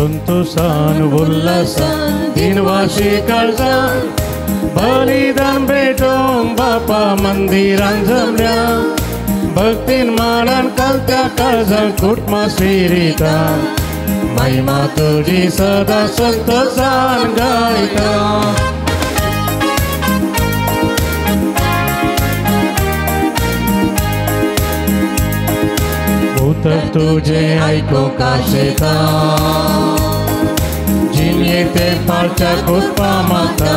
संतोषान उल्हासान दिनवाशी काळजान बलिदान भेटोवंक बापा मंदिरान जमल्या भक्तीन मानान कलत्या काळजान कुटुंबा शिरिता महिमा तुजी सदा संतोषान गायता. उतर तुझे आयकूंक आशेता जिणेते पाळच्या कृपा मागता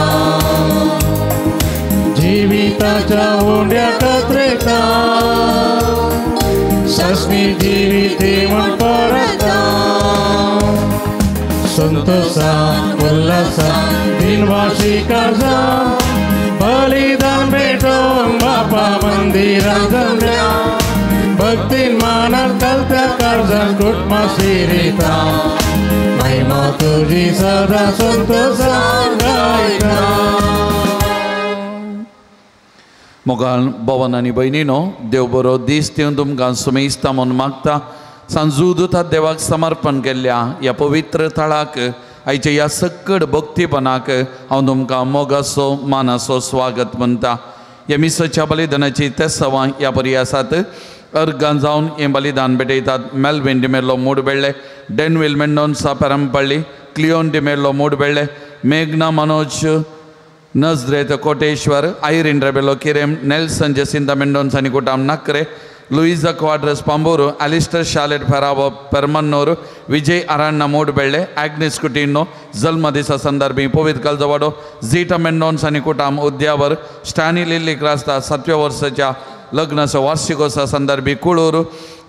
जिविताच्या उंड्या कत्रेता सासणी जिविते म्हण परता संतोषान उल्हासान दिनवाशी काळजान बलिदान भेटोवंक बापा मंदिरान जमल्या भक्तीन मानान कलत्या काळजान कुटुंबा शिरिता महिमा तुजी सदा संतोषान गायता. मोगान भवन आनी भयणीनो देव बरो दीस दिवन तुमकां सुमेस्ता म्हूण मागता. सांजूद देवाक समर्पण केल्ल्या ह्या पवित्र थळाक आयच्या ह्या सक्कड भक्तीपणाक हांव तुमकां मोगाचो मानाचो स्वागत म्हणटा. ह्या मिसाच्या बलिदानाची तेसवां ह्या परी आसात. अर्गां जावन हें बलिदान भेटयतात Melvin D'Mello Mudbelle, Denvil Mendonca Perampalli, Cleon D'Mello Mudbelle, मेघना Manoj Nazareth Koteshwar, Irene Rebello Kirem, Nelson Jacinta Mendonca आनी कुटाम Nakre, Luisa Quadros Pambur, Alistair Charlotte Ferrao Permanur, Vijay Aranna Mudbelle, Agnes Coutinho जल्मदिसा संदर्भी पवित्र कलजवाडो, झिटा मेंडोन्सा आनी कुटाम Udyavar, Stany Lilly Crasta सातव्या वर्साच्या लग्नाचो वार्षिकोत्सवा संदर्भी कुळूर,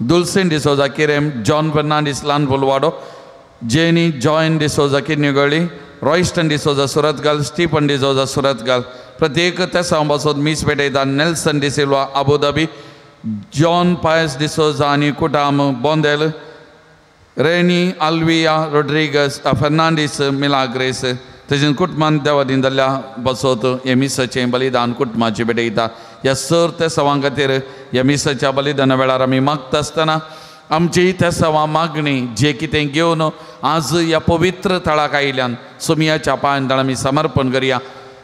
दुलसीन डिसोजा किरेम, जॉन फर्नांडीस लानफुलवाडो, Jenny Joyan D'Souza Kinnigoli, Royston D'Souza Suratkal, Stephen D'Souza Suratkal. प्रत्येक तेसांव पासत मीस पेटयता Nelson D'Silva Abu Dhabi, John Pius D'Souza आनी कुटाम बोंदेल, रेनी आल्विया रोड्रिगस फर्नांडीस मिलाग्रेस. तशेंच कुटुंबान देवादीन जाल्ल्या बसत हे मिसाचें बलिदान कुटुंबाचें भेटयता. ह्या सर तेसांवां खातीर ह्या मिसाच्या बलिदाना वेळार आमी मागता आसतना आमची तेसांवां मागणी जे कितें घेवन आज ह्या पवित्र थळाक आयिल्ल्यान सुमयाच्या पांयान आमी समर्पण करया.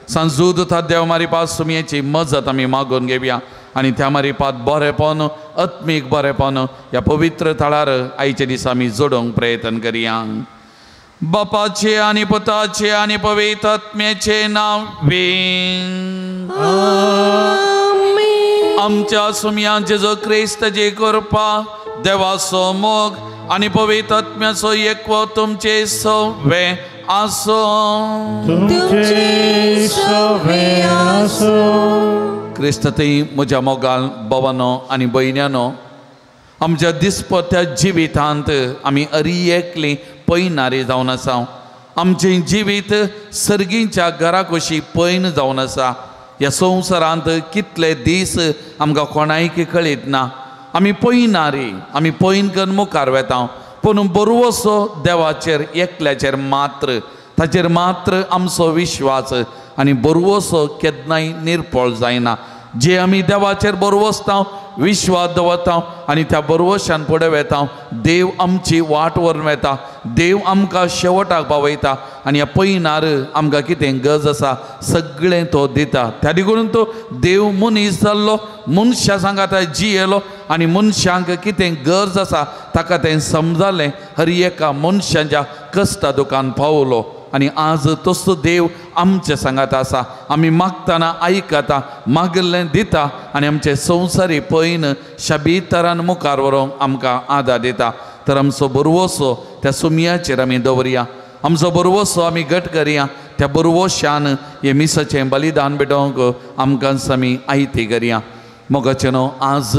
सांजूद देव मारिपास सुमयेची मजत आमी मागून घेवया आनी त्या मारिपात बरेपण आत्मीक बरेपण ह्या पवित्र थळार आयच्या दिसा आमी जोडूंक प्रयत्न करया. बापाचे आनी पुताचे आनी पवित्र आत्म्याचे नांव आमच्या सुमया जेजू क्रिस्ताची कृपा देवाचो मोग आनी पवित्र आत्म्याचो एकवो तुमचे सवे आसूं. तुमचे सवे आसूं. क्रिस्तांतय म्हज्या मोगाल भावानो आनी भयण्यानो आमच्या दिसपट्ट्या जिवितांत आमी अरी एकली पयनारी जावन आसा. आमचें जिवीत सर्गींच्या घरा कशी पयन जावन आसा. ह्या संवसारांत कितले दीस आमकां कोणायक कळीत ना. आमी पयनारी आमी पयन करून मुखार वेता पूण बरवसो देवाचेर एकल्याचेर मात्र ताचेर मात्र आमचो विश्वास आनी बरवसो केन्नाय निर्पळ जायना. जे आमी देवाचेर बरवसता विश्वास दवरता आनी त्या बरवशान फुडें वेता देव आमची वाट व्हरून वेता देव आमकां शेवटाक पावयता आनी ह्या पयनार आमकां कितें गरज आसा सगळें तो दिता. त्या देखून तो देव मनीस जाल्लो मनशां सांगाता जियेलो आनी मनशांक कितें गरज आसा ताका तें समजालें हर एका मनशाच्या कश्टा दुकान पावलो आनी आज तसो देव आमचे सांगात आसा. आमी मागतना आयकता मागिल्लें दिता आनी आमचे संवसारी पयन शबीतरान मुखार व्हरूंक आमकां आदार दिता. तर आमचो बरवसो त्या सुमयाचेर आमी दवरया आमचो बरवसो आमी घट करया त्या बरवशान हे मिसाचें बलिदान भेटोवंक आमकां आमी आयती करया. मोगाचें न्हू आज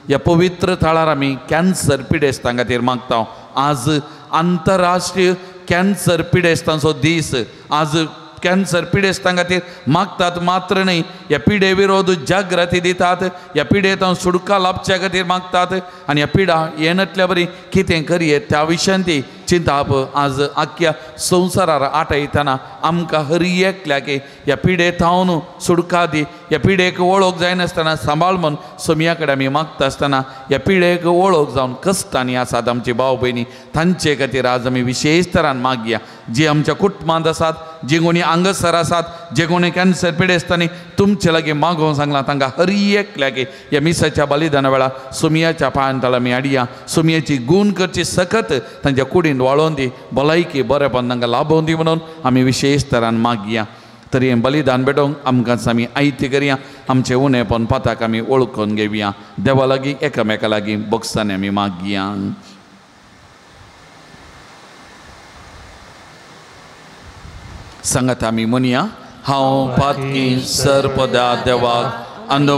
ह्या पवित्र थळार आमी कॅन्सर पिडेस्तां खातीर मागता. आज आंतरराष्ट्रीय कॅन्सर पिडेस्तांचो दीस. आज कॅन्सर पिडेस्तां खातीर मागतात मात्र न्हय ह्या पिडे विरोध जागृती दितात ह्या पिडेंत सुटका लाभच्या खातीर मागतात आनी ह्या पिडा येनातल्या बरी कितें करयेत त्या विशयान ती चिंताप आज आख्या संवसारार आटयतना आमकां हर एकल्याक ह्या पिडे थावन सुटका दी ह्या पिडेक वळख जायनासतना सांबाळ म्हूण सोमया कडेन आमी मागता आसतना ह्या पिडेक वळख जावन कश्टांनी आसात आमची भाव भयणी तांचे खातीर आज आमी विशेश तरान मागया. जी आमच्या कुटुंबांत आसात, जे कोणी हांगासर आसात, जे कोणी कॅन्सर पिडेस्तांनी तुमचे लागीं मागोवंक सांगलां तांकां हर एक लागीं ह्या मिसाच्या बलिदाना वेळार सोमयाच्या पांयान आमी हाडया. सोमयाची गूण करची सकत तांच्या कुडीन वाळोवन दी, भलायकी बरेपण तांकां लाभोवन दी म्हणून आमी विशेश तरान मागया. तरी हें बलिदान भेटोवंक आमकां आमी आयती करया. आमचें उणेपण पाताक आमी वळखून घेवया. देवा लागीं एकामेका लागीं बोगसांनी आमी मागया. सांगात आमी म्हणया, हांव पातकी सर्पदा देवाक आनी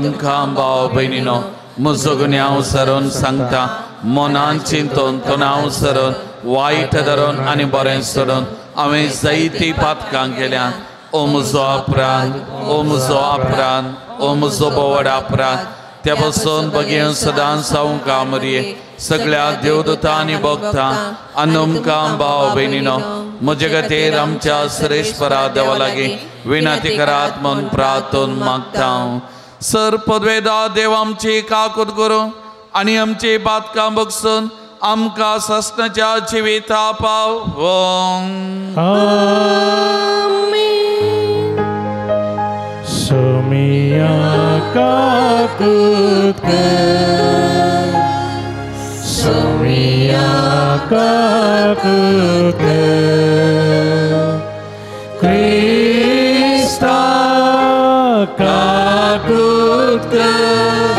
भाव भयणीनो म्हजो गुन्यांव सरून सांगता. मनान चिंतून तणाव सरून वायट धरून आनी बरें सोडून हांवें जायतीं पातकां केल्या. ओ म्हजो अपराध, ओ म्हजो अपराध, ओ म्हजो बोवड अपराध. त्या पासून बगेन सदांच हांव कामरये सगळ्या देवदूता आनी भक्तां आनी तुमकां भाव भयणीनो म्हजे खातीर आमच्या श्रेश्वरा देवा लागीं विनंती करात म्हूण प्रार्थून मागता. सर पदवेदा देव आमची काकूत करूं आनी आमची पातकां बगसून आमकां ससनाच्या जिविता पावों. सोमिया काकूत कर, सोमिया काकूत कर, क्रिस्ता काकूत कर,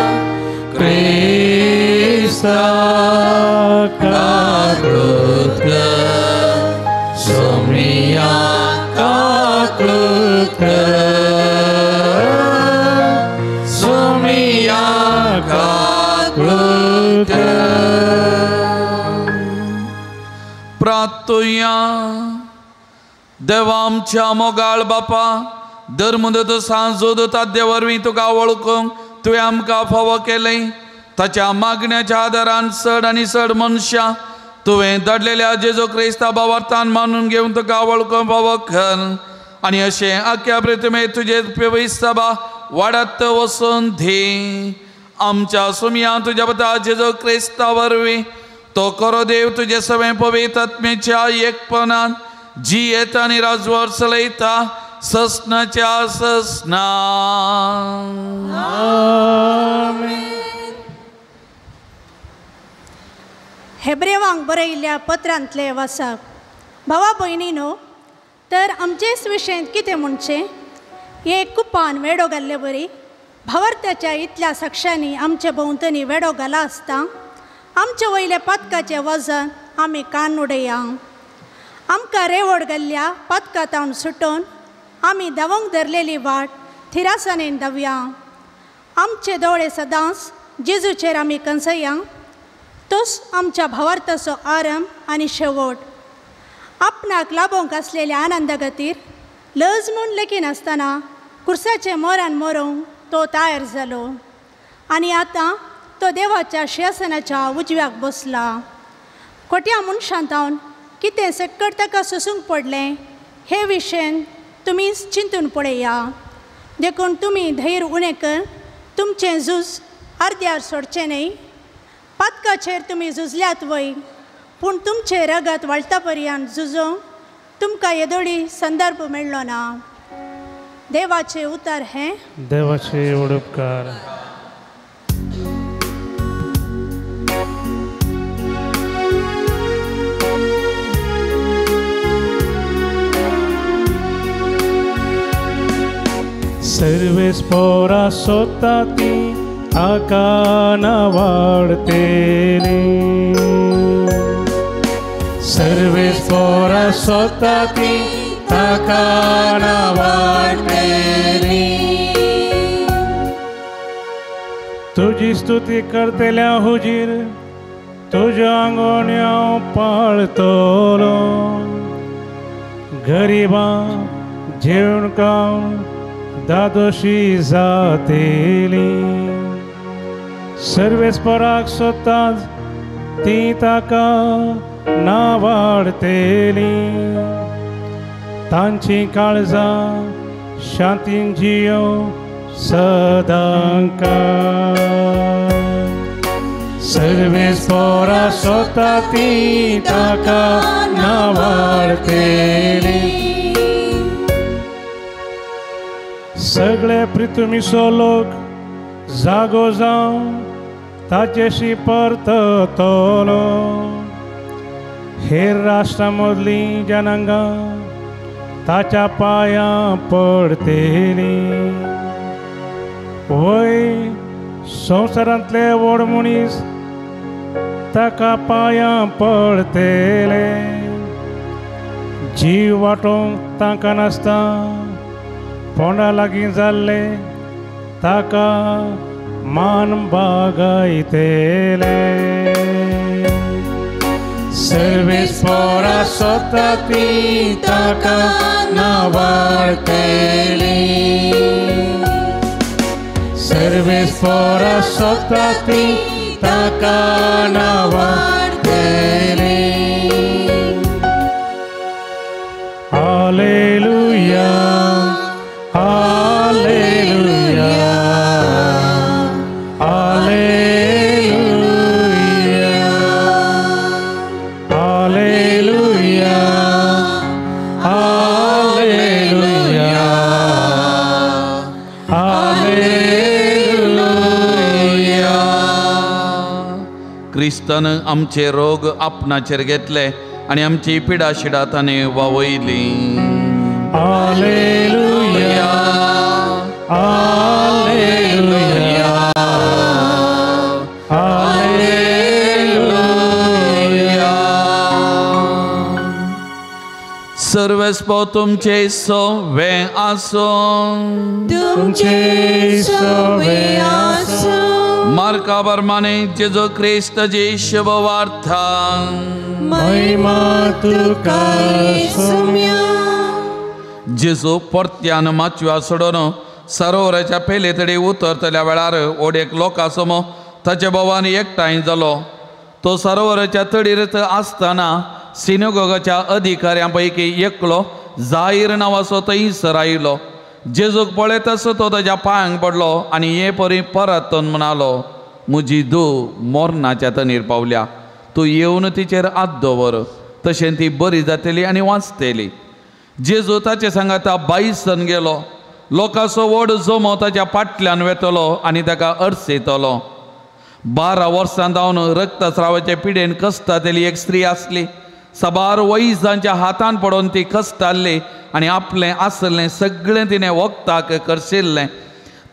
क्रिस्ता काकूत कर, सोमिया काकूत कर, सोमिया काकूत कर. प्रार्थुया. देवा आमच्या मोगाळ बापा, धर्मदूत सांजोदूत आद्य वरवीं तुका वळखूंक तुवें आमकां फावो केलें. ताच्या मागण्याच्या आदारान चड आनी चड मनशां तुवें धाडलेल्या जेजू क्रिस्ता भावार्थान मानून घेवन तुका वळखूंक फावो कर आनी अशें आख्या पृथ्वी तुजे सभा वाडत वचून दी. आमच्या सुमया तुज्या पता जेजू क्रिस्ता वरवीं तो करो देव तुजे सगळें पवित्र आत्म्याच्या एकपणान जी येता आनी राजवार चलयता ससनाच्या ससना. हेब्रेवांक बरयिल्ल्या पत्रांतले वाचप. भावा भयणीनो, तर आमचेच विशयेंत कितें म्हणचें, एक कुपान वेडो घाल्ले बरी भावार्थाच्या इतल्या साक्षांनी आमचे भोंवतणी वेडो घाला आसता आमचे वयल्या पातकाचें वजन आमी कान उडया. आमकां रेवड घाल्ल्या पातका तावन सुटोवन आमी धांवंक धरलेली वाट थिरासाणेन धांवया. आमचे दोळे सदांच जेजूचेर आमी कंसया, तोच आमच्या भावार्थाचो आरंभ आनी शेवट. आपणाक लाभोवंक आसलेल्या आनंदा खातीर लज म्हूण लेखिनासतना कुर्साचें मोरान मरोवंक तो तयार जालो आनी आतां तो देवाच्या शिंवासनाच्या उजव्याक बसला. खोट्या मनशां तावन कितें सक्कड ताका सोसूंक पडलें हे विशयन तुमी चिंतून पळया. देखून तुमी धैर्य उणें कर, तुमचें झूज अर्द्यार सोडचें न्हय. पातकाचेर तुमी झुजल्यात वय, पूण तुमचें रगत वाळटा पर्यंत झुजोवंक तुमकां येदोळी संदर्भ मेळ्ळो ना. देवाचें उतर हें. देवाचे उपकार. सर्वेस पोरा सोता ती आकाना वाडतेली, सर्वेस पोरा सोता ती ताकाना वाडतेली. तुजी स्तुती करतल्या हुजीर तुज्या आंगोण्या पाळतलो, गरिबां जेवण खावन दादोशी जातेली. सर्वेस पराक सोताच ती ताका ना वाडतेली, तांची काळजां शांतीन जियो सदांकाळ. सर्वेस पोरा सोता ती ताका नावाडतेली. सगळे पृथ्वीचो लोक जागो जावन ताचेशी परततलो. हेर राष्ट्रां मदलीं जनांगां ताच्या पांयां पडतेलीं. वय संवसारांतले व्हड मनीस ताका पांयां पडतेले. जीव वाटोवंक तांकां नासता पोंडा लागीं जाल्ले ताका मान बागायतेले. सर्वेस पोरा सोता ती ताका नावाडतेली. सर्वेस पोरा सोता ती ताका नावाडतेली. हालेलुया, हालेलुया, हालेलुया, हालेलुया, हालेलुया, हालेलुया. क्रिस्तान आमचे रोग आपणाचेर घेतले आनी आमची पिडा शिडा ताणें वावयली. हालेलुया, हालेलुया, हालेलुया. सर्वेस्पो तुमचे सवे आसूं. तुमचे सवे आसूं. मार्का बरमाने जेजू क्रिस्ताची शुभवार्ता. महिमा तुका सुम्या. जेजू परत्यान माचव्या सोडून सरोवराच्या पेले तडी उतरतल्या वेळार ओडेक लोकां समो ताच्या भावान एकठांय जालो. तो सरोवराच्या तडीर आसतना सिनेगोगाच्या अधिकाऱ्यां पैकी एकलो जाहीर नांवाचो थंयसर आयलो. जेजूक पळयताच तो ताच्या पांयांक पडलो आनी हे परी परत म्हणालो, म्हजी धूव मोरनाच्या तणीर पावल्या, तूं येवन तिचेर हात दवर, तशें ती बरी जातली आनी वाचतली. जेजू ताचे सांगाता बायसन गेलो. लोकांचो व्हड जमो ताच्या फाटल्यान वेतलो आनी ताका अडचयतलो. 12 वर्सां जावन रक्तस्रावाचे पिडेन कसताली एक स्त्री आसली. साबार वैजांच्या हातान पडून ती कसताली आनी आपलें आसलें सगळें तिणें वखदाक करशिल्लें.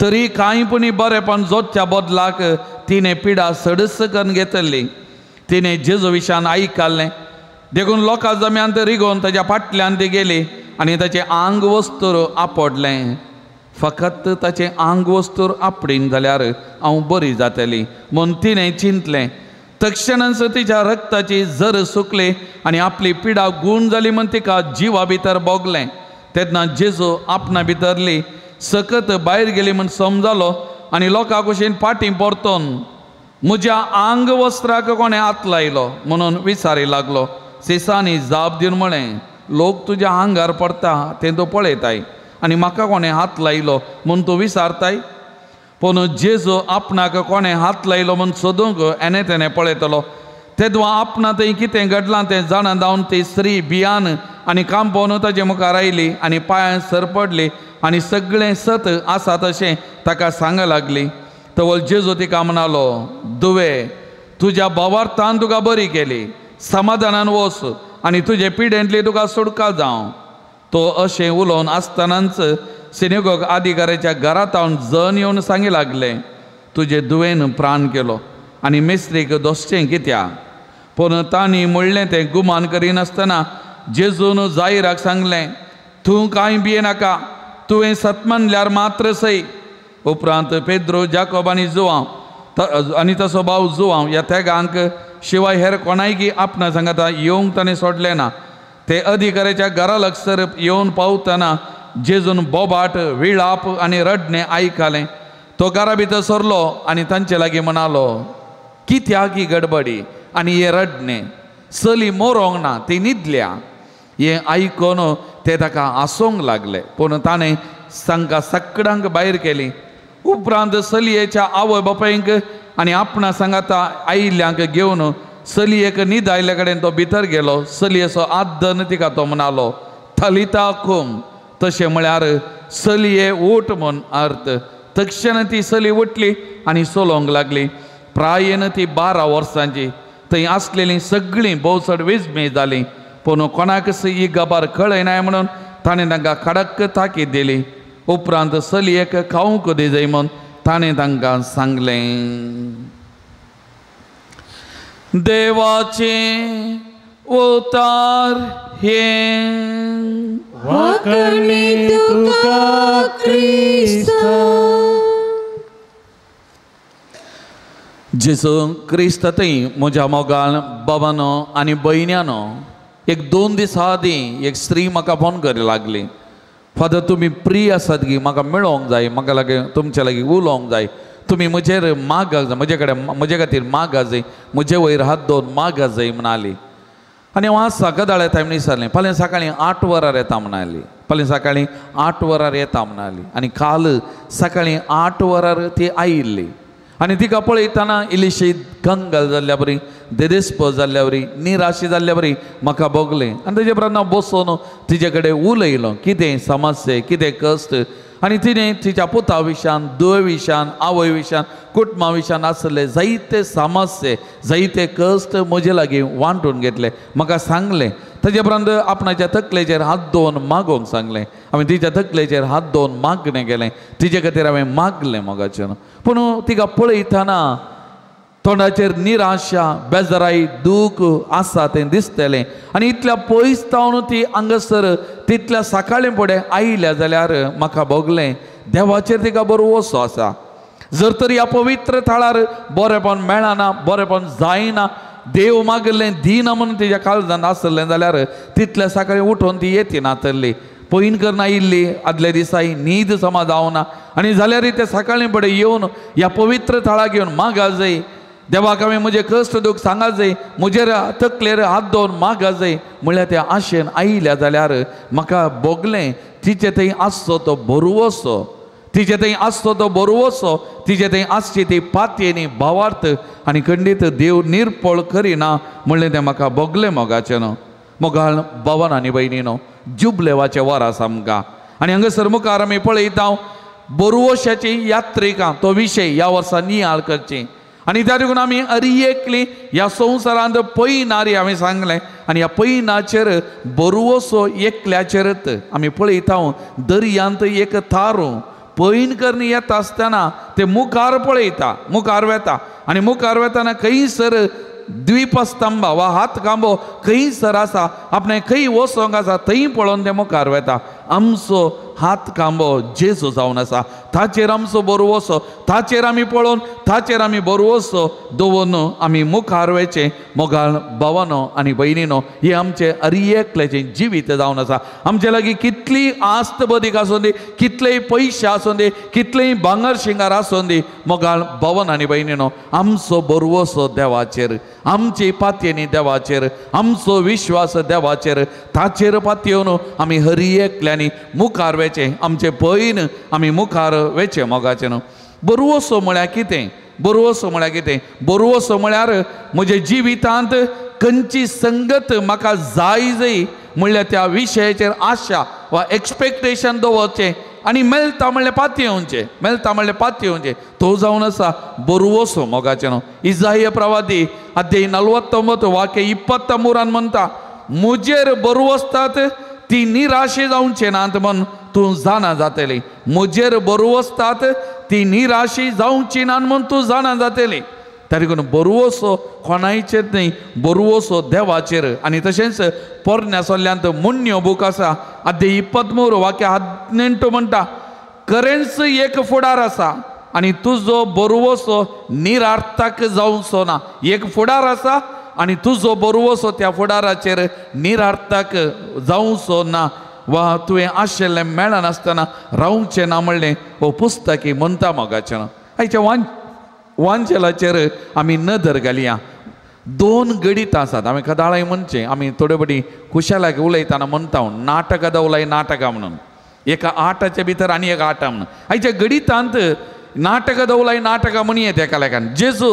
तरी कांय पुणी बरेपण जोडच्या बदलाक तिणें पिडा सडस करून घेतली. तिणें जेजू विशान आयकल्लें देखून लोकां जम्यांत रिगोवन ताच्या फाटल्यान ती गेली आनी ताचें आंग वस्तूर आपडलें. फकत ताचें आंग वस्तूर आपडीन जाल्यार हांव बरी जातली म्हूण तिणें चिंतलें. तक्षणांच तिच्या रक्ताची जर सुकली आनी आपली पिडा गूण जाली म्हूण तिका जिवा भितर भोगलें. तेन्ना जेजू आपणा भितरली सकत भायर गेली म्हूण समजालो आनी लोकां कुशीन फाटीं परतून म्हज्या आंग वस्त्राक कोणें हात लायलो म्हणून विचारी लागलो. सिसांनी जाप दिवन म्हळें, लोक तुज्या आंगार पडटा तें तूं पळयताय आनी म्हाका कोणें हात लायलो म्हूण तूं विचारताय. पूण जेजू आपणाक कोणें हात लायलो म्हूण सोदूंक एने तेणें पळयतलो. तेदवा आपणा थंय कितें घडलां तें जाणा जावन ती स्त्री भियान आनी कांपोवन ताजे मुखार आयली आनी पांयां सर पडली आनी सगळें सत आसा तशें ताका सांग लागली. तवळ जेजू तिका म्हणालो, दुवे, तुज्या भावार्थान तुका बरी केली, समाधानान वच आनी तुजे पिडेंतली तुका सुटका जावं. तो अशें उलोवन आसतनाच सिनेगोग अधिकाऱ्याच्या घरांत जन येवन सांगी लागले, तुजे दुवेन प्राण केलो आनी मेस्त्रीक दोसचें कित्याक. पूण तांणी म्हणलें तें गुमान करिनासतना जेजून जाहिराक सांगलें, तूं कांय भियेनाका, तुवें सत मानल्यार मात्र सय. उपरांत पेद्रो, जाकोब आनी जुवांव आनी तसो भाव जुवांव ह्या तेगांक शिवाय हेर कोणायकी आपणा सांगाता येवंक ताणें सोडलें ना. ते अधिकाऱ्याच्या घरा लागसर येवन पावतना जेजून बोबाट, विळाप आनी रडणें आयकलें. तो घरा भितर सरलो आनी तांचे लागीं म्हणालो, कित्याक ही गडबडी आनी हें रडणें? चली मरोंक ना, ती न्हिदल्या. हें आयकून ते ताका हांसूंक लागले. पूण ताणें तांकां सगळ्यांक भायर केली उपरांत चलयेच्या आवय बापायंक आनी आपणा सांगाता आयिल्ल्यांक घेवन चलयेक न्हीद आयिल्ल्या कडेन तो भितर गेलो. चलयेचो आदन तिका तो म्हणालो, थलिता कुम, तशें म्हळ्यार चलये उठ म्हूण अर्थ. तक्षण ती चली उठली आनी चलोवंक लागली. प्रायेन ती 12 वर्सांची. थंय आसलेलीं सगळीं भोव चड विस्मय जालीं. पूण कोणाकच ही गबार कळयनाय म्हणून ताणें तांकां कडक ताकीद दिली. उपरांत चलयेक खावंक दिजाय म्हूण ताणें तांकां सांगलें. देवाचें उतार हें वाकणी तुका क्रिस्ता. जेजू क्रिस्त थंय म्हज्या मोगान बाबानो आनी भयण्यानो, एक 2 दिसां आदीं एक स्त्री म्हाका फोन करी लागली. फादर तुमी प्री आसात गी, म्हाका मेळोंक जाय, म्हाका लागीं तुमच्या लागीं उलोवंक जाय, तुमी म्हजेर मागा जाय, म्हजे कडेन म्हजे खातीर मागा जाय, म्हजे वयर हात दवरून मागा जाय म्हणाली. आनी हांव आसा गदाळ येता म्हण विचारलें. फाल्यां सकाळीं 8 वरार येता म्हणाली. फाल्यां सकाळीं 8 वरार येता म्हणाली. आनी काल सकाळीं 8 वरार ती आयिल्ली आनी तिका पळयतना इल्लीशी कंगाल जाल्ल्या बरी, देदेस्प जाल्ल्या बरी, निराशी जाल्ल्या बरी म्हाका भोगलें. आनी तेजे उपरांत हांव बसून तिजे कडेन उलयलो, कितें समस्या, कितें कश्ट. आनी तिणें तिच्या पुता विशयान, धुवे विशयान, आवय विशयान, कुटुंबा विशयान आसले जायते समस्ये, जायते कश्ट म्हजे लागीं वांटून घेतले, म्हाका सांगलें. ताजे उपरांत आपणाच्या तकलेचेर हात दवरून मागोवंक सांगलें. हांवें तिच्या तकलेचेर हात दवरून मागणें केलें, तिजे खातीर हांवें मागलें मोगाचें. पूण तिका पळयतना तोंडाचेर निराशा, बेजाराय, दूख आसा तें दिसतलें. आनी इतल्या पयस जावन ती हांगासर तितल्या सकाळीं फुडें आयल्या जाल्यार म्हाका भोगलें देवाचेर तिका बरो आसा. जर तर ह्या पवित्र थळार बरेपण मेळना, बरेपण जायना, देव मागिल्लें दिना म्हणून तिच्या काळजांत आसलें जाल्यार तितल्या सकाळीं उठोवन ती येती नातल्ली, पयन करून आयिल्ली आदल्या दिसाय न्हीद समा जावना. आनी जाल्यार ते सकाळीं फुडें येवन ह्या पवित्र थळाक येवन मागा जाय, देवाक हांवें म्हजें कश्ट दूख सांगा जाय, म्हजेर तकलेर हात दवरून मागा जाय म्हणल्यार त्या आशेन आयल्या जाल्यार म्हाका भोगलें तिचे थंय आसचो तो भरवसो, तिचे थंय आसचो तो भरवसो, तिचे थंय आसची ती पातयेनी भावार्थ आनी खंडीत देव निरपळ करिना म्हणलें तें म्हाका भोगलें मोगाचें न्हू. मोगाळ बाबान आनी भयणीनो, जुबलेवाचें वर आसा आमकां. आनी हांगासर मुखार आमी पळयता बोरवशाची यात्रिका तो विशय ह्या वर्सा नियाळ करची. आनी त्या देखून आमी अरियेकली ह्या संवसारांत पयनारी हांवें सांगलें. आनी ह्या पयनाचेर बरवसो एकल्याचेरच आमी पळयता दर्यांत एक थारो पयन करणी येता आसतना ते मुखार पळयता, मुखार वेता. आनी मुखार वेतना खंयसर द्वीपस्तंभ वा हात खांबो खंयसर आसा, आपणें खंय वचोंक आसा थंय पळोवन ते मुखार वेता. आमचो हात खांबो जेजू जावन आसा, ताचेर आमचो बरवसो, ताचेर आमी पळोवन, ताचेर आमी बरवसो दवरून आमी मुखार वयचें. मोगाळ भावानो आनी भयणीनो, हें आमचें अरियेकल्याचें जिवीत जावन आसा. आमचे लागीं कितली आस्त बदीक आसूं दी, कितलेय पयशे आसूं दी, कितलेय भांगर शिंगार आसूं दी, मोगाळ भावानो आनी भयणीनो, आमचो बरवसो देवाचेर, आमची पातयेनी देवाचेर, आमचो विश्वास देवाचेर, ताचेर पातयेवन आमी हरियेकल्यांनी मुखार वेचें, आमचें पयन आमी मुखार वेचें मोगाचें न्हू. बरवसो म्हळ्यार कितें? बरवसो म्हळ्यार कितें? बरवसो म्हळ्यार म्हज्या जिवितांत खंयची संगत म्हाका जाय जाय म्हणल्यार त्या विशयाचेर आशा वा एक्सपेक्टेशन दवरचें आनी मेळटा म्हणल्यार पातयेवचें, मेळटा म्हणल्यार पातयेवचें, तो जावन आसा बरवसो मोगाचें न्हू. इजाय प्रवादी अध्याय 49 वाक्य 23 म्हणटा, म्हजेर बरवसतात ती निराशे जावचे नात म्हण तूं जाणा जातली. म्हजेर बरवसतात ती निराशी जावची ना म्हण तूं जाणा जातली. तरी देखून बरवसो कोणायचेर न्हय, बरवसो देवाचेर. आनी तशेंच पोरण्या सोल्ल्यांत मुन्यो बूक आसा अध्याय 23 वाक्य 18 म्हणटा, खरेंच एक फुडार आसा आनी तुजो बरवसो निरार्थक जावचो ना. एक फुडार आसा आनी तुजो बरवसो त्या फुडाराचेर निरार्थक जावचो ना वा तुवें आशिल्लें मेळनासतना रावचें ना म्हणलें हो पुस्तकी म्हणटा मोगाचें. आयच्या वांजेलाचेर आमी नदर घालया. 2 गणितां आसात. आमी कदाळाय म्हणचें, आमी थोडे फावटी खुशालाक उलयतना म्हणटा नाटकां दवलाय नाटकां म्हणून, एका आठाच्या भितर आनी एक आठा म्हणून. आयच्या गणितांत नाटकां दवलाय नाटकां म्हणयेत एका लेखान. जेजू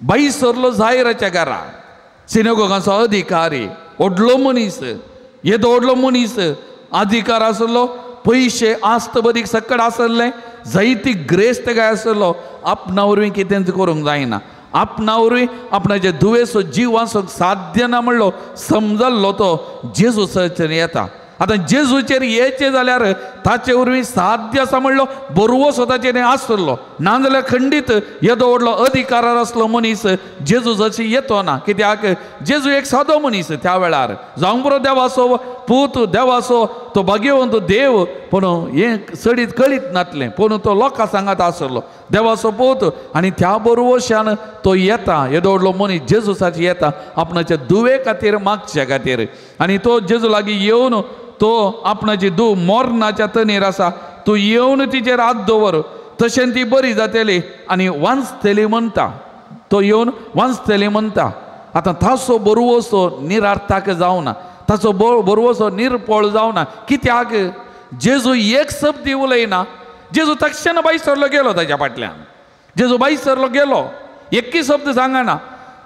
बाई सरलो जायराच्या घरा, सिनेगोगाचो अधिकारी, व्हडलो मनीस, येदो व्हडलो मनीस, अधिकार आसलो, पयशे आस्त बदीक सकट आसले, जायती ग्रेस्त काय आसलो. आपणा वरवीं कितेंच करूंक जायना, आपणा वरवीं आपणाचे दुयेंसो जीव आसूंक साध्य ना म्हणलो समजल्लो तो जेजूचेर येता. आतां जेजूचेर येचें जाल्यार ताचे वरवीं साध्य आसा म्हणलो बरवसो ताचेर आसलो, नाजाल्यार खंडीत येदो व्हडलो अधिकारार आसलो मनीस जेजू जशी येतो ना. कित्याक जेजू एक सादो मनीस त्या वेळार, जावंक बरो देवाचो पूत, देवाचो तो भाग्यवंत देव, पूण हें चडीत कळीत नासलें, पूण तो लोकां सांगात आसलो देवाचो पूत. आनी त्या बरवशान तो येता, येदो व्हडलो मनीस जेजूसाची येता आपणाच्या दुवे खातीर, मागच्या खातीर. आनी तो जेजू लागीं येवन तो आपणाची धूव मोरनाच्या तणीर आसा, तूं येवन तिचेर हात दवर, तशें ती बरी जातली आनी वांचतली म्हणटा. तो येवन वांचतली म्हणटा. आतां ताचो बरवसो निरार्थाक जावना, ताचो बरवसो निरपळ जावना. कित्याक जेजू एक शब्द उलयना. जेजू तक्षण बाई सरलो गेलो ताच्या फाटल्यान, जेजू बाई सरलो गेलो, एकय शब्द सांगना.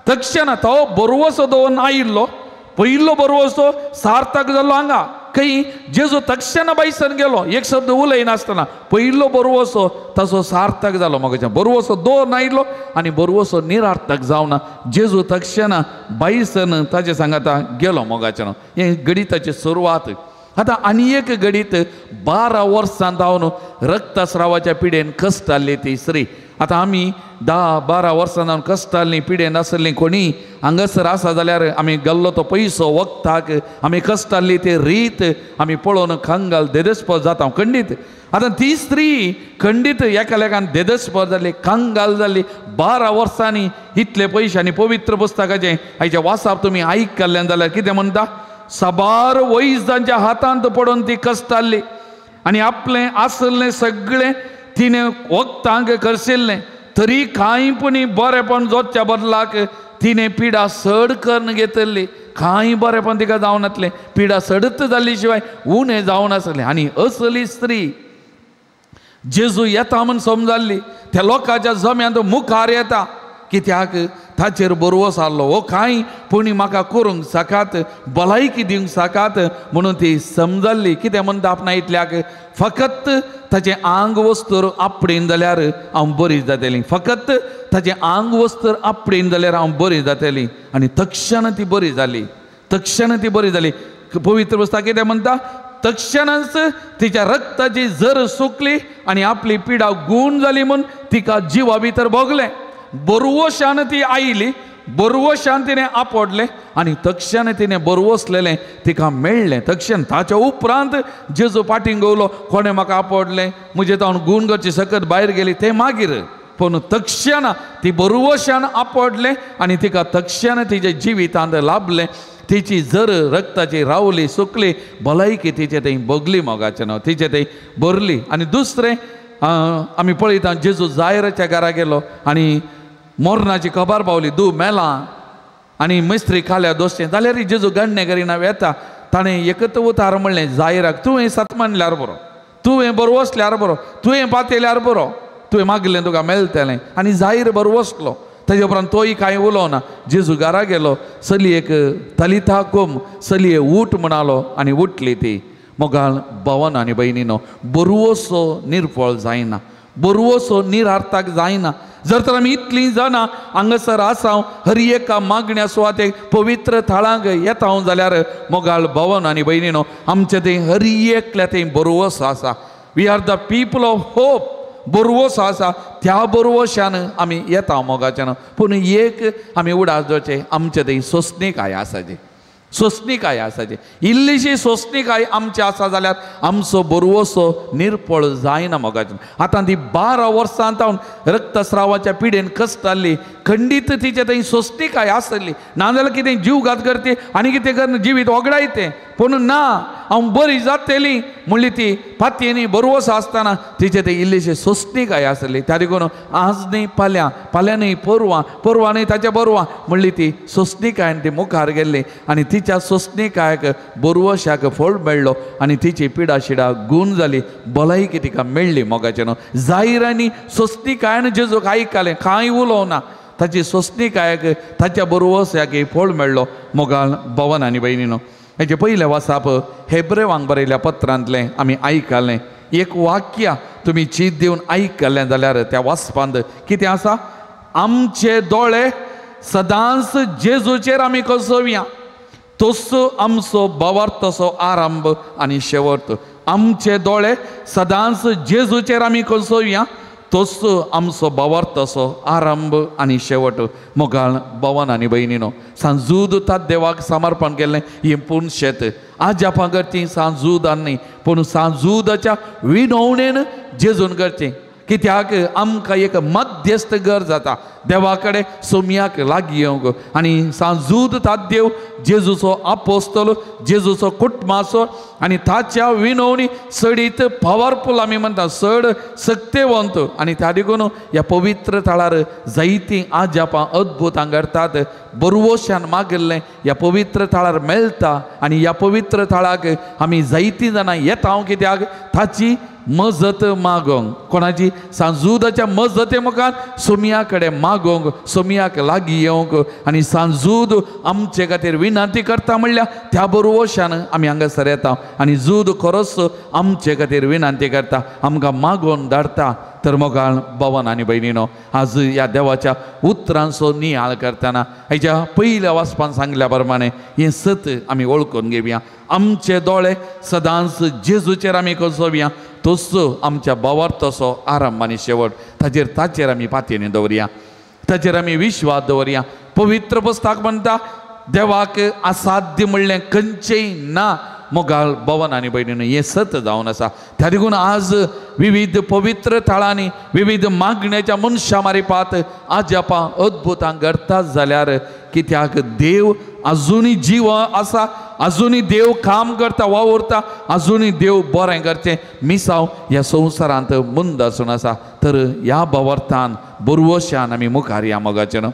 तक्षण तो बरवसो दवरून आयिल्लो, पयिल्लो बरवसो सार्थक जाल्लो हांगा. खंय जेजू तक्षण बायसन गेलो, एक शब्द उलयनासतना पयिल्लो बरवसो ताचो सार्थक जालो. म्हाका बरवसो दोन आयलो आनी बरवसो निरार्थक जावना. जेजू तक्षण बायसन ताचे सांगाता गेलो. मोगाचें हें गणिताची सुरवात. आतां आनी एक गणीत, 12 वर्सां जावन रक्तस्रावाच्या पिडेन कश्टाल्ली ती स्त्री. आतां आमी 10-12 वर्सां जावन कश्टाल्लीं, पिडेन आसलीं कोणी हांगासर आसा जाल्यार आमी गेल्लो तो पयसो वखदाक, आमी कश्टाल्ली ती रीत आमी पळोवन कंगाल देदस्पर जाता खंडीत. आतां ती स्त्री खंडीत एका लेखान देदस्पर जाली, कंगाल जाली. 12 वर्सांनी इतले पयशे. आनी पवित्र पुस्तकाचें आयचें वासाप तुमी आयकल्ल्यान जाल्यार कितें म्हणटा, साबार वैजांच्या हातांत पडून ती कश्टाल्ली आनी आपलें आसलें सगळें तिणें वखदांक खर्चिल्लें, तरी कांय पुणी बरेपण जोडच्या बदलाक तिणें पिडा सड करून घेतली. कांय बरेपण तिका जावन नासलें, पिडा सडत जाल्ली शिवाय उणें जावन आसलें. आनी असली स्त्री जेजू येता म्हूण समजाल्ली, त्या लोकांच्या जम्यांत मुखार येता. कित्याक ताचेर बरवस आसलो, हो कांय पुणी म्हाका करूंक सकात, भलायकी दिवंक सकात म्हणून ती समजल्ली. कितें म्हणटा आपणा इतल्याक, फकत ताचें आंग वस्तर आपडेन जाल्यार हांव बरी जातली, फकत ताचें आंग वस्तर आपडेन जाल्यार हांव बरी जातली. आनी तक्षण ती बरी जाली, तक्षण ती बरी जाली. पवित्र पुस्तक कितें म्हणटा, तक्षणच तिच्या रक्ताची जर सुकली आनी आपली पिडा गूण जाली म्हूण तिका जिवा भितर भोगलें. बरवशान ती आयली, बरवशान तिणें आपडलें आनी तक्षण तिणें बरवसलेलें तिका मेळ्ळें. तक्षण ताच्या उपरांत जेजू फाटीं गवलो, कोणें म्हाका आपडलें, म्हजे तावन गूण करची सकत भायर गेली तें मागीर, पूण तक्षण ती बरवशान आपडलें आनी तिका तक्षण तिच्या जिवितांत लाभलें. तिची जर रक्ताची रावली सुकली, भलायकी तिचे थंय भोगली, मोगाचें नांव तिचे थंय भरली. आनी दुसरें आमी पळयता, जेजू जायराच्या घरा गेलो आनी मोरनाची खबर पावली, दू मेला आनी मिस्त्री खाल्या दोशें जाल्यार जेजू गण्णे करिना वेता. ताणें एकत उतार म्हणलें जायराक, तुवें सत मानल्यार बरो, तुवें बरो वसल्यार बरो, तुवें पातयल्यार बरो, तुवें मागलें तुका मेळटलें. आनी जाहीर बरो वसलो. ताजे उपरांत तोय कांय उलोवना. जेजू घरा गेलो, चलयेक तलिता कोम, चलये उठ म्हणालो आनी उठली ती. मोगाळ भावान आनी भयणीनो, बरवसो निर्फळ जायना, बरवसो निरार्थाक जायना. जर तर आमी इतलीं जाणां हांगासर आसा, हर एका मागण्या सुवातेक पवित्र थळांक येता हांव जाल्यार मोगाळ भावान आनी भयणीनो, आमचें थंय हर एकल्या थंय बरवसो आसा. We are the people of hope. बरवसो आसा, त्या बरवशान आमी येता मोगाच्यान. पूण एक आमी उडास दवरचें, आमचें थंय सोंसणीकाय आसाची, सोंसणीकाय आसाची, इल्लीशी सोंसणीकाय आमची आसा जाल्यार आमचो बरवसो निर्पळ जायना मोगाच्यान. आतां ती 12 वर्सां जावन रक्तस्रावाच्या पिडेन कश्टाल्ली, खंडीत तिचे थंय सोंसणीकाय आसली. नाजाल्यार कितें जीवघात करते आनी कितें करून जिवीत वगडायतें, पूण ना, हांव बरी जातली म्हणली ती पातयेनी बरवस आसतना तिचे ते इल्लीशी सोंसणीकाय आसली. त्या देखून आज न्ही फाल्यां, फाल्यां न्ही परवां, परवां न्ही ताच्या बरवां म्हणली ती सोंसणीकायन ती मुखार गेल्ली आनी तिच्या सोंसणीकायक बरवशाक फळ मेळ्ळो आनी तिची पिडा शिडा गूण जाली, भलायकी तिका मेळ्ळी. मोगाचें न्हू जाहीर आनी सोंसणीकायन जेजूक आयकलें, कांय उलोवना, ताची सोंसणीकायक ताच्या बरवसाक फळ मेळ्ळो. मोगाल भवन आनी भयणीनो, हेचे पयलें वासाप हेब्रेवांक बरयल्या पत्रांतलें आमी आयकलें. एक वाक्य तुमी चीत दिवन आयकलें जाल्यार त्या वाचपांत कितें आसा? आमचे दोळे सदांच जेजूचेर आमी कसोवया, तसो आमचो भावार्थ तसो आरंभ आनी शेवट. आमचे दोळे सदांच जेजूचेर आमी कसोवया, तसो आमचो भावार्थ तसो आरंभ आनी शेवट. मोगाळ भवन आनी भयणीनो, सांजूद तात देवाक समर्पण केल्लें हें पूर्ण शेत आजापां करची सांजूदान न्ही, पूण सांजूदाच्या विनवणेन जेजून करचें. कित्याक आमकां एक मध्यस्थ गरज जाता देवा कडेन सोमयाक लागीं येवंक. आनी सांजूद ताद्देव जेजूचो आपोस्तल, जेजूचो कुटुंबाचो आनी ताच्या विनवणी चडीत पावरफूल आमी म्हणटा, चड सक्तेवंत. आनी त्या देखून ह्या पवित्र थळार जायतीं आजापां अद्भुतां घडटात. बरवशान मागिल्लें ह्या पवित्र थळार मेळटा आनी ह्या पवित्र थळाक आमी जायतीं जाणां येता कित्याक ताची मजत मागोंक. कोणाची? सांजूदाच्या मजते मुखार सोमया कडेन मागोंक, सोमयाक लागीं येवंक. आनी सांजूद आमचे खातीर विनंती करता म्हणल्यार त्या बरवशान आमी हांगासर येता आनी जूद खरोच आमचे खातीर विनंती करता, आमकां मागोवन धाडटा. तर मोगाळ भवन आनी भयणीनो, आज ह्या देवाच्या उतरांचो नियाळ करतना हेच्या पयल्या वाचपान सांगल्या प्रमाणे हें सत आमी वळखून घेवया. आमचे दोळे सदांच जेजूचेर आमी कसोवया, तसो आमच्या भावार्थ तसो आरंभ आनी शेवट. ताचेर ताचेर आमी पातयेनी दवरया, ताचेर आमी विश्वास दवरया. पवित्र पुस्तक म्हणटा देवाक असाध्य म्हणलें खंयचेंय ना. मोगाळ भवन आनी भयणीनो, हें सत जावन आसा. त्या देखून आज विविध पवित्र थळांनी विविध मागण्याच्या मनशां मारिपात आजापां अद्भुतां घडटात जाल्यार कित्याक देव अजुनूय जीव आसा, अजुनूय देव काम करता, वावुरता, अजुनूय देव बरें करचें मिसांव ह्या संवसारांत मंद आसून आसा. तर ह्या भावार्थान बरवशान आमी मुखार ह्या मोगाचें न्हू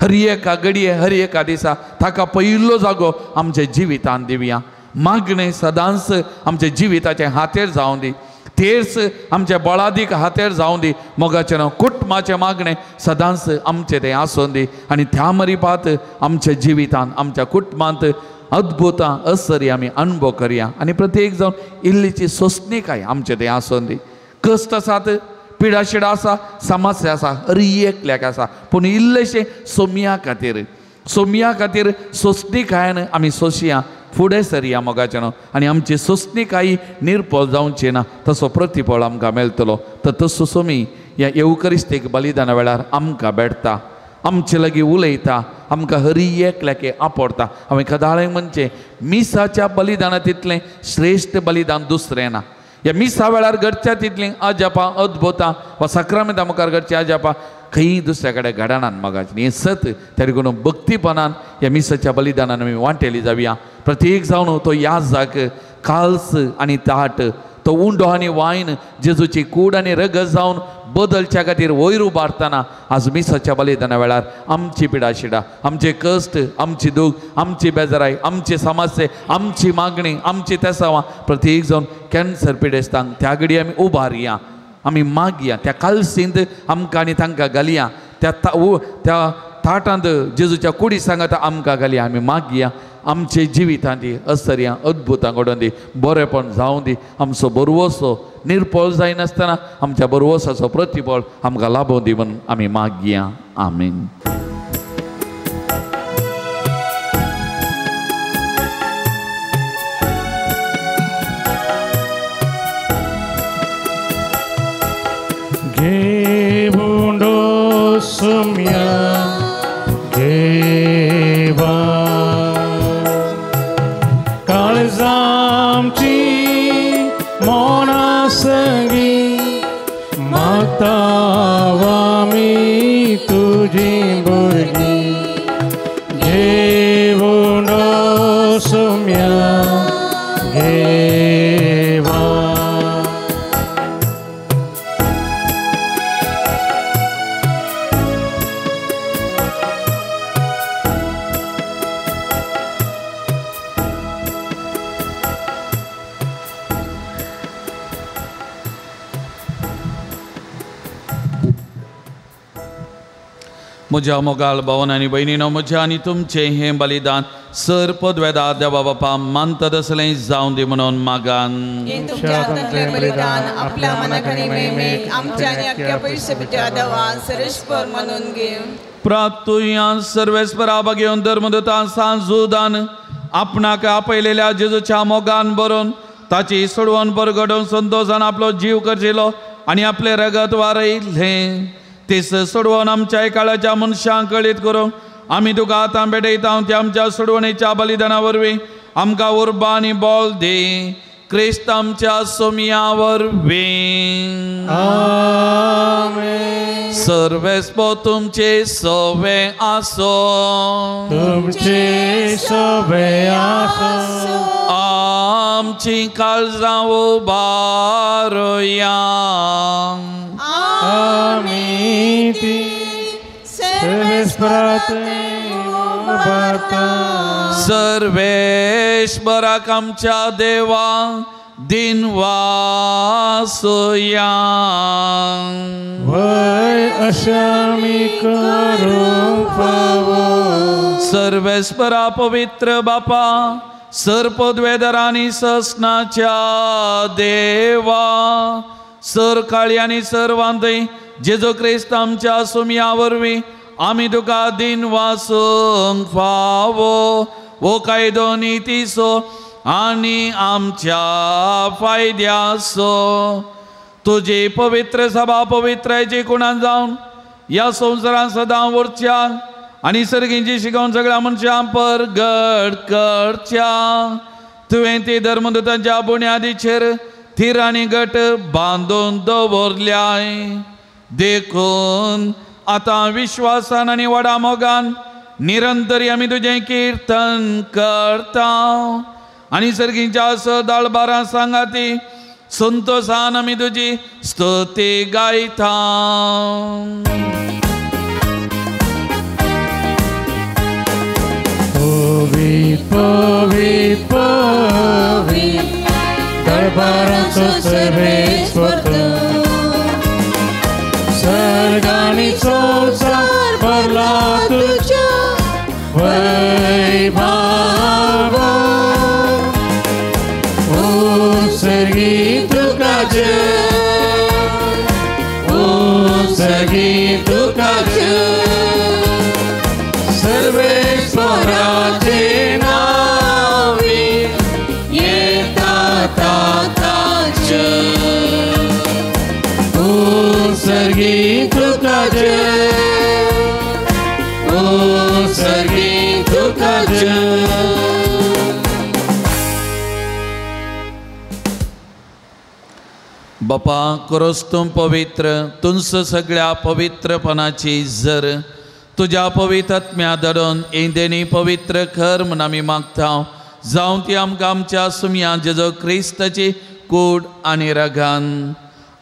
हर एका घडये हर एका दिसा ताका पयलो जागो आमच्या जिवितांत दिवया. मागणें सदांच आमच्या जिविताचें हातेर जावं दी, तेच आमच्या बळादीक हातेर जावं दी. मोगाचें न्हू कुटुंबाचें मागणें सदांच आमचें तें आसूं दी आनी त्या मरिपात आमच्या जिवितांत आमच्या कुटुंबांत अद्भुतां असरी आमी अणभव करया. आनी प्रत्येक जावन इल्लीची सोंसणीकाय आमचें तें आसूं दी. कश्ट आसात, पिडाशिडा आसा, समस्या आसा, हर एकल्याक आसा, पूण इल्लेशें सोमया खातीर, सोमया खातीर सोंसणीकायेन आमी सोंसया, फुडें सरया मोगाचें न्हू. आनी आमची सोंसणीकाय निर्पळ जावची ना, तसो प्रतिफळ आमकां मेळटलो. तर तसो सोमी ह्या येवकरिस्तीक बलिदाना वेळार आमकां भेटता, आमचे लागीं उलयता, आमकां हरी एकल्याक आपडटा. हांवें कदाळें म्हणचें मिसाच्या बलिदाना तितलें श्रेश्ठ बलिदान दुसरें ना. ह्या मिसा वेळार घडच्या तितलीं अजापां अद्भुतां वा साक्रामेंता मुखार घडची अजापां खंय दुसऱ्या कडेन घडणान मोगाचें हें सत. त्या देखून भक्तीपणान ह्या मिसाच्या बलिदानान आमी वांटेली जावया. प्रत्येक जावन तो याजाक काल्स आनी ताट, तो उंडो आनी वायन जेजूची कूड आनी रगत जावन बदलच्या खातीर वयर उबारतना आज मिसाच्या बलिदाना वेळार आमची पिडाशिडा, आमचे कश्ट, आमची दूख, आमची बेजाराय, आमची समस्ये, आमची मागणी, आमची तेसावां प्रत्येक जावन कॅन्सर पिडेस्तांक त्या घडये आमी उबारया, आमी मागया. त्या कालसींत आमकां आनी तांकां घालया, त्या त्या ताटांत जेजूच्या कुडी सांगात आमकां घालया, आमी मागया. आमचे जिवितांत दी असर्यां अद्भुतां घडोवन दी, बरेपण जावं दी. आमचो बरवसो निर्पळ जायनासतना आमच्या बरवसाचो प्रतिफळ आमकां लाभोवं दी म्हूण आमी मागया. आमीन. घेवून सोम्या घेवा काळजामची मोनासंगी मागतावामी तुजी भुरगीं. घेवून सोम्या घेवा. म्हज्या मोगाल भावन आनी भयणीनो, म्हज्या आनी तुमचें हें बलिदान सर पदवेदा देवा बापा मानतात असलें जावं दी म्हणून मागान. तुमच्या हातांतलें बलिदान आपल्या मनाक आनी महिमेक आमच्या आनी अख्ख्या पयशे देवा सर्वेस्पर मानून घेवन प्रातुया सर्वेस्परा घेवन धर्मदूतान सांजुदान आपणाक आपयलेल्या जेजूच्या मोगान बरोवन ताची सोडवण परगडोवन संतोशान आपलो जीव करचेलो आनी आपलें रगत वारयलें तेस सोडवून आमच्या काळाच्या मनशांक कळीत करूंक आमी तुका आतां भेटयता. त्या आमच्या सोडवणेच्या बलिदाना वरवीं आमकां उर्बा आनी बळ दी, क्रिस्त आमच्या सोमया वरवीं. आमेन. सर्वेस्पो तुमचे सवे आसो, तुमचे सवे आसो. आमची काळजां उबारुया. आमी ती सर्वेस्परात उबारता. सर्वेश्वराक आमच्या देवा दिनवासुया. वय अशा आमी करूंक फावो. सर्वेस्परा पवित्र बापा, सर्पद्वेदर आनी ससनाच्या देवा, सर काळी आनी सर्वांतय जेजू क्रिस्त आमच्या सुमया वरवीं आमी तुका दिनवासूंक फावो. वो कायदो नितीचो आनी आमच्या फायद्याचो. तुजी पवित्र सभा पवित्रायची कुणान जावन ह्या संवसारांत सदां उरच्या आनी सर्गींची शिकोवन सगळ्या मनशां परगट करच्या. तुवें ती धर्मदूतांच्या बुन्यादीचेर थीर आनी गट बांदून दवरल्याय. देखून आतां विश्वासान आनी व्हडा मोगान निरंतर आमी तुजें किर्तन करता आनी सर्गींच्या सदाळबारां सांगाती संतोशान आमी तुजी स्तुती गायता. पवित्र पवित्र पवित्र दरबाराचो सर्वेस्पर तूं, सर्ग आनी संवसार भरला तुज्या वैभवान. ओ सर्गी तुका जय, ओ सर्गी तुका जय, सर्वेस्पराचे नावे येता ताताचे. ओ सर्गी तुका जय, ओ सर्गी तुका जय. बापा करोस तूं पवित्र, तुंस सगळ्या पवित्रपणाची जर तुज्या पवित्र आत्म्या धरून इंदेनी पवित्र कर म्हूण आमी मागता. जावं ती आमकां आमच्या सुमया जेजू क्रिस्ताची कूड आनी रगान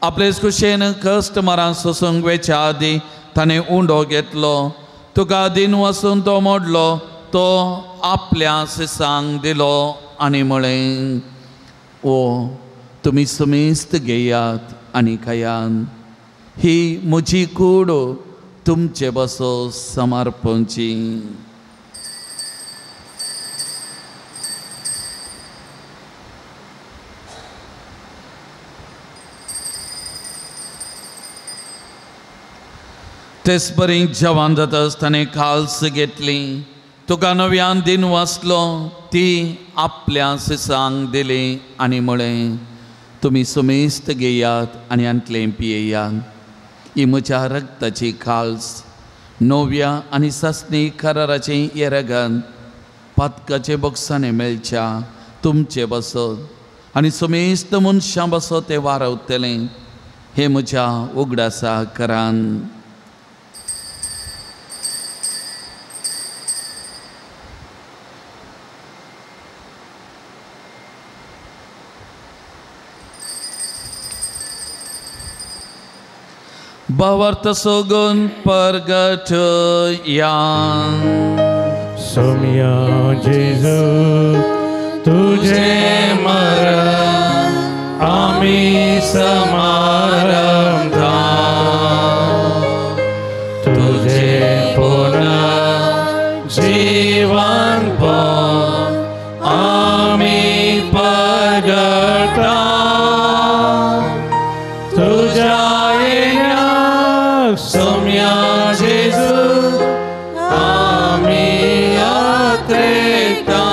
आपलेच कुशेन कश्ट मरां सोसूंक वेच्या आदीं ताणें उंडो घेतलो, तुका दिन वसून तो मोडलो, तो आपल्या सिसांक दिलो आनी म्हळें, ओ तुमी सुमेस्त घेयात आनी खायात, ही म्हजी कूड तुमचे बसो समर्पणची. तेच परी जवान जाता आसतना खाल्स घेतली, तुका नव्यान दिन वाचलो, ती आपल्या सिसांक दिली आनी म्हळें, तुमी सुमेस्त घेयात आनी आंतलें पियेयात, ही म्हज्या रक्ताची खाल्स, नव्या आनी सासणी कराराचें हें रगत पातकाचे बोक्सांनी मेळच्या तुमचे बसत आनी सुमेस्त मनशां बसत तें वारवतलें, हें म्हज्या उगडासा करान. भावार्थ सगून परगट या सोम्या जेजू तुझे मरण आमी समारंभता तुझे पुनः जीवन आमी परगटा तुझ्या येण्याक सोम्या जेजू आमी यात्रेता.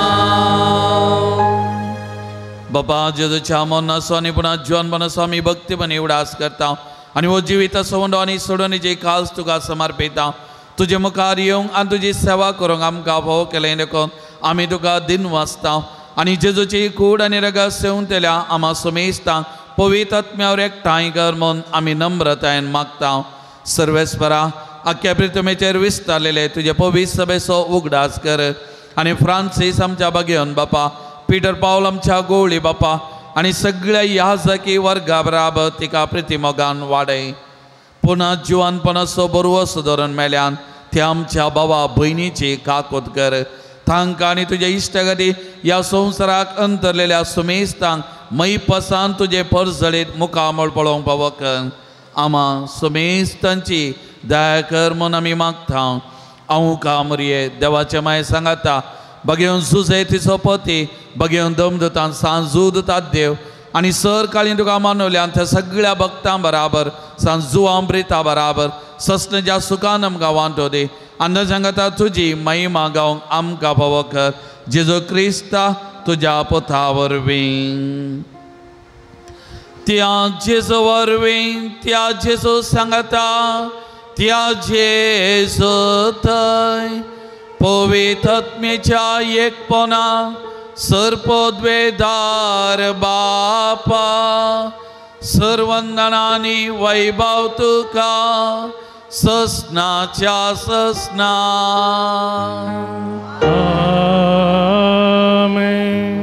बाबा जेजूच्या मरणाचो आनी पुन्हा जिवनपणाचो आमी भक्तीपणी उडास करता आनी हो जिविताचो वंडो आनी सोडवणेची काज तुका समर्पिता. तुजे मुखार येवंक आनी तुजी सेवा करूंक आमकां फावो केलें देखून आमी तुका दिन वाचता आनी जेजूची कूड आनी रगत सेवंतल्या आमा सुमेस्तांक पवित्र आत्म्यावर एकठांय कर म्हूण आमी नम्रतायेन मागता. सर्वेस्परा आख्या प्रितमेचेर विस्तारलेले तुजे पवित्र सभेचो उगडास कर आनी फ्रांसीस आमच्या बागेवन बापा, पीटर पावल आमच्या गोवळी बापा आनी सगळ्या याजकी वर्गा बराबर तिका प्रितिमोगान वाडय. पुन्हा जिवानपणाचो बरवस धरून मेल्यान ते आमच्या बाबा भयणीची काकोत कर. तांकां आनी तुज्या इश्टागती ह्या संवसाराक अंतरलेल्या सुमेस्तांक मैपसान तुजे परजळीत मुखामळ पळोवंक पावक आमा सुमेस्तांची दया कर म्हूण आमी मागता. हांव कामरिये देवाचे माय सांगाता बगेवन जुजे तिचो पती बगेवन दमदतान सांजूद देव आनी सर काळी तुका मानवल्यान त्या सगळ्या भक्तां बराबर सांजू अमृता बराबर ससनच्या सुखान आमकां वांटो दी आनी सांगता तुजी महिमा गावंक आमकां फावो कर जेजू क्रिस्ता तुज्या पुता वरवीं. त्या जेजू वरवीं त्या जेजू सांगता त्या जेजू थंय पवित्र आत्म्याच्या एकपणा सर्पद्वेदार बापा सर्वंदनानी वैभव तुका ससनाच्या ससना. आमेन.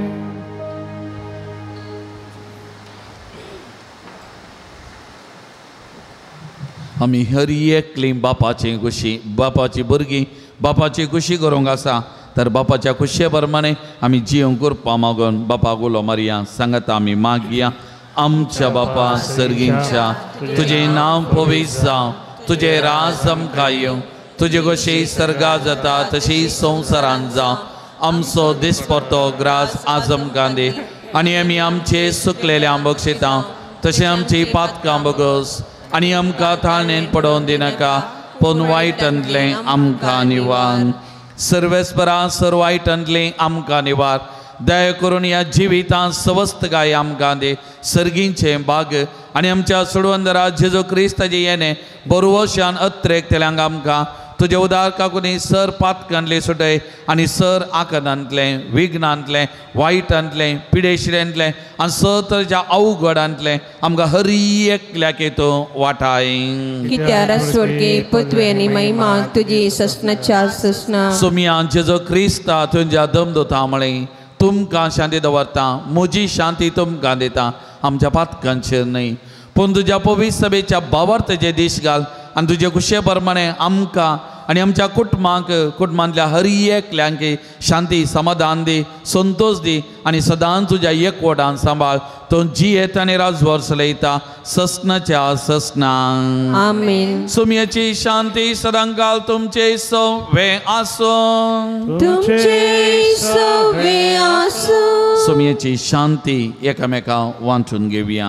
आमी हर एकली बापाची खुशी बापाची भुरगीं बापाची खुशी करूंक आसा तर बापाच्या खुशये प्रमाणे आमी जिवंक करपा मागून बापाक उलो मारया. सांगता आमी मागया. आमच्या बापा सर्गींच्या तुजें नांव पवित्र जावं, तुजें राज आमकां येवं, तुजे कशी सर्गा जाता तशी संवसारांत जावं. आमचो दिसपडतो ग्रास आज आमकां दी आनी आमी आमचे सुकलेले बक्षिता तशें आमची पातकां बगस आनी आमकां ताळणेन पडोवन दिनाका पूण वायटांतलें आमकां निवार. सर्वेस्परा सर वायटांतलें आमकां निवार. दया करून ह्या जिवितांत सवस्तकाय आमकां दी सर्गींचें भाग आनी आमच्या सोडवंदरा जेजू क्रिस्ताचें येणें बरवशान अत्रेक तेल्यांक आमकां तुजे उदार काकुनी सर पातकांतलें सुटय आनी सर आकदांतलें विघ्नांतलें वायटांतलें पिडेशिरेंतलें आनी सर तरेच्या अवघडांतलें आमकां हर एकल्याक तूं वाटाय. कित्यार स्वर्गे पृथ्वी आनी महिमा तुजी ससनाच्या ससना. सोमिया जेजू क्रिस्ता तुज्या दमदोता म्हळें तुमकां शांती दवरता म्हजी शांती तुमकां दिता आमच्या पातकांचेर न्हय पूण तुज्या पवित्र सभेच्या भावार्थाचे दीस घाल आनी तुजे खुशये प्रमाणे आमकां आनी आमच्या कुटुंबांक कुटुंबांतल्या हर एकल्यांक शांती समाधान दी संतोश दी आनी सदांच तुज्या एकवटान सांबाळ. तो जियेत आनी राजवर्स चलयता ससनाच्या ससना. आमेन. सुमयाची शांती सदांकाल तुमचे सवे आसूं. तुमचे सवे आसूं. सुमयाची शांती एकामेका वांटून घेवया.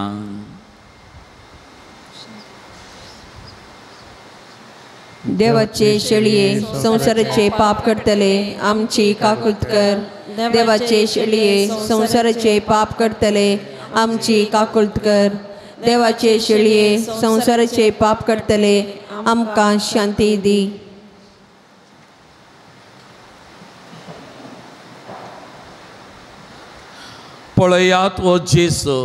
देवाचे शेळये संवसाराचे पाप करतले आमची काकूत कर. देवाचे शेळये संवसाराचे पाप करतले आमची काकूत कर. देवाचे शेळये संवसाराचे पाप करतले आमकां शांती दी. पळयात ओ जेजू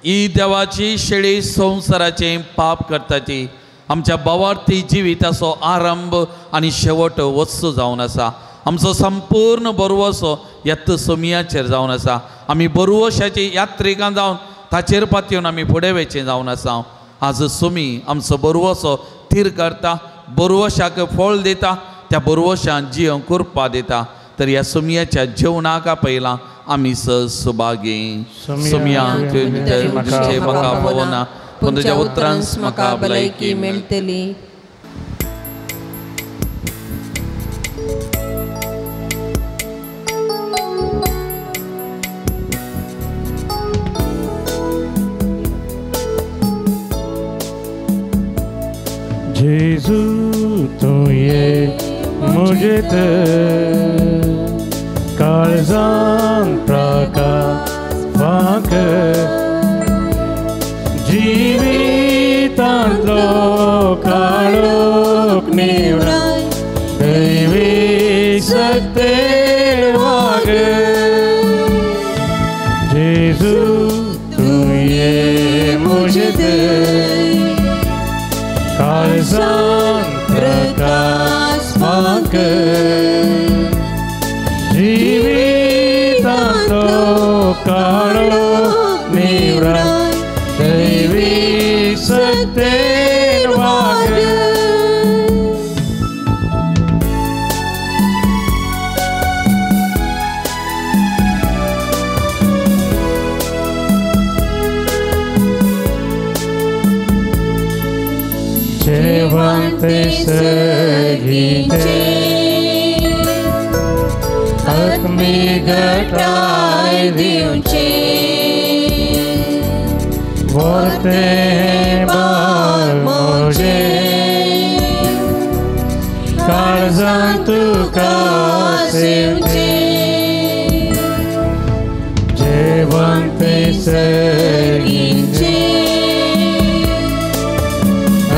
ही देवाची शेळी संवसाराचे पाप करता ती आमच्या भावार्थी जिविताचो आरंभ आनी शेवट वस्तू जावन आसा. आमचो संपूर्ण बरवसो यत्त सोमियाचेर जावन आसा. आमी बरवशाची यात्रिकां जावन ताचेर पातयेवन आमी फुडें वचचें जावन आसा. आज सुमी आमचो बरवसो थीर करता, बरवशाक फळ दिता, त्या बरवशान जियोंक कृपा दिता। तर ह्या सुमयाच्या जेवणाक पयला आमी सुभागी। सुमया तुजें म्हाका पळोवना पूण तुज्या उतरांस म्हाका भलायकी मेळटली। जेजू तू ये मुझे ते काळजान प्रकाश फांक जिवितांतलो काळोख निवराय दैवी सत्तेर वाग। जेजू तू ये मुझे ते काळजान प्रकाश फांक जिवितांतलो काळोख निवराय दैवी सत्तेर वाग। जेवंते सगीचे आत्मी घटाय दिवचे वर्ते बाल मोजे काळजान तुका सेवचे। जेवंते सगीचे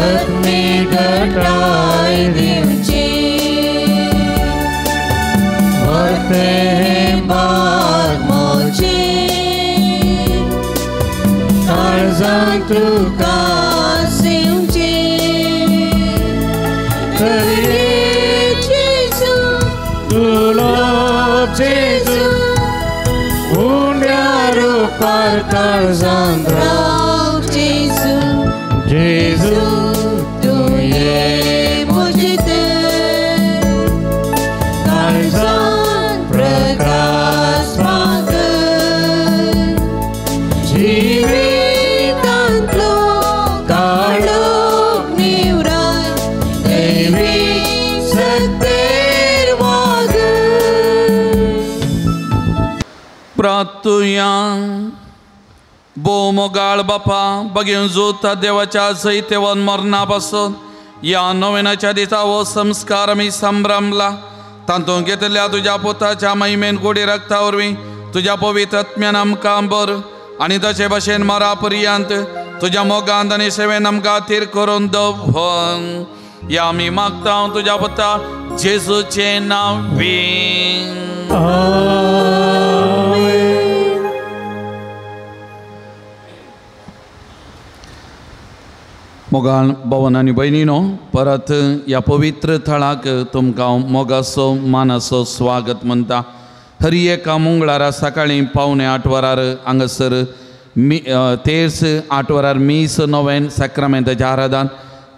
आत्मी घटाय दिवचे वर्ते बाल मोजे काळजान तुका सेवचे। जेजू तुलो जेजू उंड्या रुपार काळजान राव जेजू। जेजू तू ये मुझे ते काळजान प्रकाश फांक जिवितांतलो काळोख निवराय दैवी सत्तेर वाग। प्रार्थुया। भोव मोगाळ बापा बगेवन जोता देवाच्या जैतेवन मरणा पासून ह्या नोवेनाच्या दिसा हो संस्कार आमी संभ्रमला तातूंत घेतल्या तुज्या पुताच्या महिमेन गोडी रक्ता वरवीं तुज्या पवित्र आत्म्यान आमकां बर आनी तशे भशेन मरा पर्यंत तुज्या मोगांत आनी सेवेन आमकां थीर करून दवर। ह्या आमी मागता तुज्या पुता जेजूचें नांव। मोगाळ भवन आनी भयणीनो, परत ह्या पवित्र थळाक तुमकां मोगाचो मानाचो स्वागत म्हणटा। हर एका मंगळारा सकाळीं 7:45 वरार हांगासर तेर्स 8 वरार मीस नोवेन साक्रामेंताच्या आराधन,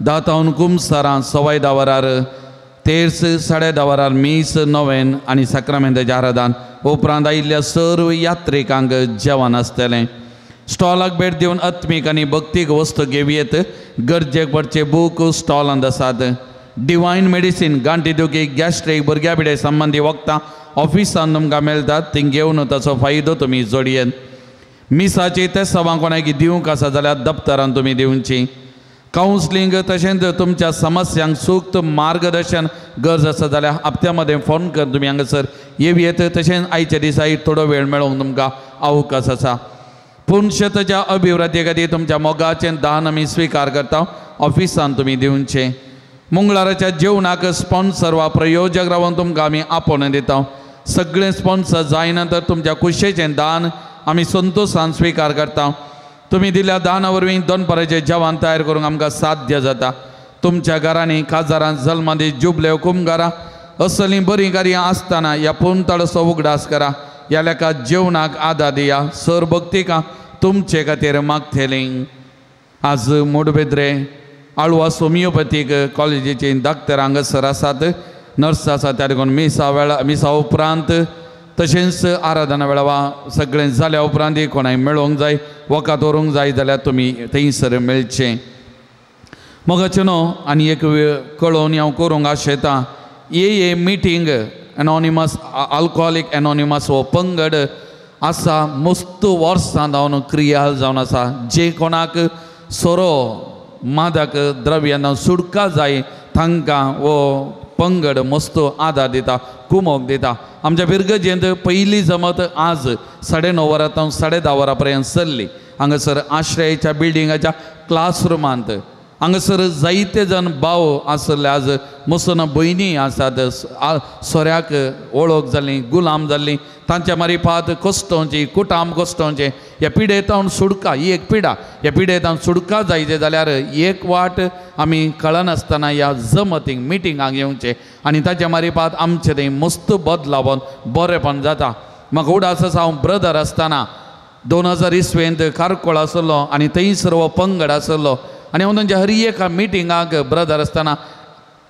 10 तावन कुमसारां 10:15 वरार तेर्स 10:30 वरार मीस नोवेन आनी साक्रामेंताच्या आराधन। उपरांत आयिल्ल्या सर्व यात्रिकांक जेवण आसतलें। स्टॉलाक भेट दिवन आत्मीक आनी भक्तीक वस्तू घेवयेत। गरजेक पडचे बूक स्टॉलांत आसात। डिवायन मेडिसीन गांठी दुखी गॅस्ट्रीक भुरग्या पिडे संबंदी वखदां ऑफिसान तुमकां मेळटात, ती घेवन ताचो फायदो तुमी जोडयेत। मिसाची ते सभां कोणाक दिवंक आसा जाल्यार दप्तरान तुमी दिवची। कावन्सिलींग तशेंच तुमच्या समस्यांक सूक्त मार्गदर्शन गरज आसा जाल्यार हप्त्या मदें फोन कर तुमी हांगासर येवयेत। तशेंच आयच्या दिसाय थोडो वेळ मेळोवंक तुमकां अवकाश आसा। पुनशताच्या अभिवृद्धी खातीर तुमच्या मोगाचें दान आमी स्विकार करता, ऑफिसान तुमी दिवचें। मंगळाराच्या जेवणाक स्पॉन्सर वा प्रयोजक रावन तुमकां आमी आपोवणें दिता। सगळें स्पॉन्सर जायना तर तुमच्या कुशेचें दान आमी संतोशान स्विकार करता। तुमी दिल्या दाना वरवीं दनपाराचें जेवण तयार करूंक आमकां साध्य जाता। तुमच्या घरांनी काजारां जल्मादी जुबले कुमगारां असलीं बरीं कार्यां आसतना ह्या पुनताळचो उगडास करा। ह्या लेखा जेवणाक आदार दिया। सर भक्तिकां तुमचे खातीर मागतलीं। आज मोडबेद्रे आळवास होमिओपॅथीक कॉलेजीचे डॉक्टर हांगासर आसात, नर्स आसात. त्या देखून मिसा वेळा मिसा उपरांत तशेंच आराधना वेळा वा सगळें जाल्या उपरांत कोणाक मेळोंक जाय, वखद व्हरूंक जाय जाल्यार तुमी थंयसर मेळचें. मोगाचें न्हू आनी एक कळोवन हांव करूंक आशेतां, ए A meeting anonymous alcoholic anonymous हो पंगड आसा मस्त वर्सां जावन क्रियाल जावन आसा. जे कोणाक सोरो मादक द्रव्यां सुटका जाय तांकां हो पंगड मस्त आदार दिता, कुमोक दिता. आमच्या फिरगजेंत पयली जमत आज 9:30 वरां तावन 10:30 वरां पर्यंत चल्ली. हांगासर आश्रयाच्या बिल्डिंगाच्या क्लासरुमांत हांगासर जायते जाण भाव आसले, आज मुसलमान भयणी आसात, सोऱ्याक वळख जाली, गुलाम जाल्ली, तांच्या मारिफात कश्टोंची कुटाम कश्टोंचे ह्या पिडेतावन सुटका, ही एक पिडा, ह्या पिडेतावन सुटका जायचे जाल्यार एक वाट आमी कळनासतना ह्या जमतींक मिटिंगांक येवचें आनी ताच्या मारिफात आमचें थंय मस्त बदलावन बरेंपण जाता. म्हाका उडास आसा हांव ब्रदर आसतना 2000 इसवेंत कारकोळ आसलो आनी थंयसर हो पंगड आसलो आनी हांव तांच्या हर एका मिटिंगाक ब्रदर आसतना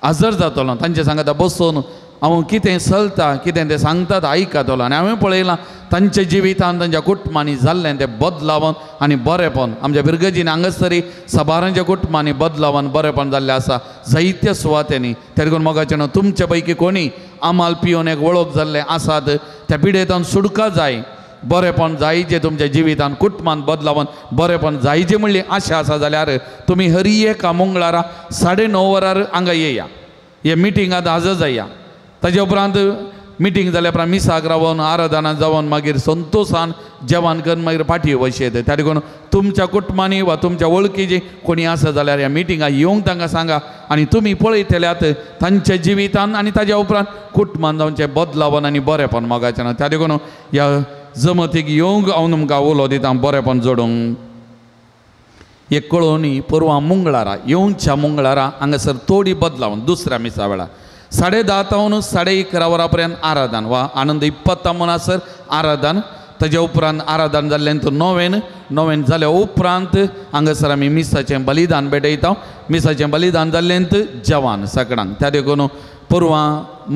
हजर जातलो, तांचे सांगता बसून हांव कितें चलता कितें तें सांगतात आयकतलो. आनी हांवें पळयलां तांच्या जिवितान तांच्या कुटुंबांनी जाल्लें तें बदलावन आनी बरेंपण. आमच्या बिरगजीन हांगासरी साबारांच्या कुटुंबांनी बदलावन बरेंपण जाल्लें आसा जायत्या सुवातेंनी. ते देखून मोगाचें न्हू तुमचे पैकी कोणी आमाल पिवन एक वळख जाल्लें आसात त्या पिडेतान सुटका जाय, बरेंपण जायचें तुमच्या जिवितान कुटुंबान बदलावन बरेंपण जायचें म्हणली आशा आसा जाल्यार तुमी हरी एका मंगळारा 9:30 वरार हांगा येया, हे मिटिंगांत हजर जाया. ताजे उपरांत मिटींग जाल्या उपरांत मिसाक रावन आराधना जावन मागीर संतोशान जेवण करून मागीर पाटी वशेत. त्या देखून तुमच्या कुटुंबांनी वा तुमच्या वळखीची कोणी आसा जाल्यार ह्या मिटिंगाक येवंक तांकां सांगा आनी तुमी पळयतल्यात तांच्या जिवितान आनी ताज्या उपरांत कुटुंबान जावचें बदलावन आनी बरेंपण मोगाचें ना. त्या देखून ह्या जमतीक येवंक हांव तुमकां उलो दिता बरेंपण जोडूंक. एक कळोवणी परवां मंगळारा येवच्या मंगळारा हांगासर थोडी बदलावन दुसऱ्या मिसा वेळार 10:30 तावन 11:30 वरां पर्यंत आराधन वा आनंद 20 म्हणसर आराधन. ताज्या उपरांत आराधन जाल्ल्यान नोवेन नोवेन जाल्या उपरांत हांगासर आमी मिसाचें बलिदान भेटयता. मिसाचें बलिदान जाल्ल्यान जेवण सगळ्यांक. त्या देखून परवां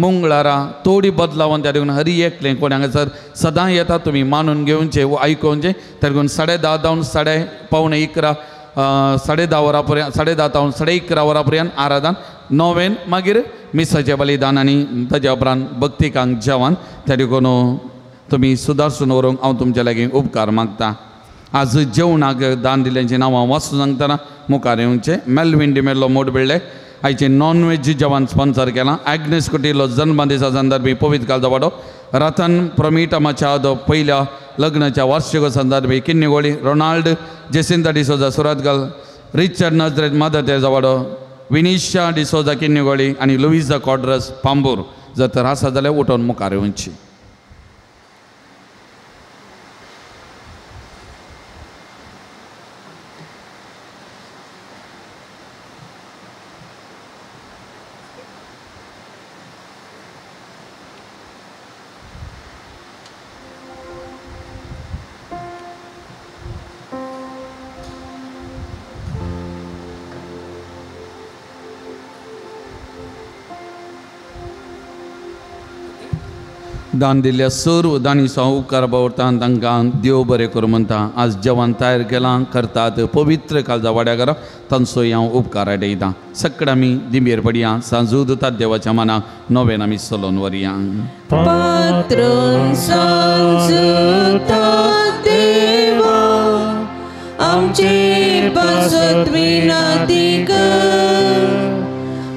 मंगळारा थोडी बदलावन त्या देखून हरी एकलें कोण हांगासर सदां येता तुमी मानून घेवचें आयकोवचें. त्या देखून 10:30 जावन 10:45 10:30 वरां पर्यंत 10:30 जावन 11:30 वरां पर्यंत आराधन नोवेन मागीर मिसाचें बलिदान आनी ताज्या उपरांत भक्तिकांक जेवण. त्या देखून तुमी सुदारसून व्हरूंक हांव तुमच्या लागीं उपकार मागता. आज जेवणाक दान दिल्ल्यांचीं नांवां वाचून सांगतना मुखार येवचें. मेलवीन डिमेल्लो मोडबिल्ले आयचें नॉन वेज जेवण स्पॉन्सर केलां. आग्नेस कुटिल्लो जन्मदिसा संदर्भी पवित्र कालचो वाडो. रतन प्रमिटा माचादो पयल्या लग्नाच्या वार्षिक संदर्भी किन्नीगोळी. रोनाल्ड जेसिंता डिसोजा सुरतगल. रिचर्ड नजरेत मदर वाडो. विनिशा डिसोजा किन्नीगोळी आनी लुईजा कॉड्रस पांबूर. जर तर आसा जाल्यार उठोवन मुखार येवची. दान दिल्ल्या सर्व दानी उपकार बावरता तांकां देव बरें करूं म्हणटा. आज जेवण तयार केलां करतात पवित्र काळजा वाड्या घरा तांचो हांव उपकार आडयता. सगळें आमी दिंबेर पडया सांजू दितात देवाच्या मनाक नवेन आमी चलोवन व्हरया. पात्रून सांजूता देवा आमचे पासत विनंती कर.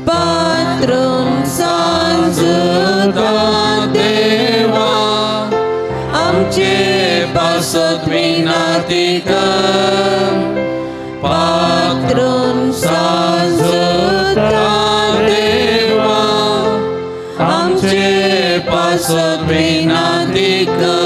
पात्रून सांजूता देवा आमचे पासत विनंती कर. पात्रून सांजूता देवा आमचे पासत विनंती कर.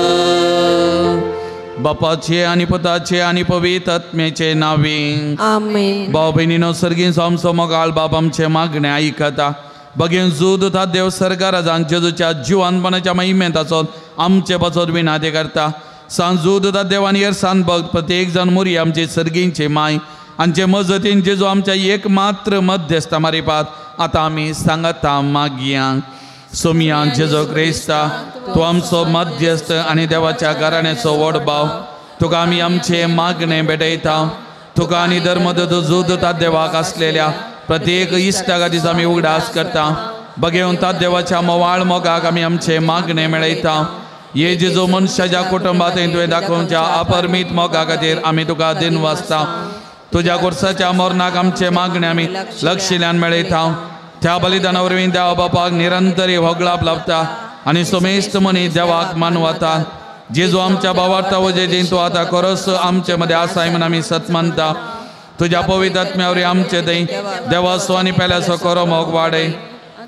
बापाचे आनी पुताचे आनी पवित्र आत्म्याचे नांवी आमेन. भाव भयणीनो सर्गीं आमचो मोगाळ बाप आमचें मागणें आयकता. बगेन जूद ता देव सरकारान जेजूच्या जिवानपणाच्या महिमेंत आसोन आमचे पासत विनाते करता. सांजूद ता देवान येरसान भक्त प्रत्येक जाण मोरी आमचे सर्गींचे माय आमचे मजतीन जेजू आमच्या एक मात्र मध्यस्था मारिपात आतां आमी सांगता मागया. सोमिया जेजू क्रिस्ता तूं आमचो मध्यस्थ आनी देवाच्या घराण्याचो व्हड भाव, तुका आमी आमचे मागणे भेटयता. तुका आनी धर्मदूत जुदता देवाक आसलेल्या प्रत्येक इश्टा खातीर आमी उगडास करता. बगेवन तात देवाच्या मोवाळ मोगाक आमी आमचे मागणे मेळयता. ये जेजू मनशाच्या कुटुंबात तुवें दाखोवच्या अपरमीत मोगा खातीर आमी तुका दिन वाचता. तुज्या कुर्साच्या मरणाक आमचे मागणे आमी लक्षिल्यान मेळयता. त्या बलिदाना वरवीं देवा बापाक निरंतरी होगळाप लाभता आनी सोमेस्त मनी देवाक मानवता. जेजू आमच्या भावार्था वजेजीन तूं आतां खरोच आमचे मदें आसाय म्हूण आमी सत मानता. तुज्या पवित्र आत्म्या वरवीं आमचे थंय देवाचो आनी पेल्याचो खरो मोग वाडय.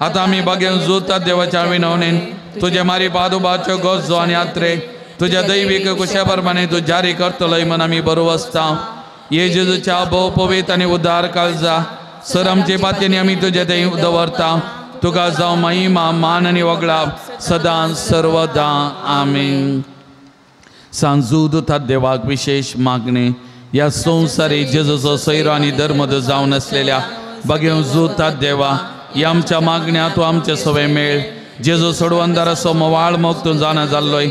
आतां आमी बागेवन जुतात देवाच्या विनवणेन तुजे मारी पादुबाच्यो गरजो आनी आत्रे तुज्या दैवीक कुशा प्रमाणे तूं जारी करतलोय म्हूण आमी बरो आसता. ये जेजूच्या भोव पवित्र आनी उदार काळजा सर आमचे पातयेनी आमी तुजे थंय दवरता. तुका जावं महिमा मान आनी वगळाप सदां सर्वदां. आमीन. सांजू दुता देवाक विशेष मागणे ह्या संवसारी जेजूचो सैरो आनी धर्मद जावन आसलेल्या बागेवन जुता देवा ह्या आमच्या मागण्या तूं आमचे सवय मेळ. जेजू सोडवणदाराचो मोवाळ मोग तूं जाणा जाल्लोय.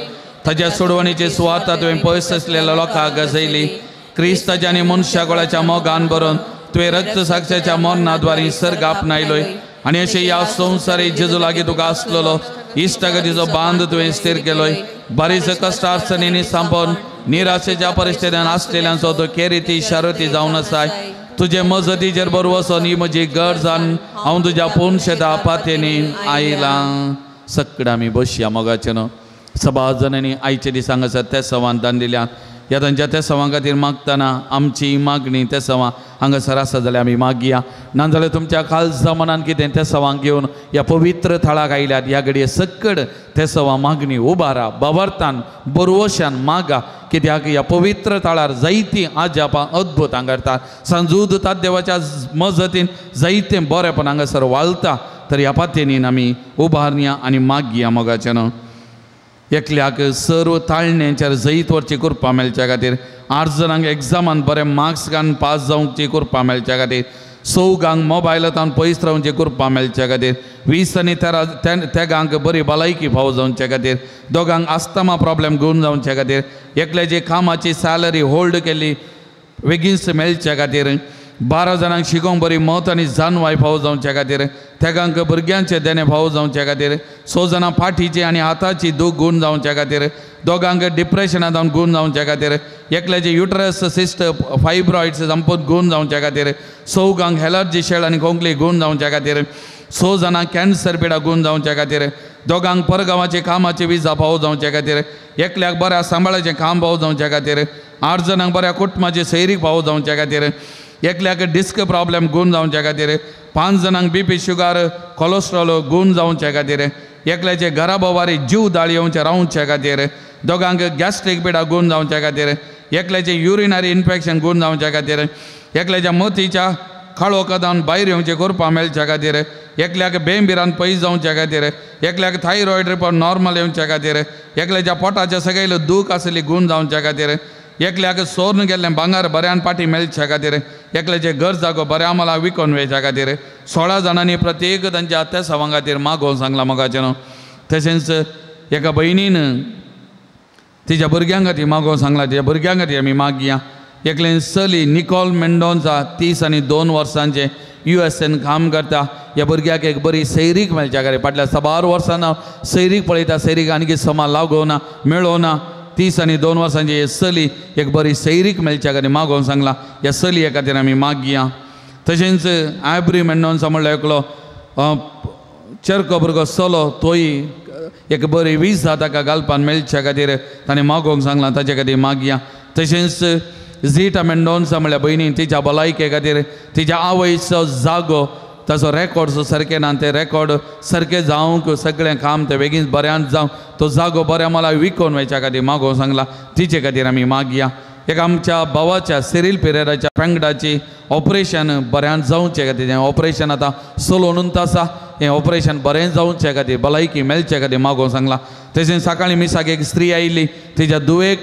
ताज्या सोडवणीची सुवाता तुवें पयस आसलेल्या लोकांक गजयली. क्रिस्ताच्या आनी मनशा गोळाच्या मोगान भरून तुवें रक्त साक्षाच्या मरणाद्वारी सर्ग आपणायलोय आनी अशें ह्या संवसारी जेजू लागीं तुका आसलेलो इश्टागतीचो बांद तुवें स्थीर केलोय. बारीच कश्ट अडचणींनी सांपोवन निराशेच्या परिस्थितीन आसलेल्यांचो तो केरिती शारती जावन आसाय. तुजे मजतीचेर बरो वचोन ही म्हजी गरज हांव तुज्या पुनशेता पातयेनी आयलां. सगळें आमी बसया मोगाचें न्हू. सभा जणांनी आयचे दीस हांगासर ते सवान दान दिल्या. ह्या तांच्या त्या सवां खातीर मागतना आमची मागणी त्या सवां हांगासर आसा जाल्यार आमी मागया. नाजाल्यार तुमच्या काळजा मनान कितें त्या सवांक घेवन ह्या पवित्र थळाक आयल्यात ह्या घडये सक्कड त्या सवां मागणी उबारा बावरतान बरवशान मागा. कित्याक ह्या पवित्र थळार जायतीं आजापां अद्भुत हांगा सांजूद तात देवाच्या मजतीन जायतें बरेंपण हांगासर वाळता. तर ह्या पातयेनीन आमी उबारया आनी मागया मोगाचें न्हू. एकल्याक सर्व ताळण्यांचेर जैत व्हरची कृपा मेळच्या खातीर, 8 जाणांक एग्जामान बरे मार्क्स घालून पास जावची कृपा मेळच्या खातीर, 4 मोबायलांत पयस रावची कृपा मेळच्या खातीर, 20 आनी 13 बरी भलायकी फावो जावच्या खातीर, 2 आस्थमा प्रॉब्लेम गुण जावच्या खातीर, एकल्याची कामाची सॅलरी होल्ड केल्ली बेगीनच मेळच्या खातीर, 12 जाणांक शिकोवंक बरी मत आनी जानवाय फावो जावच्या खातीर, तेगांक भुरग्यांचे देणें फावो जावच्या खातीर, 6 जाणां फाटीची आनी हाताची दूख गूण जावच्या खातीर, 2 डिप्रेशना जावन गूण जावच्या खातीर, एकल्याचे युटरस सिस्ट फायब्रॉइड्स संपून गूण जावच्या खातीर, 4 एलर्जी शेळ आनी खोंकली गूण जावच्या खातीर, 6 जाणां कॅन्सर पिडा गूण जावच्या खातीर, 2 परगांवाचे कामाची विजा फावो जावच्या खातीर, एकल्याक बऱ्या सांबाळाचें काम फावो जावच्या खातीर, 8 जाणांक बऱ्या कुटुंबाची सैरीक फावो जावच्या खातीर, एकल्याक डिस्क प्रॉब्लेम गूण जावच्या खातीर, 5 जाणांक बीपी शुगर कोलेस्ट्रॉल गूण जावच्या खातीर, एकल्याचे घरा बोवारी जीव दाळ येवचे रावच्या खातीर, 2 गॅस्ट्रीक पिडा गूण जावच्या खातीर, एकल्याचे युरिनरी इन्फेक्शन गूण जावच्या खातीर, एकल्याच्या मोतीच्या काळोखादान भायर येवचे कृपा मेळच्या खातीर, एकल्याक बेंबिरान पयस जावच्या खातीर, एकल्याक थायरॉयड रिपोर्ट नॉर्मल येवच्या खातीर, एकल्याच्या पोटाच्या सगळे दूख आसली गूण जावच्या खातीर, एकल्याक सोर्न गेल्लें भांगर बऱ्यान पाटी मेळच्या खातीर, एकल्याचे घर जागो बऱ्या मला विकोन वयच्या खातीर, 16 जाणांनी प्रत्येक तांच्या त्या सवां खातीर मागोवन सांगलां मोगाचें न्हू. तशेंच एका भयणीन तिच्या भुरग्यां खातीर मागोवन सांगलां, तिच्या भुरग्यां खातीर आमी मागया. एकलें चली निकोल मेंडोन्सा 30 आनी 2 वर्सांचें USN काम करता. ह्या भुरग्याक एक बरी सैरीक मेळच्या खातीर फाटल्या साबार वर्सां सैरीक पळयता, सैरीक आनी समा लागोना मेळोना. 30 आनी 2 वर्सांची चली एक बरी सैरीक मेळच्या खातीर मागोवन सांगलां. ह्या चलये खातीर आमी मागया. तशेंच आयब्री मेंडोन्सा म्हणल्यार एकलो चेरको भुरगो चलो तोय एक बरी विजा ताका घालपान मेळच्या खातीर ताणें मागोवंक सांगलां, ताचे खातीर मागया. तशेंच झिटा मेंडोन्सा म्हणल्यार भयणी तिच्या भलायके खातीर तिच्या आवयचो जागो ताचो रेकॉर्ड सारकें ना, ते रेकॉर्ड सारकें जावंक सगळें काम तें बेगीन बऱ्यान जावं तो जागो बऱ्या मला विकोवन वयच्या खातीर मागोवंक सांगलां, तिचे खातीर आमी मागया. एक आमच्या भावाच्या सिरील पिरेराच्या पेंगडाची ऑपरेशन बऱ्यान जावचे खातीर, हें ऑपरेशन आतां चलोवन आसा, हें ऑपरेशन बरें जावचे खातीर भलायकी मेळचे खातीर मागोवंक सांगलां. तशेंच सकाळीं मिसाक एक स्त्री आयिल्ली, तिच्या धुवेक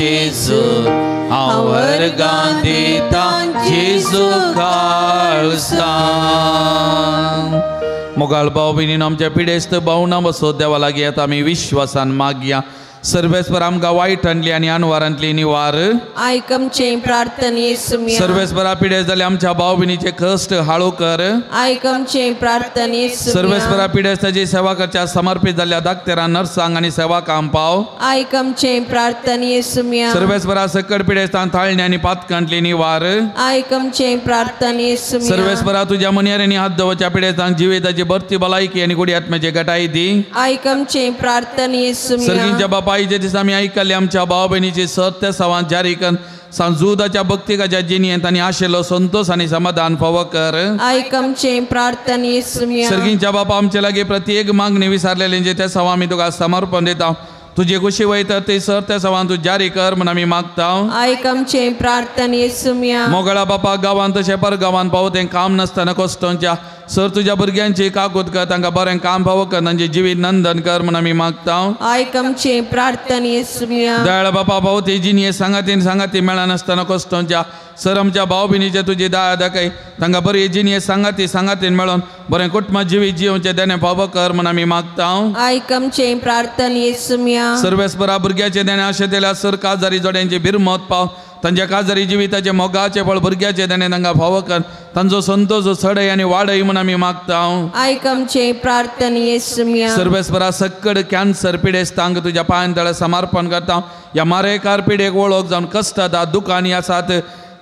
जेजू हांव वर्गां दितां जेजू काळसां. मोगाळ भाव भयणीन आमच्या पिडेस्त भावना बसो देवा लागीं येता आमी विश्वासान मागया. सर्वेस्पर आमकां वायटांतली आनी अनवारांतली निवार. आयक आमचे प्रार्थने सुम्या. सर्वेस्परा पिडेस्त जाले आमच्या भाव भयणीचे कश्ट हाळू कर. आयक आमचे प्रार्थने सुम्या. सर्वेस्परा पिडेस्ताची सेवा करच्या समर्पित जाल्ल्या दाक्तेरां नर्सांक आनी सेवाकांक पाव. आयक आमचे प्रार्थने सुम्या. सर्वेस्परा सकट पिडेस्तांक थाळणी आनी पातकांतली निवार. आयक आमचे प्रार्थने सुम्या. सर्वेस्परा तुज्या मनियारांनी हात दवरच्या पिडेस्तांक जिविताची भरती भलायकी आनी गुडी आत्म्याची गटाय दी. आयक आमचे प्रार्थने सुम्या. सर्गींच्या बापा आईच्या दिसा आमी आयकल्ले आमच्या भाव भयणीची सत्य सवां जारी कर सांजुदाच्या भक्तिकाच्या जिणेंत आनी आशिल्लो संतोष आनी समाधान फावो कर. आयक आमचे प्रार्थने सुम्या. सर्गींच्या बापा आमचे लागीं प्रत्येक मागणी विसारलेली ते सवां आमी तुका समर्पण दिता. तुजे कुशी वयता ते सर त्या सवां तूं जारी कर म्हूण आमी मागता. आयक आमचे प्रार्थने सुम्या. मोगळा बापा गांवांत तशें पर गांवांत पावो तें काम नासतना कश्टोंच्या सर तुज्या भुरग्यांची काकूत कर तांकां बरें काम फावो कर तांचें जिवीत नंदन कर म्हूण आमी मागता. आयक आमचे प्रार्थने सुम्या. दयाळ बापा पावो ती जिणये सांगातीन सांगाती मेळनासतना कश्टोंच्या सर आमच्या भाव भयणीचे तुजी दया दाखय तांकां बरी जिणये सांगाती सांगातीन मेळोन बरें कुटुंब जिवीत जिवचें देणें फावो कर म्हूण आमी मागता. आयक आमचे प्रार्थने सुम्या. सर्वेस्परा भुरग्याचें देणें अशें दिल्यार सर काजारी जोड्यांची बिरमत पाव तांच्या काजारी जिविताचें मोगाचें फळ भुरग्याचें देणें तांकां फावो कर तांचो संतोष चडय आनी वाडय म्हूण आमी मागता. आयक आमचे प्रार्थने सुम्या. सर्वेस्परा सक्कड कॅन्सर पिडेस्तांक तुज्या पांयां तळ्यार समर्पण करता. ह्या मारेकार पिडेक वळख जावन कश्टात दुकांनी आसात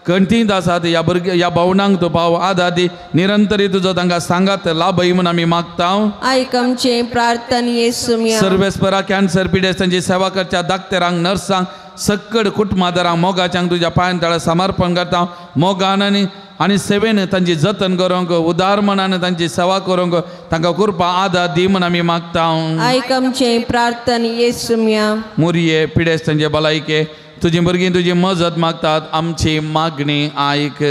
कंठींत आसात ह्या भुरग्या ह्या भावनांक तूं पाव आदादी निरंतरी तुजो तांकां सांगात लाभय म्हूण आमी मागता. आयक आमचे प्रार्थने सुम्या. सर्वेस्परा कॅन्सर पिडेस्तांची सेवा करच्या दाक्तेरांक नर्सांक सक्कड कुटुंबादारांक मोगाच्यांक तुज्या पांयां तळ्यार समर्पण करता. मोगान आनी सेवेन तांची जतन करूंक उदार मनान तांची सेवा करूंक तांकां कृपा आदार दी म्हूण आमी मागता. आयक आमचे प्रार्थने सुम्या. मुरये पिडेस्तांचे भलायके तुजी भुरगीं तुजी मजत मागतात आमची मागणी आयक.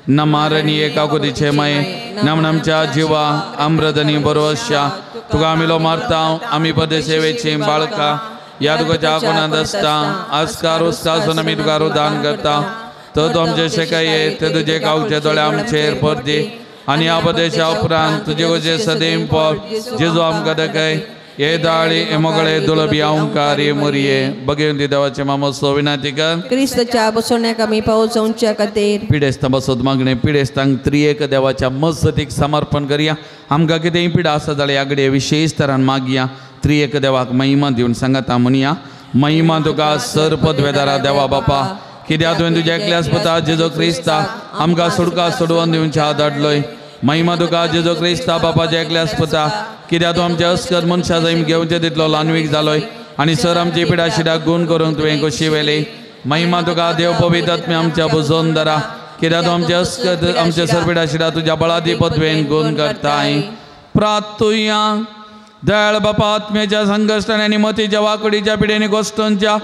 नमारणी एकाकुतीचे माये नमन आमच्या जिवा अमृतनी बरोवश्या तुका आमी लो मारता. आमी परदेशेवेची बाळका ह्या तुका कोणांत आसता आस्कार उस्कासून आमी तुका रुदान करता. तर तूं आमचे शेकाये ते तुजे गांवचे दोळे आमचेर परदी आनी ह्या प्रदेशा उपरांत तुजे गोजे सदैव पोर जेजू आमकां दाखय. हे दाळी हे मोगळे दुलबी ओंकारी मुरये बगेवन दी देवाचे मामोसो विनंती कर क्रिस्तच्या बसवण्याक आमी पावस जावच्या खातीर. पिडेस्तां बसत मागणे पिडेस्तांक त्रियेक देवाच्या मजतीक समर्पण करया. आमकां कितेंय पिडा आसा जाल्यार ह्या घडये विशेश तरान मागया. त्रियेक देवाक महिमा दिवन सांगाता म्हणया. महिमा तुका सर पदवेदारा देवा बापा कित्याक तुवें तुज्या एकल्याच पुता जेजू क्रिस्ता आमकां सुटका सोडोवन दिवच्या धाडलोय. महिमा तुका जेजू क्रिस्ता बापाच्या एकल्याच पुता कित्याक तूं आमच्या अस्कत मनशा जैम घेवचे तितलो ल्हानवीक जालोय आनी सर आमची पिडा शिडाक गूण करूंक तुवें खोशी वेली. महिमा तुका देव पवित्र आत्म्या आमच्या बुजोवन दरा कित्याक तूं आमच्या अस्कत आमच्या सर पिडा शिडा तुज्या बळादी पदवेन गूण करताय. प्रार्थुया. दयाळ बापा आत्म्याच्या संकश्टान आनी मतीच्या वाकडीच्या पिडेनी गोश्टोंच्या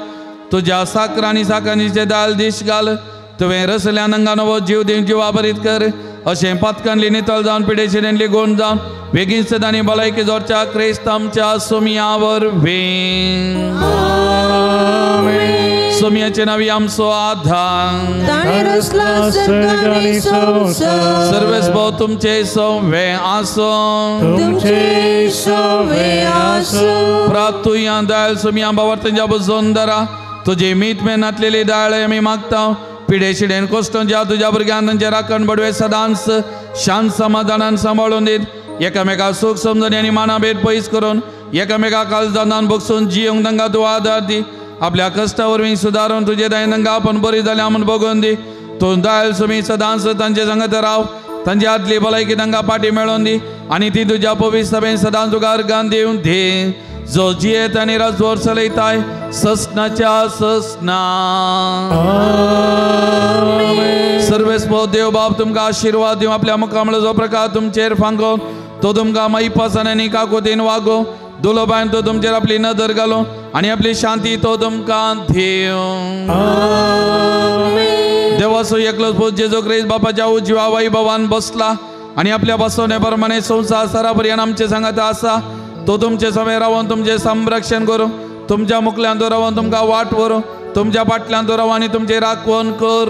तुज्या साकर आनी साकरांचे दाल दीश घाल. तुवें रसल्या नंगा नवो जीव दिवन जिवा भरीत कर अशें पातकांतली नितळ जावन पिडेशिडेंतली गुण जावन बेगीन सदांनी भलायकी जोडच्या क्रिस्त आमच्या सोमिया वरवीं. सोमियाचे नावी आमचो आधार सर्वेस भाव तुमचे सवे आसो प्रातुया दाळ सोमिया भावार्थांच्या बजोन दरा तुजी मीत मेनातलेली दाळ आमी मागता. पिडे शिडेन कोश्टोंच्या तुज्या भुरग्यान तांचे राखण बडवे सदांच शांत समाधानान सांबाळून दीत एकामेका सूख समजणी आनी मानाभेद पयस करून एकामेका काळजान बगसून जियोंक तांकां तूं आदार दी. आपल्या कश्टा वरवीं सुदारून तुजे दायन तांकां आपूण बरी जाल्या म्हूण बगोवन दी. तूं दायल सुमी सदांच तांचे सांगत राव तांची आदली भलायकी तांकां पाटी मेळोवन दी आनी ती तुज्या पवित्र सभेन सदांच तुका अर्गान दिवन दी. जो जियेत आनी राजवर चलयताय ससनाच्या ससना. सर्वेस्पो देव बाप तुमकां आशिर्वाद दिवं. आपल्या मुखामळो जो प्रकार तुमचेर फांको तो तुमकां माईपासान आनी काकुतीन वागो. दुलोबायन तो तुमचेर आपली नदर घालो आनी आपली शांती तो तुमकां दिवं. देवाचो एकलोच पूत जेजू क्रिस्त बापाच्या उजव्या वैभवान बसला आनी आपल्या बसवणे प्रमाणे संवसार सरापर्यंत आमचे सांगात आसा. तो तुमचे समय रावन तुमचें संरक्षण करूं तुमच्या मुखल्यान तो रावन तुमकां वाट व्हरूं. तुमच्या फाटल्यान दवराव आनी तुमचे राखवण कर.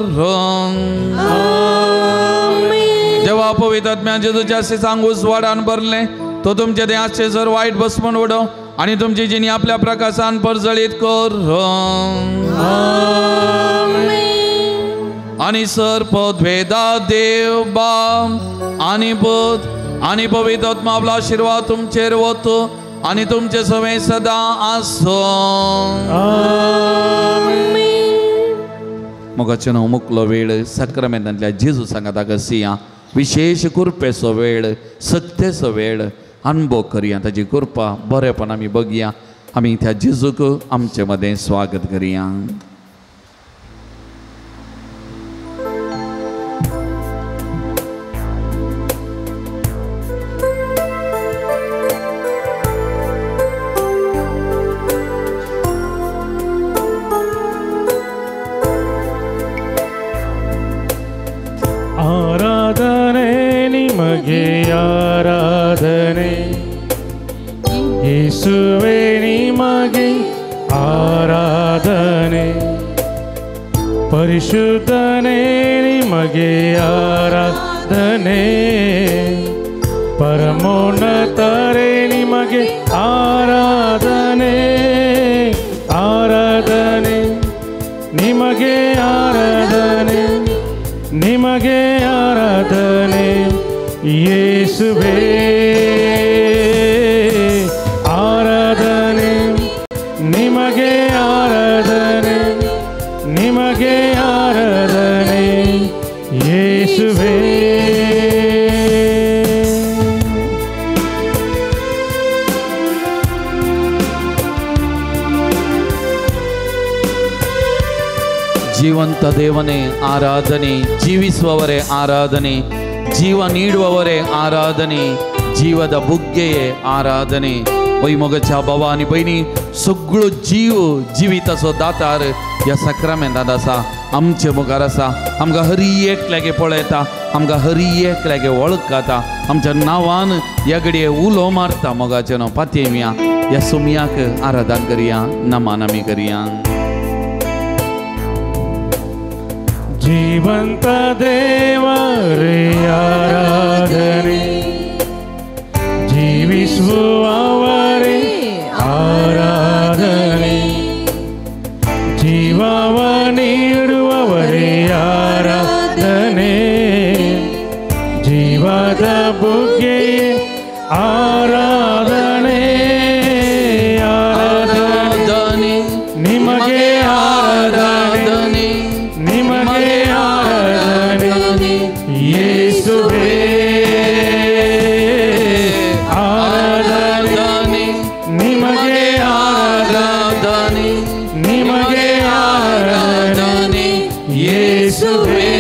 देवा पवित्र आत्म्यान जेजूच्या सांग उजवाडान भरलें तो तुमचे तें आसचे जर वायट बसमण उडोव आनी तुमची जिणी आपल्या प्रकाशान परजळीत कर. आनी सर पदवेदा देव बाम आनी पद आनी पवित्र आत्मा आपलो आशिर्वाद तुमचेर वतो आनी तुमचे सवे सदां आसूं. मोगाचें नांव मुकलो वेळ साक्रामेंतांतल्या जेजू सांगाता कसिया विशेश कृपेचो वेळ सक्तेचो वेळ अनुभव करया. ताजी कृपा बरेपण आमी बघया. आमी त्या जेजूक आमचे मदें स्वागत करया. ಆರಾಧನೆ ನಿಮಗೆ ಆರಾಧನೆ ಯೇಸುವೇ ನಿಮಗೆ ಆರಾಧನೆ ಪರಿಶುದ್ಧನೇ ನಿಮಗೆ ಆರಾಧನೆ ಪರಮೋನ್ನತರೇ ನಿಮಗೆ ಆರಾಧನೆ ಆರಾಧನೆ ನಿಮಗೆ ಆರಾಧನೆ ನಿಮಗೆ ಆರಾಧನೆ ಯೇಸುವೇ ಆರಾಧನೆ ನಿಮಗೆ ಆರಾಧನೆ ನಿಮಗೆ ಆರಾಧನೆ ಯೇಸುವೇ. ಜೀವಂತ ದೇವನೇ ಆರಾಧನೆ, ಜೀವಿಸುವವರೇ ಆರಾಧನೆ, ಜೀವ ನೀಡುವವರೇ ಆರಾಧನೆ, ಜೀವದ ಬುಗ್ಗೆಯೇ ಆರಾಧನೆ. ಒಯ್ ಮೊಗच्या बाबा आनी भयणी सगळो जीव जिविताचो दातार ह्या साक्रामेंतांत आसा, आमचे मुखार आसा. आमकां हरी एकल्यागे पळयता, आमकां हरी एकल्यागे वळखता, आमच्या नांवान ह्या घडये उलो मारता. मोगाचें नांव पातयेया ह्या सोमयाक आराधन करया, नमान आमी करया. ಜೀವಂತ ದೇವರೇ ಆರಾಧನೆ ಜೀವಿಸುವವರೇ ಆರಾಧನೆ ಜೀವವ ನೀಡುವವರೇ ಆರಾಧನೆ ಜೀವದ ಬುಗ್ಗೆಯೇ ಆರಾಧನೆ ಆರಾಧನೆ ನಿಮಗೆ ಆರಾಧನೆ ನಿಮಗೆ ಆರಾಧನೆ ಯೇಸುವೇ ಆರಾಧನೆ ನಿಮಗೆ ಆರಾಧನೆ ನಿಮಗೆ ಆರಾಧನೆ ಯೇಸುವೇ.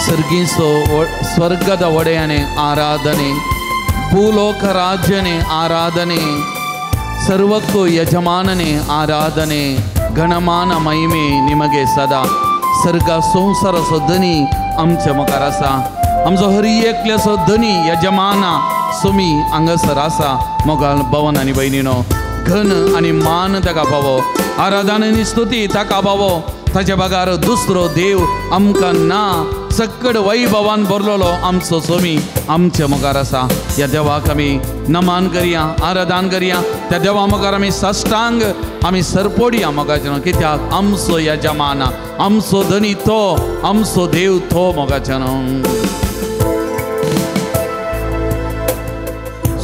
ಸರ್ಗಿಸೋ ಸ್ವರ್ಗದ ಒಡೆಯನೇ ಆರಾಧನೆ, ಭೂಲೋಕ ರಾಜ್ಯನೇ ಆರಾಧನೆ, ಸರ್ವಕ್ಕೂ ಯಜಮಾನನೇ ಆರಾಧನೆ, ಗಣಮಾನ ಮಹಿಮೆ ನಿಮಗೆ ಸದಾ. सर्ग संवसाराचो धनी आमच्या मुखार आसा, आमचो हरी एकल्याचो धनी यजमाना सुमी हांगासर आसा. मोगाल भवन आनी भयणीनो घन आनी मान ताका फावो, आराधन आनी स्तुती ताका फावो. ताच्या बगार दुसरो देव आमकां ना. सक्कड वैभवान भरलेलो आमचो सोमी आमच्या मुखार आसा. ह्या देवाक आमी नमान करया, आराधन करया. त्या देवा मुखार आमी साष्टांग आमी सरपोडया मोगाचें न्हू, कित्याक आमचो यजमान आमचो धनी तो, आमचो देव तो. मोगाचें न्हू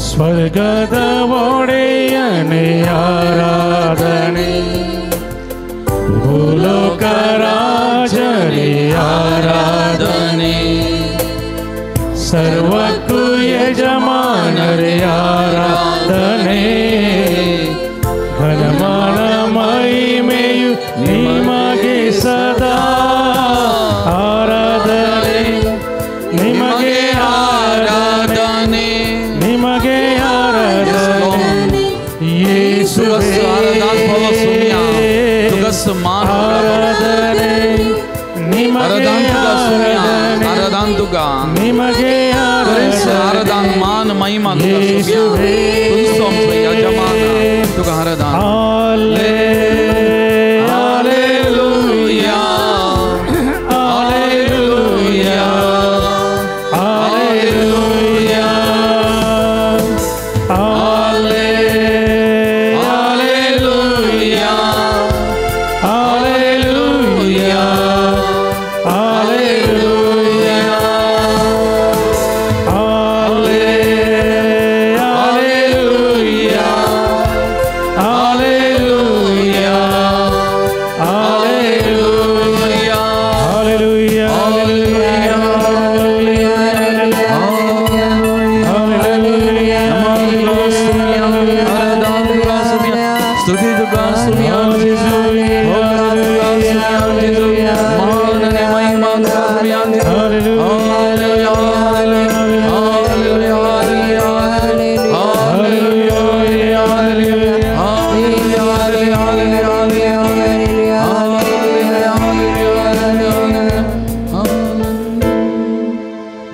ಸ್ವರ್ಗದ ಒಡೆಯನೇ ಆರಾಧನೆ ಭೂಲೋಕ ರಾಜನೇ ಆರಾಧನೆ ಸರ್ವಕ್ಕೂ ಯಜಮಾನರೇ ಆರಾಧನೆ ಘನಮಾನ ಮಹಿಮೆಯು ನಿಮಗೆ ಸದಾ ಆರಾಧನೆ ನಿಮಗೆ ಆರಾಧನೆ ನಿಮಗೆ ಆರಾಧನೆ ಯೇಸುವೇ ಆರಾಧನೆ ನಿಮಗೆ ನಿಮಗೆ ಆರಾಧನ मान महिमा ಯೇಸುವೇ ಯಜಮಾನ तुका आराधन. Hallelujah, hallelujah, hallelujah, hallelujah, hallelujah, hallelujah, hallelujah, hallelujah, hallelujah, hallelujah,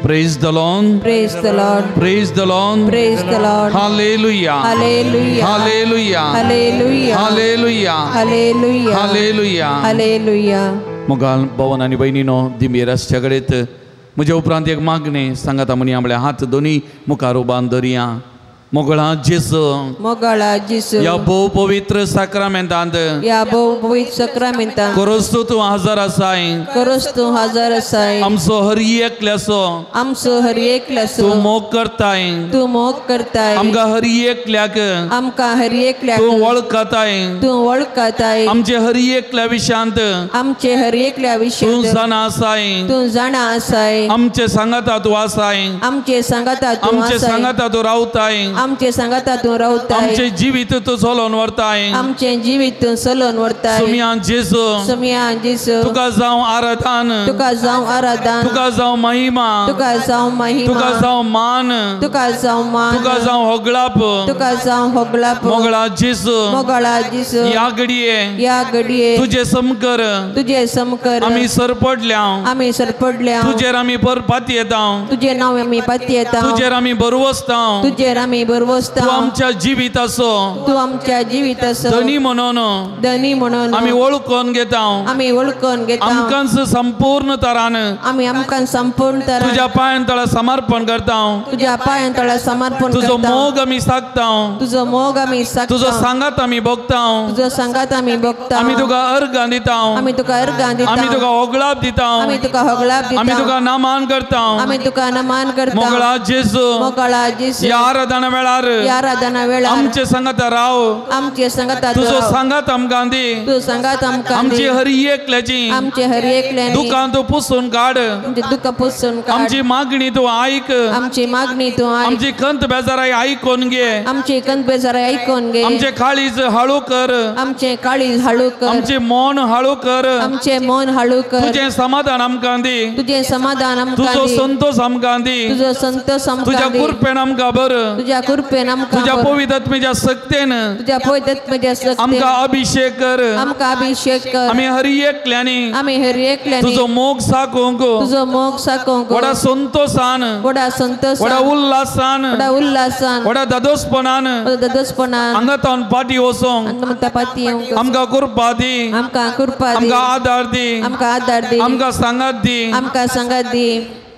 Praise the Lord. Praise the Lord. Praise the Lord. Praise the Lord. Hallelujah. Hallelujah. Hallelujah. Hallelujah. Hallelujah. Hallelujah. Hallelujah. Hallelujah. मोगाल भवन आनी भयणीनो दिंबेर आसच्या कडेन म्हज्या उपरांत एक मागणें सांगाता म्हणी आपले हात दोनी मुखार उबान दरया. मोगळा जेजू, मोगळा जेजू, ह्या भोव पवित्र साक्रामेंतांत, ह्या भोव पवित्र साक्रामेंतांत कोरोस तूं हजर आसाय, कोरोस तूं हजर आसाय, आमचो हर एकल्याचो, आमचो हर एकल्याचो तूं मोग करताय, तूं मोग करताय, आमकां हर एकल्याक, आमकां हर एकल्याक तूं वळखताय, तूं वळखताय, आमचे हर एकल्या विशयांत, आमचे हर एकल्या विशयांत तूं जाणा आसाय, तूं जाणा आसाय, आमचे सांगाता तूं आसाय, आमचे सांगाता तूं आमचे आसाय, सांगाता तूं रावताय, आमचे सांगाता तूं रावताय, आमचे जिवीत तूं चलोवन व्हरताय, आमचे जिवीत तूं चलोवन व्हरताय. सुमया जेजू, सुमया जेजू, तुका जावं आराधन, तुका जावं आराधन, तुका जावं महिमा, तुका जावं महिमा, तुका जावं मान, तुका जावं मान, तुका जावं होगळाप, तुका जावं होगळाप. मोगळा जेजू, मोगळा जेजू, ह्या घडये, ह्या घडये तुजे समकर, तुजे समकर आमी सरपडल्या, आमी सरपडल्या, तुजेर आमी पातयेता, तुजे नांव आमी पातयेता, तुजेर आमी भरवसता, तुजेर आमी भरवसता, तूं आमच्या जिविताचो, तूं आमच्या जिविताचो धनी म्हणून, धनी म्हणून आमी वळखून घेता, आमी वळखून घेता, आमकांच संपूर्ण तरान, आमी आमकां संपूर्ण तरान तुज्या पांयां तळा समर्पण करता, तुज्या पांयां तळा समर्पण तुजो करता, मोग आमी सागता, तुजो मोग आमी सागता, तुजो सांगात आमी भोगता, तुजो सांगात आमी भोगता, आमी तुका अर्घां दिता, आमी तुका अर्घां दिता, आमी तुका होगळाप दिता, आमी तुका होगळाप दिता, आमी तुका नमन करता, आमी तुका नमन करता. मोगळा जेजू, मोगळा जेजू, ह्या आराधना वेळार, ह्या आराधना वेळार आमचे सांगाता राव, आमचे सांगाता तुजो सांगात आमकां दी, तूं सांगात आमकां, आमची हर एकल्याची, आमचे हर एकल्याची दुकां तूं पुसून काड, आमचे दुकां पुसून काड, आमची मागणी तूं आयक, आमची मागणी तूं आयक, आमची खंत बेजाराय आयकून घे, आमची खंत बेजाराय आयकून घे, आमचे काळीज हाळू कर, आमचे काळीज हाळू कर, आमचे मन हाळू कर, आमचे मन हाळू कर, तुजें समाधान आमकां दी, तुजें समाधान आमकां तुजो दी, संतोष आमकां दी, तुजो संतोष आमकां तुज्या दी, कृपेन आमकां बर, तुज्या कृपेन आमकां तुज्या पवित्र आत्म्याच्या शक्तेन, तुज्या पवित्र आत्म्याच्या शक्तेन आमकां अभिषेक कर, आमकां अभिषेक कर, आमी हर एकल्यानी, आमी हर एकल्यानी तुजो मोग साकूंक, तुजो मोग साकूंक व्हडा संतोषान, व्हडा संतोषान, व्हडा उल्हासान, व्हडा उल्हासान, व्हडा दादोसपणान, व्हडा दादोसपणान हांगा तावन पाटी वचोंक आमकां पाटी येवंक आमकां कृपा दी, आमकां कृपा दी, आमकां आदार दी, आमकां आदार दी, आमकां सांगात दी, आमकां सांगात दी.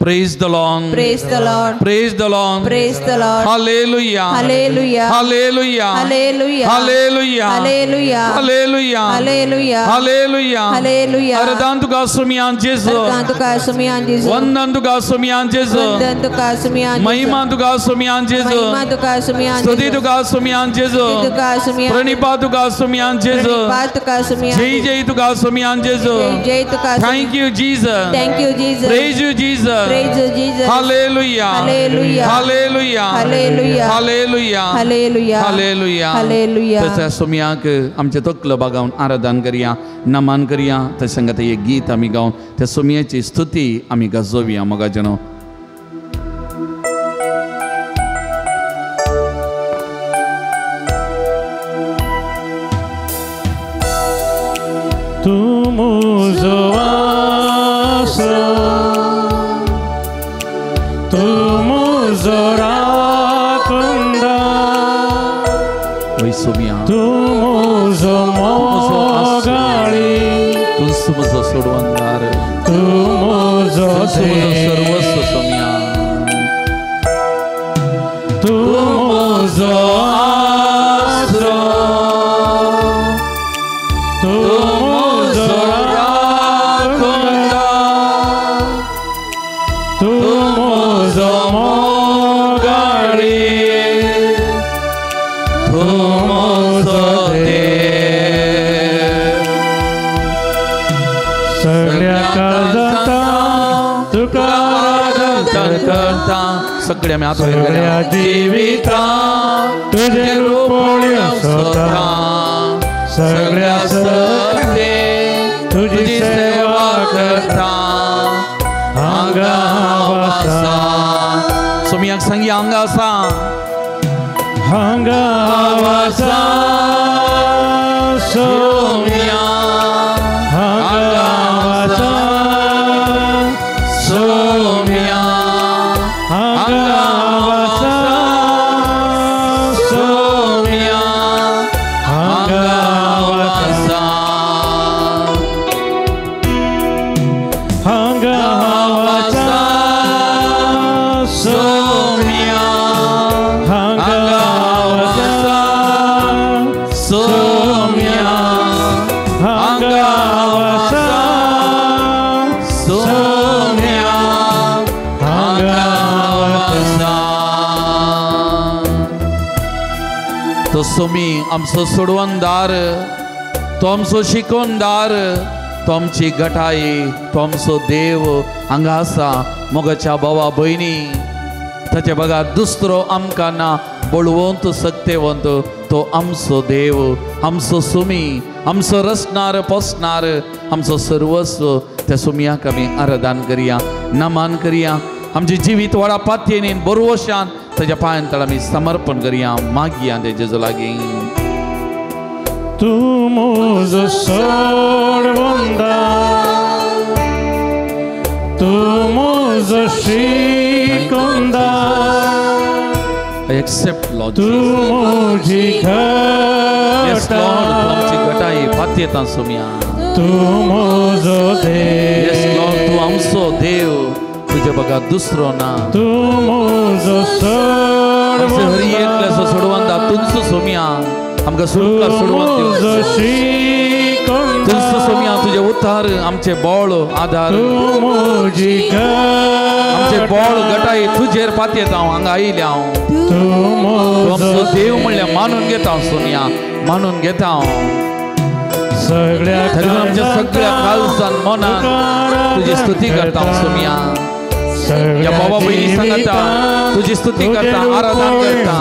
Praise the Lord. Praise the Lord. Praise the Lord. Praise the Lord. Hallelujah. Hallelujah. Hallelujah. Hallelujah. Hallelujah. Hallelujah. Hallelujah. Hallelujah. Hallelujah. Hallelujah. Ardan तुका सुमियान जेजू, अर्दान तुका सुमियान जेजू, वंदन तुका सुमियान जेजू, वंदन तुका सुमियान जेजू, महिमा तुका सुमियान जेजू, महिमा तुका सुमियान स्तुती तुका सुमियान जेजू, स्तुती तुका सुमियान, प्रणिपा तुका सुमियान जेजू, प्रणिपा तुका सुमियान, जय जय तुका सुमियान जेजू, जय जय तुका. Thank you Jesus. Thank you Jesus. Praise you Jesus. Praise you Jesus. Hallelujah. Hallelujah. Hallelujah. Hallelujah. Hallelujah. Hallelujah. Hallelujah. Hallelujah. तशें सुमयाक आमचे तकलो बागावन आराधन करया, नमन करया, तशें सांगता एक गीत आमी गावन त्या सुमयाची स्तुती आमी गाजोवया. मोगाजनो तूं म्हजो आसरो, तूं म्हजो राखणदार, वय सुमया, तूं सोडवणदार, तूं म्हजो सर्वस्व सोम्या, तूं म्हजो आसरो, तूं म्हजो राखणदार, तूं म्हजो मोगाळी, तूं म्हजो देव. सगळ्या काळजांत तुका आराधन करता, सगळ्या आमी हात वयर सगळ्या जिवितांत तुजें रूप पळोवंक सोदता, सगळ्या शक्तीन तुजी सेवा करता, हांगा हांव आसा, सोम्याक सांगी हांगा आसा, हांगा हांव आसा, सोम्या हांगा हांव आसा, सोम्या हांगा हांव आसा, सोम्या हांगा हांव आसा, हांगा हांव आसा, सोम्या हांगा हांव आसा, सोम्या हांगा हांव आसा, सोम्या हांगा हांव आसा. तो सोमी आमचो सोडवणदार, तो आमचो शिकोवणदार, तो आमची गटाई, तो आमचो देव हांगा आसा. मोगाच्या भावा भयणी, ताचे बघा दुसरो आमकां ना बळवंत सक्तेवंत, तो आमचो देव, आमचो सुमी, आमचो रचणार पोसणार, आमचो सर्वस्व. त्या सुमयाक आमी आराधन करया, नमन करया, आमचें जिवीत व्हडा पातयेन बरवशान ताच्या पांयान तळ आमी समर्पण करया, मागया तेजे लागीं. तूं म्हजो सोडवणदार, तूं म्हजो शिकोवणदार, I accept, Lord तूं Jesus. म्हजी Yes, Lord, तूं आमची घटाय, गटाई पातयेता सोम्या. तूं म्हजो Yes, Lord, देव, तूं आमचो देव, तुजे बघा दुसरो ना. तूं म्हजो आमचे हरी एकल्याचो सोडवणदार, सोडवणदार तुमचो सोम्या, आमकां तूं सुटका सोडवण म्हजो तुमचो सोम्या, शिकोवणदार, तुजे उतार आमचे बळ आधार, तूं म्हजी आमचे बळ घटाय, गटाई तुजेर पातयेता हांव हांगा आयिल्लें हांव. तूं तूं म्हजो आमचो देव म्हणल्यार मानून घेता हांव सोनिया, मानून घेता हांव. सगळ्या तरी आमच्या सगळ्या काळजान मनान तुजी स्तुती करता हांव सोमिया. सगळ्या ह्या बाबा भयणी सांगता तुजी स्तुती करता, आराधन करता,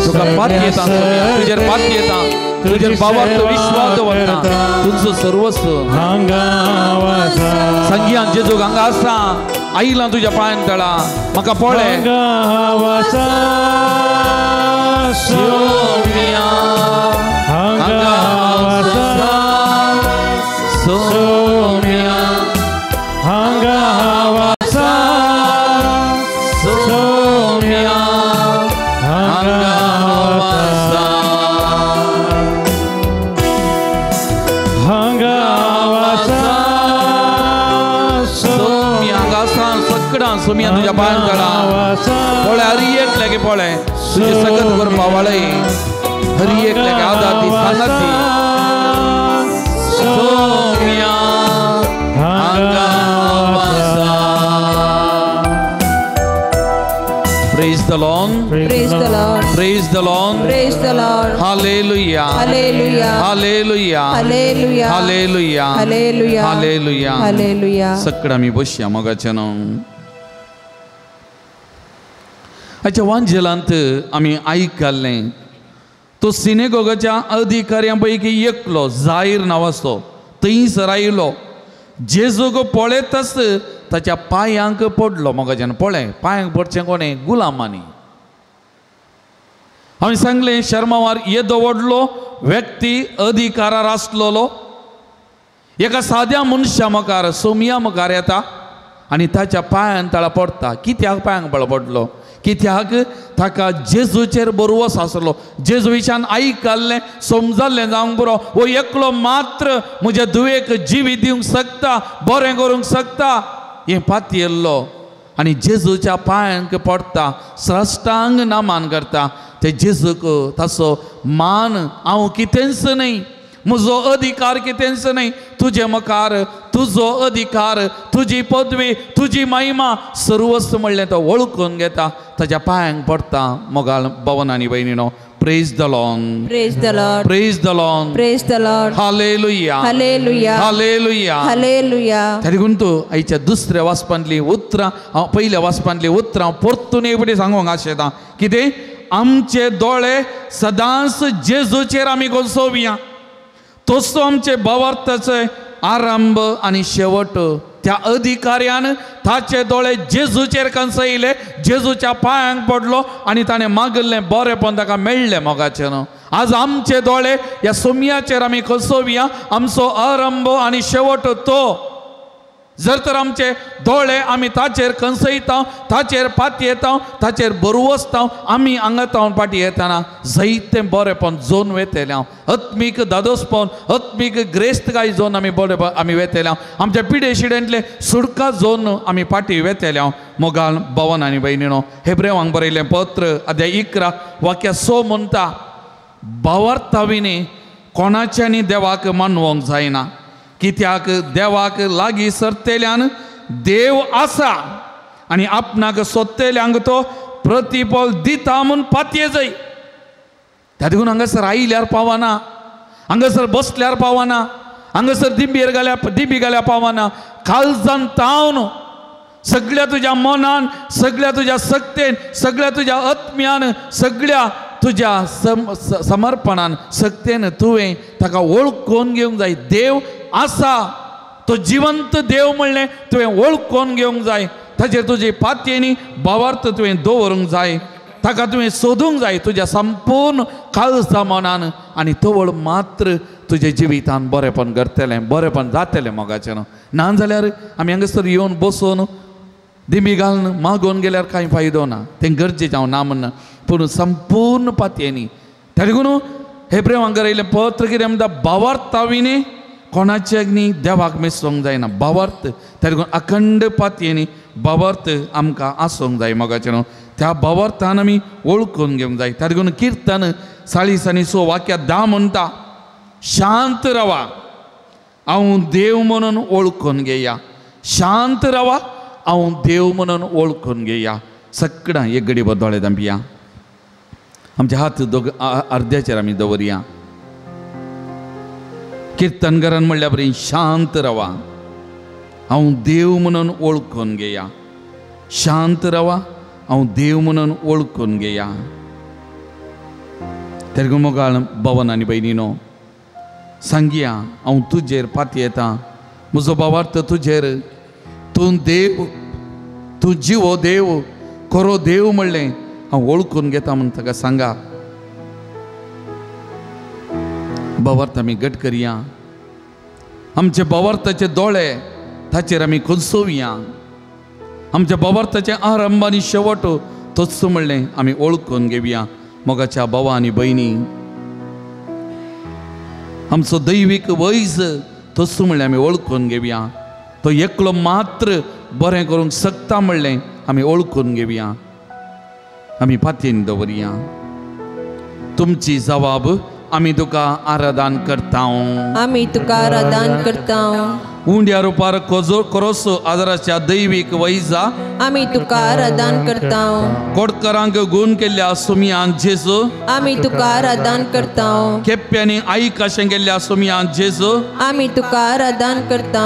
तुका पातयेता सोमिया, तुजेर पातयेता, तुजेर बाबाचो विश्वास दवरता, तुमचो सर्वस्व. हांगा हांव आसा, सांगिया जेजू हांगा आसा, आयला तुज्या पांयान तळा, म्हाका पळय. हांगा हांव आसा, सोमिया हांगा हांव आसा, सोमिया हांगा हांव आसा, सोमिया हांगा हांव आसा, हांगा हांव आसा, सोमिया हांगा आसा, सगळां सोमिया तुज्या पांयान तळा पळय, हरी एकल्याक पळय, तुजे सगळं करपा वळय, हरी एकल्याक आदार दी, सांगात दी. सोमिया हांगा आसा. Praise the Lord. Praise the Lord. Praise the Lord. Praise the Lord. Hallelujah. Hallelujah. Hallelujah. Hallelujah. Hallelujah. Hallelujah. Hallelujah. Hallelujah. सगळं आमी बसया मोगाचें नांव. आयच्या वांजेलांत आमी आयकल्लें, तो सिनेगोगाच्या अधिकाऱ्यां पैकी एकलो जाहीर नांवाचो थंयसर आयलो, जेजूक पळयताच ताच्या पांयांक पडलो. मोगाच्यान पळय, पांयांक पडचें कोणें? गुलामांनी. हांवें सांगलें, शर्मावार येदो व्हडलो व्यक्ती अधिकारार आसलेलो एका साद्या मनशा मुखार, सोमिया मुखार येता आनी ताच्या पांयान तळा पडटा. कित्याक पांयांक पळ पडलो? कित्याक ताका जेजूचेर बरवस आसलो. जेजू विशान आयकल्लें समजल्लें जावंक बरो हो एकलो मात्र म्हज्या धुवेक जिवीत दिवंक शकता, बरें करूंक शकता हें पातयेल्लो आनी जेजूच्या पांयांक पडटा, साष्टांग नमन करता. ते जेजूक ताचो मान, हांव कितेंच न्हय, म्हजो अधिकार कितेंच न्हय, तुजे मुखार तुजो अधिकार, तुजी पदवी, तुजी महिमा सर्वस्व म्हणलें तो वळखून घेता, ताज्या पांयांक पडटा. मोगाळ भवन आनी भयणीनो, Praise the Lord. Praise the Lord. Praise the Lord. Praise the Lord. Hallelujah. Hallelujah. Hallelujah. Hallelujah. तरी गुंतू आयच्या दुसऱ्या वाचपांतली उतरां, हांव पयल्या वाचपांतली उतरां परतून एक फावटी सांगूंक आशेता. कितें? आमचे दोळे सदांच जेजूचेर आमी गोसोवया, तसो आमचे भावार्थाचो आरंभ आनी शेवट. त्या अधिकाऱ्यान ताचे दोळे जेजूचेर कंसयले, जेजूच्या पांयांक पडलो आनी ताणें मागिल्लें बरेंपण ताका मेळ्ळें. मोगाचें न्हू, आज आमचे दोळे ह्या सोमयाचेर आमी कसोवया, आमचो आरंभ आनी शेवट तो. जर तर आमचे दोळे आमी ताचेर कंसयता, ताचेर पातयेता, ताचेर बरवसता, आमी हांगा तावन फाटीं येतना जायतें बरेंपण जोन वेतले हांव, आत्मीक दादोसपण, आत्मीक ग्रेस्तकाय जोन आमी बरें आमी वेतले हांव, आमच्या पिडे शिडेंतले सुडका जोन आमी फाटीं वेतले हांव. मोगाल भवन आनी भयणीनो, हेब्रेवांक बरयलें पत्र अध्याय 11 वाक्या 6 म्हणटा, भावार्थाविनी कोणाच्यानी देवाक मानवंक जायना, कित्याक देवाक लागीं सरतेल्यान देव आसा आनी आपणाक सोदतेल्यांक तो प्रतिफल दिता म्हूण पातये जाय. त्या देखून हांगासर आयल्यार पावना, हांगासर बसल्यार पावना, हांगासर दिंबेर घाल्या दिंबी घाल्यार पावना. काळजान तावन सगळ्या तुज्या मनान, सगळ्या तुज्या सक्तेन, सगळ्या तुज्या आत्म्यान, सगळ्या तुज्या समर्पणान सक्तेन तुवें ताका वळखून घेवंक जाय. देव आसा, तो जिवंत देव म्हणलें तुवें वळखून घेवंक जाय. ताचेर तुजी पातयेनी भावार्थ तुवें दवरूंक जाय, ताका तुवें सोदूंक जाय तुज्या संपूर्ण काळजा मनान, आनी तवळ मात्र तुज्या जिवितान बरेंपण करतलें, बरेंपण जातलें. मोगाचें न्हू, ना जाल्यार आमी हांगासर येवन बसून दिमी घालून मागोवन गेल्यार कांय फायदो ना. तें गरजेचें हांव ना म्हणना, पूण संपूर्ण पातयेनी. त्या देखून हेब्रेवांक बरयलें पत्र कितें म्हणटा, भावार्थाविनी कोणाचे न्ही देवाक मेसोंक जायना. भावार्थ त्या देखून अखंड पातयेनी भावार्थ आमकां आसूंक जाय. मोगाचें न्हू, त्या भावार्थान आमी वळखून घेवंक जाय. त्या देखून किर्तन 40 आनी 6 वाक्या 10 म्हणटा, शांत रावा हांव देव म्हणून वळखून घेया, शांत रावा हांव देव म्हणून वळखून घेया. सगळ्यां एक घडी दोळे धांपया, आमचे हात दोग अर्द्याचेर आमी दवरया. किर्तनकारान म्हणल्या बरी, शांत रावा हांव देव म्हणून वळखून घेया, शांत रावा हांव देव म्हणून वळखून घेया. तेरगो मोगाळ भवन आनी भयणीनो, सांगया हांव तुजेर पातयेता, म्हजो भावार्थ तुजेर, तूं देव, तूं जिवो देव, खरो देव म्हणलें हांव वळखून घेता म्हूण ताका सांगा. भावार्थ आमी घट करया, आमचे भावार्थाचे दोळे ताचेर आमी कोसोवया, आमच्या भावार्थाचे आरंभ आनी शेवट तोच म्हणलें आमी वळखून घेवया. मोगाच्या भावा आनी भयणी, आमचो दैवीक वैज तोच म्हणलें आमी वळखून घेवया. तो एकलो मात्र बरें करूंक शकता म्हणलें आमी वळखून घेवया. आमी पातयेन दवरया. तुमची जवाब आमी तुका आराधन करता, आमी तुका आराधन करता. उंड्या रुपार करोस आजाराच्या दैवीक वैजा आमी तुका आराधन करता. कोटकरांक गुण केल्ल्या सुमियान जेजू आमी तुका आराधन करता. केप्प्यांनी आयकाशें केल्ल्या सुमियान जेजू आमी तुका आराधन करता.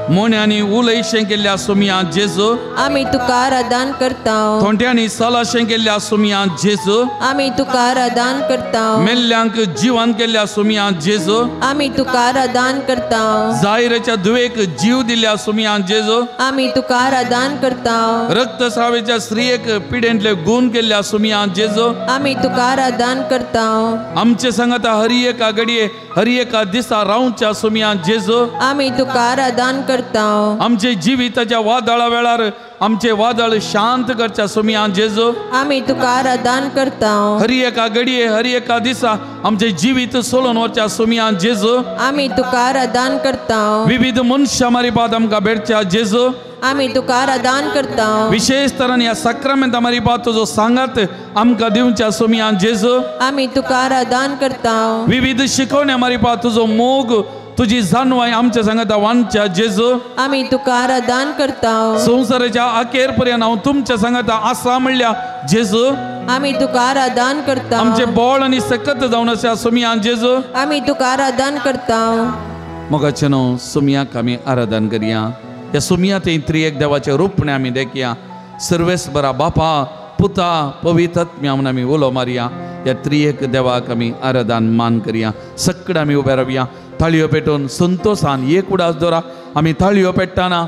मोण्यांनी उलयशें केल्ल्या सुमियान जेजू आमी तुका आराधन करता. थोंट्यांनी सलाशें केल्ल्या सुमियान जेजू आमी तुका आराधन करता. मेल्ल्यांक जिवन केल्ल्या सुमियान जेजू आमी तुका आराधन करता. जायराच्या दुवे जीव दिल्या सुमियान जेजू आमी तुका आराधन करता. रक्तस्रावेच्या स्त्रियेक पिडेंतले गुण केल्ल्या सुमियान जेजू आमी तुका आराधन करता. आमचे संगता हरी एका घडये हरी एका दिसा रावच्या सुमियान जेजू आमी तुका आराधन करता. आमचे जिविताच्या वादळा वेळार आमचे वादळ शांत करच्या सुमिया जेजू आमी तुका आराधन करता. हर एका घडये हर एका दिसा आमचे जिवीत सोलोवन वरच्या सुमिया जेजू आमी तुका आराधन करता. विविध मनशां मारिपाद आमकां भेटच्या जेजू आमी तुका आराधन करता. विशेष तरान ह्या साक्रामेंता मारिपाद तुजो सांगात आमकां दिवच्या सुमिया जेजू आमी तुका आराधन करता. विविध शिकवण्या मारिपाद तुजो मोग तुजी जानवाय आमच्या सांगाता वांच्या जेजू आमी तुका आराधन करता. संवसाराच्या अखेर पर्यंत हांव तुमच्या सांगाता आसा म्हणल्या जेजू आमी तुका आराधन करता. आमचे बळ आनी सकत जावन आसा सुमिया जेजू आमी तुका आराधन करता. मोगाचें न्हू सुमियाक आमी आराधन करया. ह्या सुमिया ते त्रिएक देवाचें रूपणें आमी देखया. सर्वेस बरा बापा पुता पवित्र आत्म्या म्हूण आमी उलो मारया. ह्या त्रिएक देवाक आमी आराधन मान करया. सगळें आमी उबे रावया ताळयो पेटोवन संतोसान एक उडास दवरा. आमी ताळयो पेट्टाना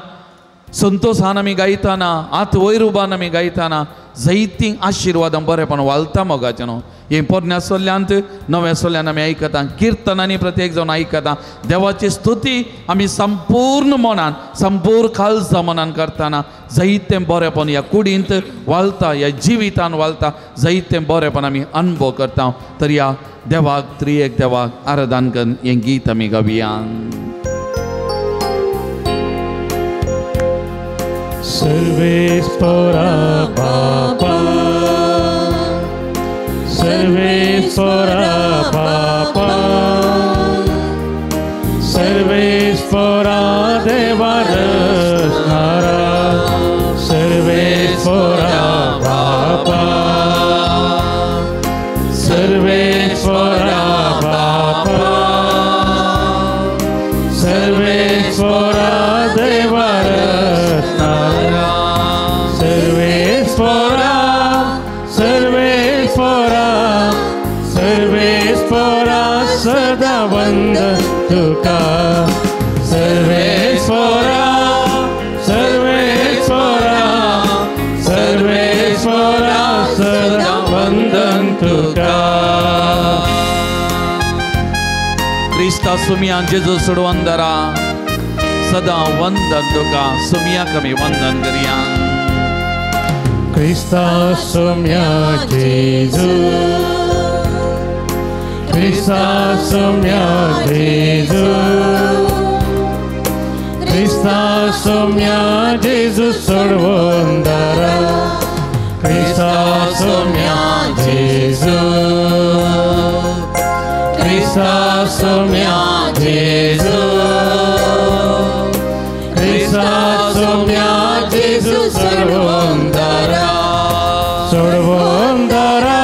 संतोसान आमी गायताना हात वयर उबान आमी गायताना जैतींक आशिर्वादां बरेपण वालता मोगाचें न्हू. हें पोरण्या सोल्यांत नव्या सोल्ल्यान आमी आयकता किर्तनांनी प्रत्येक जावन आयकता. देवाची स्तुती आमी संपूर्ण मनान संपूर्ण खालसा मनान करतना जैतें बरेपण ह्या कुडींत वालता ह्या जिवितान वालता जैतें बरेपण आमी अनुभव करता. तर ह्या देवाक त्रिएक देवाक आराधन करून हें गीत आमी गावया. सर्वेस्परा बापा सर्वेस्परा बापा सर्वेस्परा देवा रचणारा सर्वेस्परा बापा सर्वेस्परा बापा सर्वेस्परा देवा रचणारा सर्वेस्परा सर्वेस्परा सर्वेस्परा सदा वंदन तुका सर्वेस्परा सर्वेस्परा सर्वेस्परा सदा वंदन तुका. क्रिस्ता सुमिया जेजू सोडवंदरा सदा वंदन तुका. सुमियाक आमी वंदन करया. क्रिस्ता सुम्या जेजू क्रिस्ता सुम्या जेजू क्रिस्ता सुम्या जेजू सोडवंदरा क्रिस्ता सुम्या जेजू क्रिस्ता सुम्या जेजू क्रिस्ता सुम्या जेजू सोडवंदरा सोडवंदरा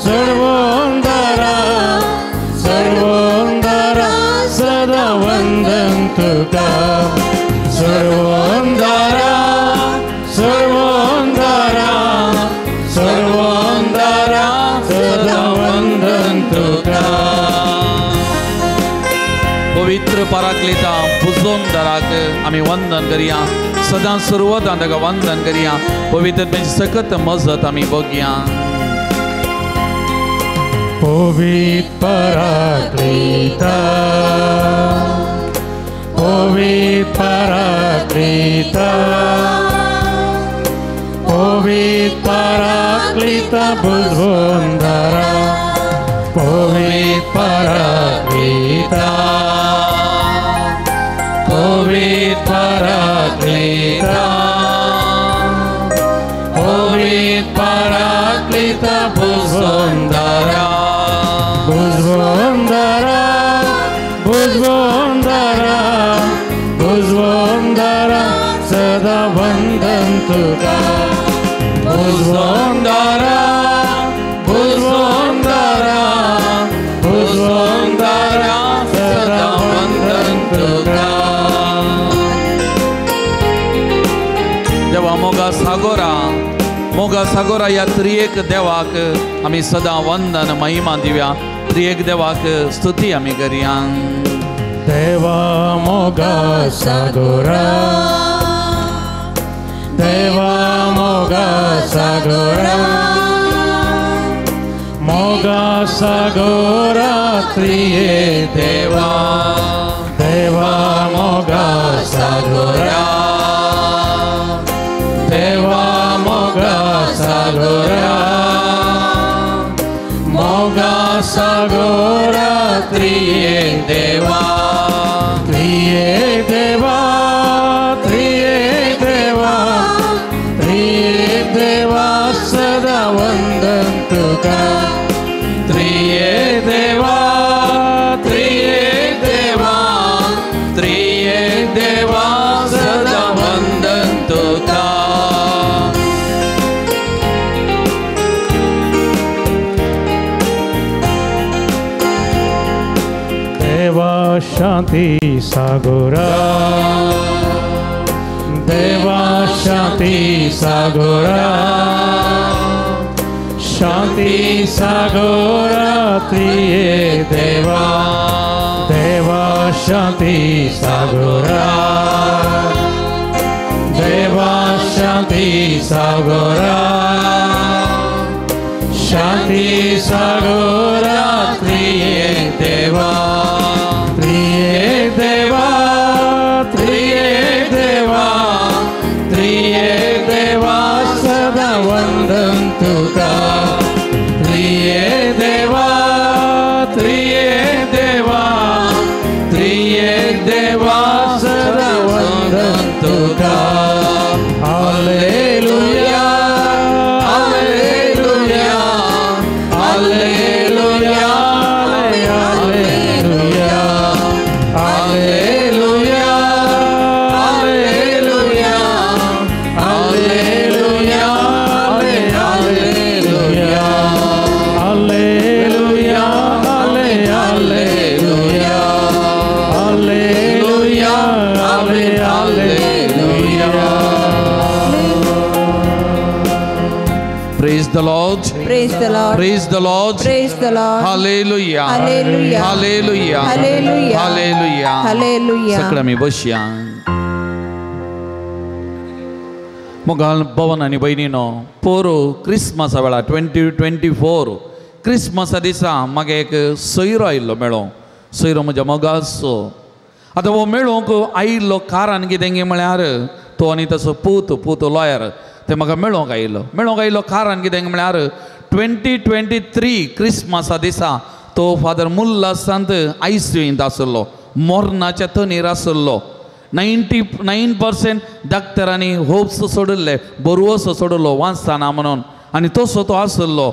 सोडवंदरा सोडवंदरा सदा वंदन तुका सोडवंदरा सोडवंदरा सोडवंदरा सदा वंदन तुका. पवित्र पराक्लिता पुजोंदराक आमी वंदन करया. सदां सुरवातान ताका वंदन करया. पवित्र सकत मजत आमी बघया. पवित्र पराक्लिता पवित्र पराक्लिता पवित्र पराक्लिता बुजवंदरा पवित्र पराक्लिता पवित्र पराक्लिता पवित्र पराक्लिता बुजवंदरा बुजवंदरा बुजवंदरा बुजवंदरा सदा वंदन तुका बुजवंदरा बुजवंदरा बुजवंदरा सदा वंदन तुका. देवा मोगा सागोरा मोगा सागोरा ह्या त्रिएक देवाक आमी सदां वंदन महिमा दिवया. त्रिएक देवाक स्तुती आमी करया. देवा मोगा सागोरा देवा मोगा सागोरा मोगा सागोरा त्रिये देवा देवा मोगा सागोरा त्रियेक देवा त्रियेक देवा त्रियेक देवा त्रियेक देवा सदा वंदन तुका त्रियेक देवा त्रियेक देवा त्रियेक देवा सदा वंदन तुका. देवा शांती सागोरा देवा शांती सागोरा शांती सागोरा त्रियेक देवा देवा शांती सागोरा देवा शांती सागोरा शांती सागोरा त्रियेक देवा त्रियेक देवा त्रियेक देवा त्रियेक देवा सदा वंदन तुका त्रियेक देवा त्रियेक देवा त्रियेक देवा सदा वंदन तुका. Hallelujah hallelujah hallelujah hallelujah hallelujah hallelujah hallelujah hallelujah hallelujah hallelujah hallelujah hallelujah. Praise the Lord. Praise the Lord. Praise the Lord. Praise the Lord. Hallelujah. Hallelujah. Hallelujah. Hallelujah. Hallelujah. Hallelujah. सगळं आमी बसया. मोगाल भवन आनी भयणीनो पोरो क्रिसमसा वेळार 2024 क्रिसमसा दिसा म्हाका एक सोयरो आयिल्लो मेळो. सोयरो म्हज्या मोगाचो. आतां हो मेळोंक आयिल्लो कारण कितें म्हळ्यार तो आनी ताचो पूत पूत लॉयर ते म्हाका मेळोंक आयिल्लो. मेळोंक आयिल्लो कारण कितें म्हळ्यार 2023 क्रिसमसा दिसा तो फादर मुल्लासांत आयसीयूंत आसलो, मरणाच्या तणीर आसलो. 99% डॉक्टरांनी होप्स सोडिल्ले, बरवसो सोडलो वाचताना म्हणून. आनी तसो तो आसलो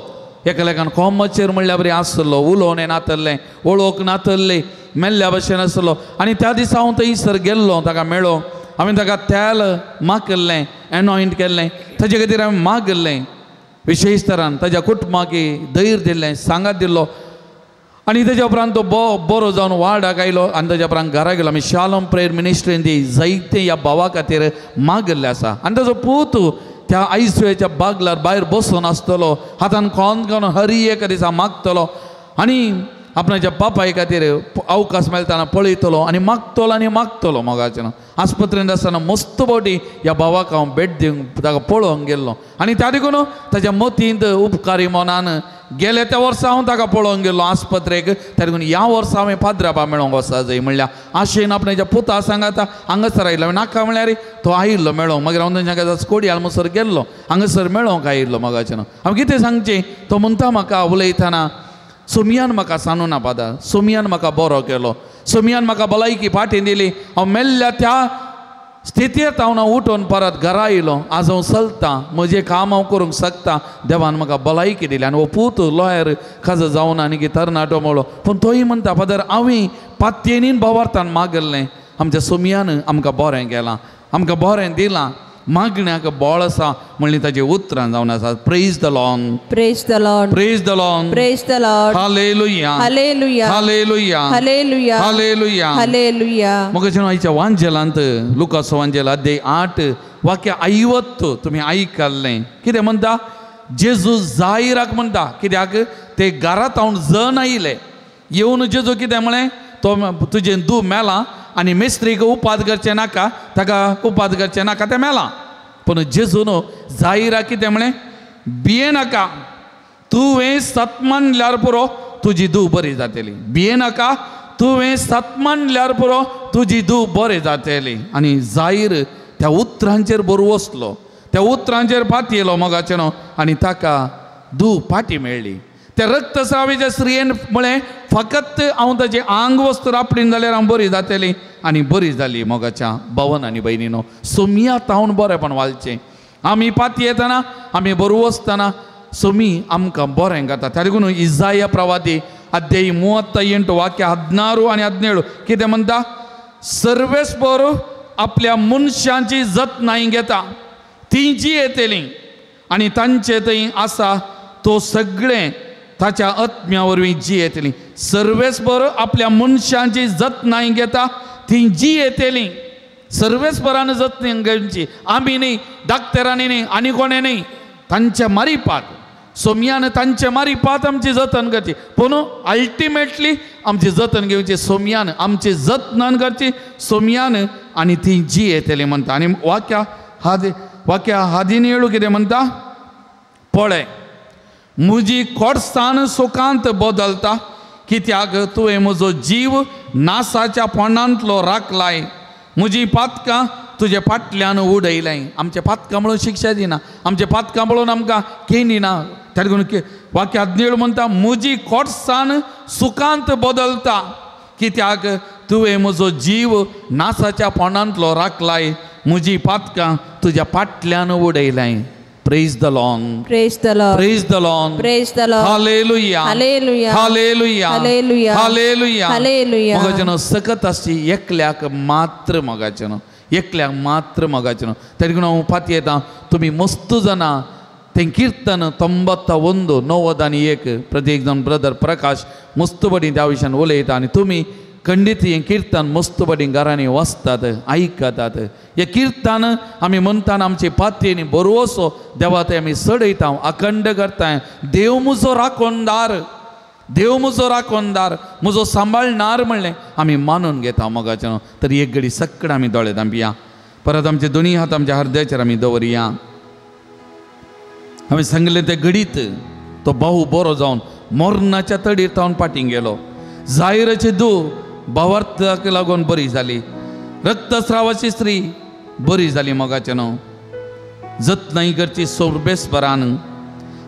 एकालेकान कोमाचेर म्हणल्या बरी आसलो, उलोवणें नातल्लें, वळख नातल्ली, मेल्ल्या भशेन आसलो. आनी त्या दिसा हांव थंयसर गेल्लो, ताका मेळो. हांवें ताका तेल मागल्लें, एनॉयंट केल्लें, ताजे खातीर हांवें मागल्लें. विशेश तरान ताज्या कुटुंबाक धैर्य दिल्लें, सांगात दिल्लो. आनी तेज्या उपरांत तो बरो जावन वार्डाक आयलो आनी ताज्या उपरांत घरा गेलो. आमी शालोम प्रेयर मिनिस्ट्रीन ती जायते ह्या भावा खातीर मागिल्लें आसा. आनी ताजो पूत त्या आयसीयूच्या बागलार भायर बसून आसतलो, हातान कोन कोन हरी एका दिसा मागतलो आनी आपणाच्या बापाय खातीर अवकाश मेळटना पळयतलो आनी मागतलो आनी मागतलो. मोगाचें आस्पत्रेंत आसतना मस्त फावटी ह्या भावाक हांव भेट दिवंक ताका पळोवंक गेल्लो. आनी त्या देखून ताच्या मतींत उपकारी मनान गेले त्या वर्सा हांव ताका पळोवंक गेल्लो आस्पत्रेक. त्या देखून ह्या वर्सा हांवें पाद्रापा मेळोंक वचपा जाय म्हणल्यार आशेन आपणाच्या पुता सांगाता हांगासर आयिल्लो. हांवें नाका म्हळ्यार तो आयिल्लो मेळोंक. मागीर हांव तांच्या कोडयाळ म्हणसर गेल्लो, हांगासर मेळोंक आयिल्लो. मोगाचें हांव कितें सांगचें, तो म्हणटा म्हाका उलयतना, सोमियान म्हाका सांगू ना फादर, सोमियान म्हाका बरो केलो, सोमियान म्हाका भलायकी फाटी दिली. हांव मेल्ल्या त्या स्थितींत हांव उठून परत घरा आयलो. आज हांव चलतां, म्हजें काम हांव करूंक शकता, देवान म्हाका भलायकी दिली. आनी हो पूत लॉयर खाजो जावन आनी तरणाटो म्हणलो, पूण तोय म्हणटा फादर हांवें पातयेनीन भावार्थान मागल्लें, आमच्या सोमियान आमकां बरें केलां, आमकां बरें दिलां, मागण्याक बळ आसा म्हणली ताची उतरां जावन आसा. Praise the Lord. Praise the Lord. Praise the Lord. Praise the Lord. Hallelujah. Hallelujah. Hallelujah. Hallelujah. Hallelujah. Hallelujah. मग आयच्या वांजेलांत लुकास वांजेल अध्याय 8 वाक्य 50 तुमी आयकल्लें. कितें म्हणटा? जेजू जायराक म्हणटा, कित्याक ते घरांत हांव जण आयले येवन जेजू कितें म्हळें, तो तुजें दू मेलां आनी मिस्त्रीक उपाद करचें नाका, ताका उपाद करचें नाका, तें मेलां. पूण जेजून जायरा कितें म्हळें, भिये नाका, तुवें सत मानल्यार पुरो तुजी धूव बरी जातली. भिये नाका, तुवें सत मानल्यार पुरो तुजी धूव बरी जातली. आनी जाहीर त्या उतरांचेर बरो वसलो, त्या उतरांचेर पातयेलो मोगाचें न्हू, आनी ताका धूव फाटी मेळ्ळी. त्या रक्तस्रावीच्या स्त्रियेन म्हळें, फकत हांव ताजें आंग वस्तू रापडीन जाल्यार हांव बरी जातली. आनी बरी जाली मोगाच्या भवन आनी भयणीनो. सोमिया तावन बरेंपण वालचें. आमी पातयेतना आमी बरो वचतना सोमी आमकां बरें करता. त्या देखून इजाया प्रवादी अध्याय 38 वाक्य 16 आनी 17 कितें म्हणटा? सर्वेस्पर आपल्या मनशांची जतनाय घेता, ती जी येतली आनी तांचे थंय आसा तो सगळें ताच्या आत्म्या वरवीं जी येतली. सर्वेस्पर आपल्या मनशांची जतनाय घेता, ती जी येतली. सर्वेस्परान जतनाय घेवची, आमी न्ही, डाक्टरांनी न्ही, आनी कोणें न्ही. तांचे मारिपात सोमयान तांचे मारिपात आमची जतन करची, पूण अल्टिमेटली आमची जतन घेवची सोमयान, आमची जतन करची सोमयान आनी ती जी येतली म्हणटा. आनी वाक्या वाक्या 17 कितें म्हणटा? पळय म्हजी कोडसाण सुखांत बदलता, कित्याक तुवें म्हजो जीव नासाच्या पोंडांतलो राखलाय, म्हजी पातकां तुजे फाटल्यान उडयलें. आमचे पातकां म्हणून शिक्षा दिना, आमचे पातकां म्हणून आमकां केणी ना. त्या देखून वाक्य 17 म्हणटा म्हजी कोडसाण सुखांत बदलता, कित्याक तुवें म्हजो जीव नासाच्या पोंडांतलो राखलाय, म्हजी पातकां तुज्या फाटल्यान उडयलें. Praise the Lord. Praise the Lord. Praise the Lord. Praise the Lord. Hallelujah. Hallelujah. Hallelujah. Hallelujah. Hallelujah. Hallelujah. मोगाचेनो सकत आसची एकल्याक मात्र, मोगाचेनो एकल्याक मात्र, मोगाचेनो. तरी हांव पातयेता तुमी मस्त जाणां तें किर्तन 91 91 प्रत्येक जाण ब्रदर प्रकाश मस्त बडी त्या विशयान उलयता आनी तुमी खंडीत हें किर्तन मस्त बडी घरांनी वाचतात, आयकतात. हें किर्तन आमी म्हणटान आमचे पातयेनी बरोसो देवा ते आमी चडयता, अखंड करता. देव म्हजो राखणदार, देव म्हजो राखणदार, म्हजो सांबाळणार म्हणलें आमी मानून घेता मोगाचें. तर एक घडी सगळें आमी दोळे धांपया, परत आमचे दोनी हात आमच्या हृदयाचेर आमी दवरया. आमी सांगलें ते घडीत तो भाऊ बरो जावन मरणाच्या तडीर तावन फाटीं गेलो. जायराची धूव भावार्थाक लागून बरी जाली, रक्तस्रावाची स्त्री बरी जाली मोगाचें न्हू. जतनाय करची सोरबेसपरान,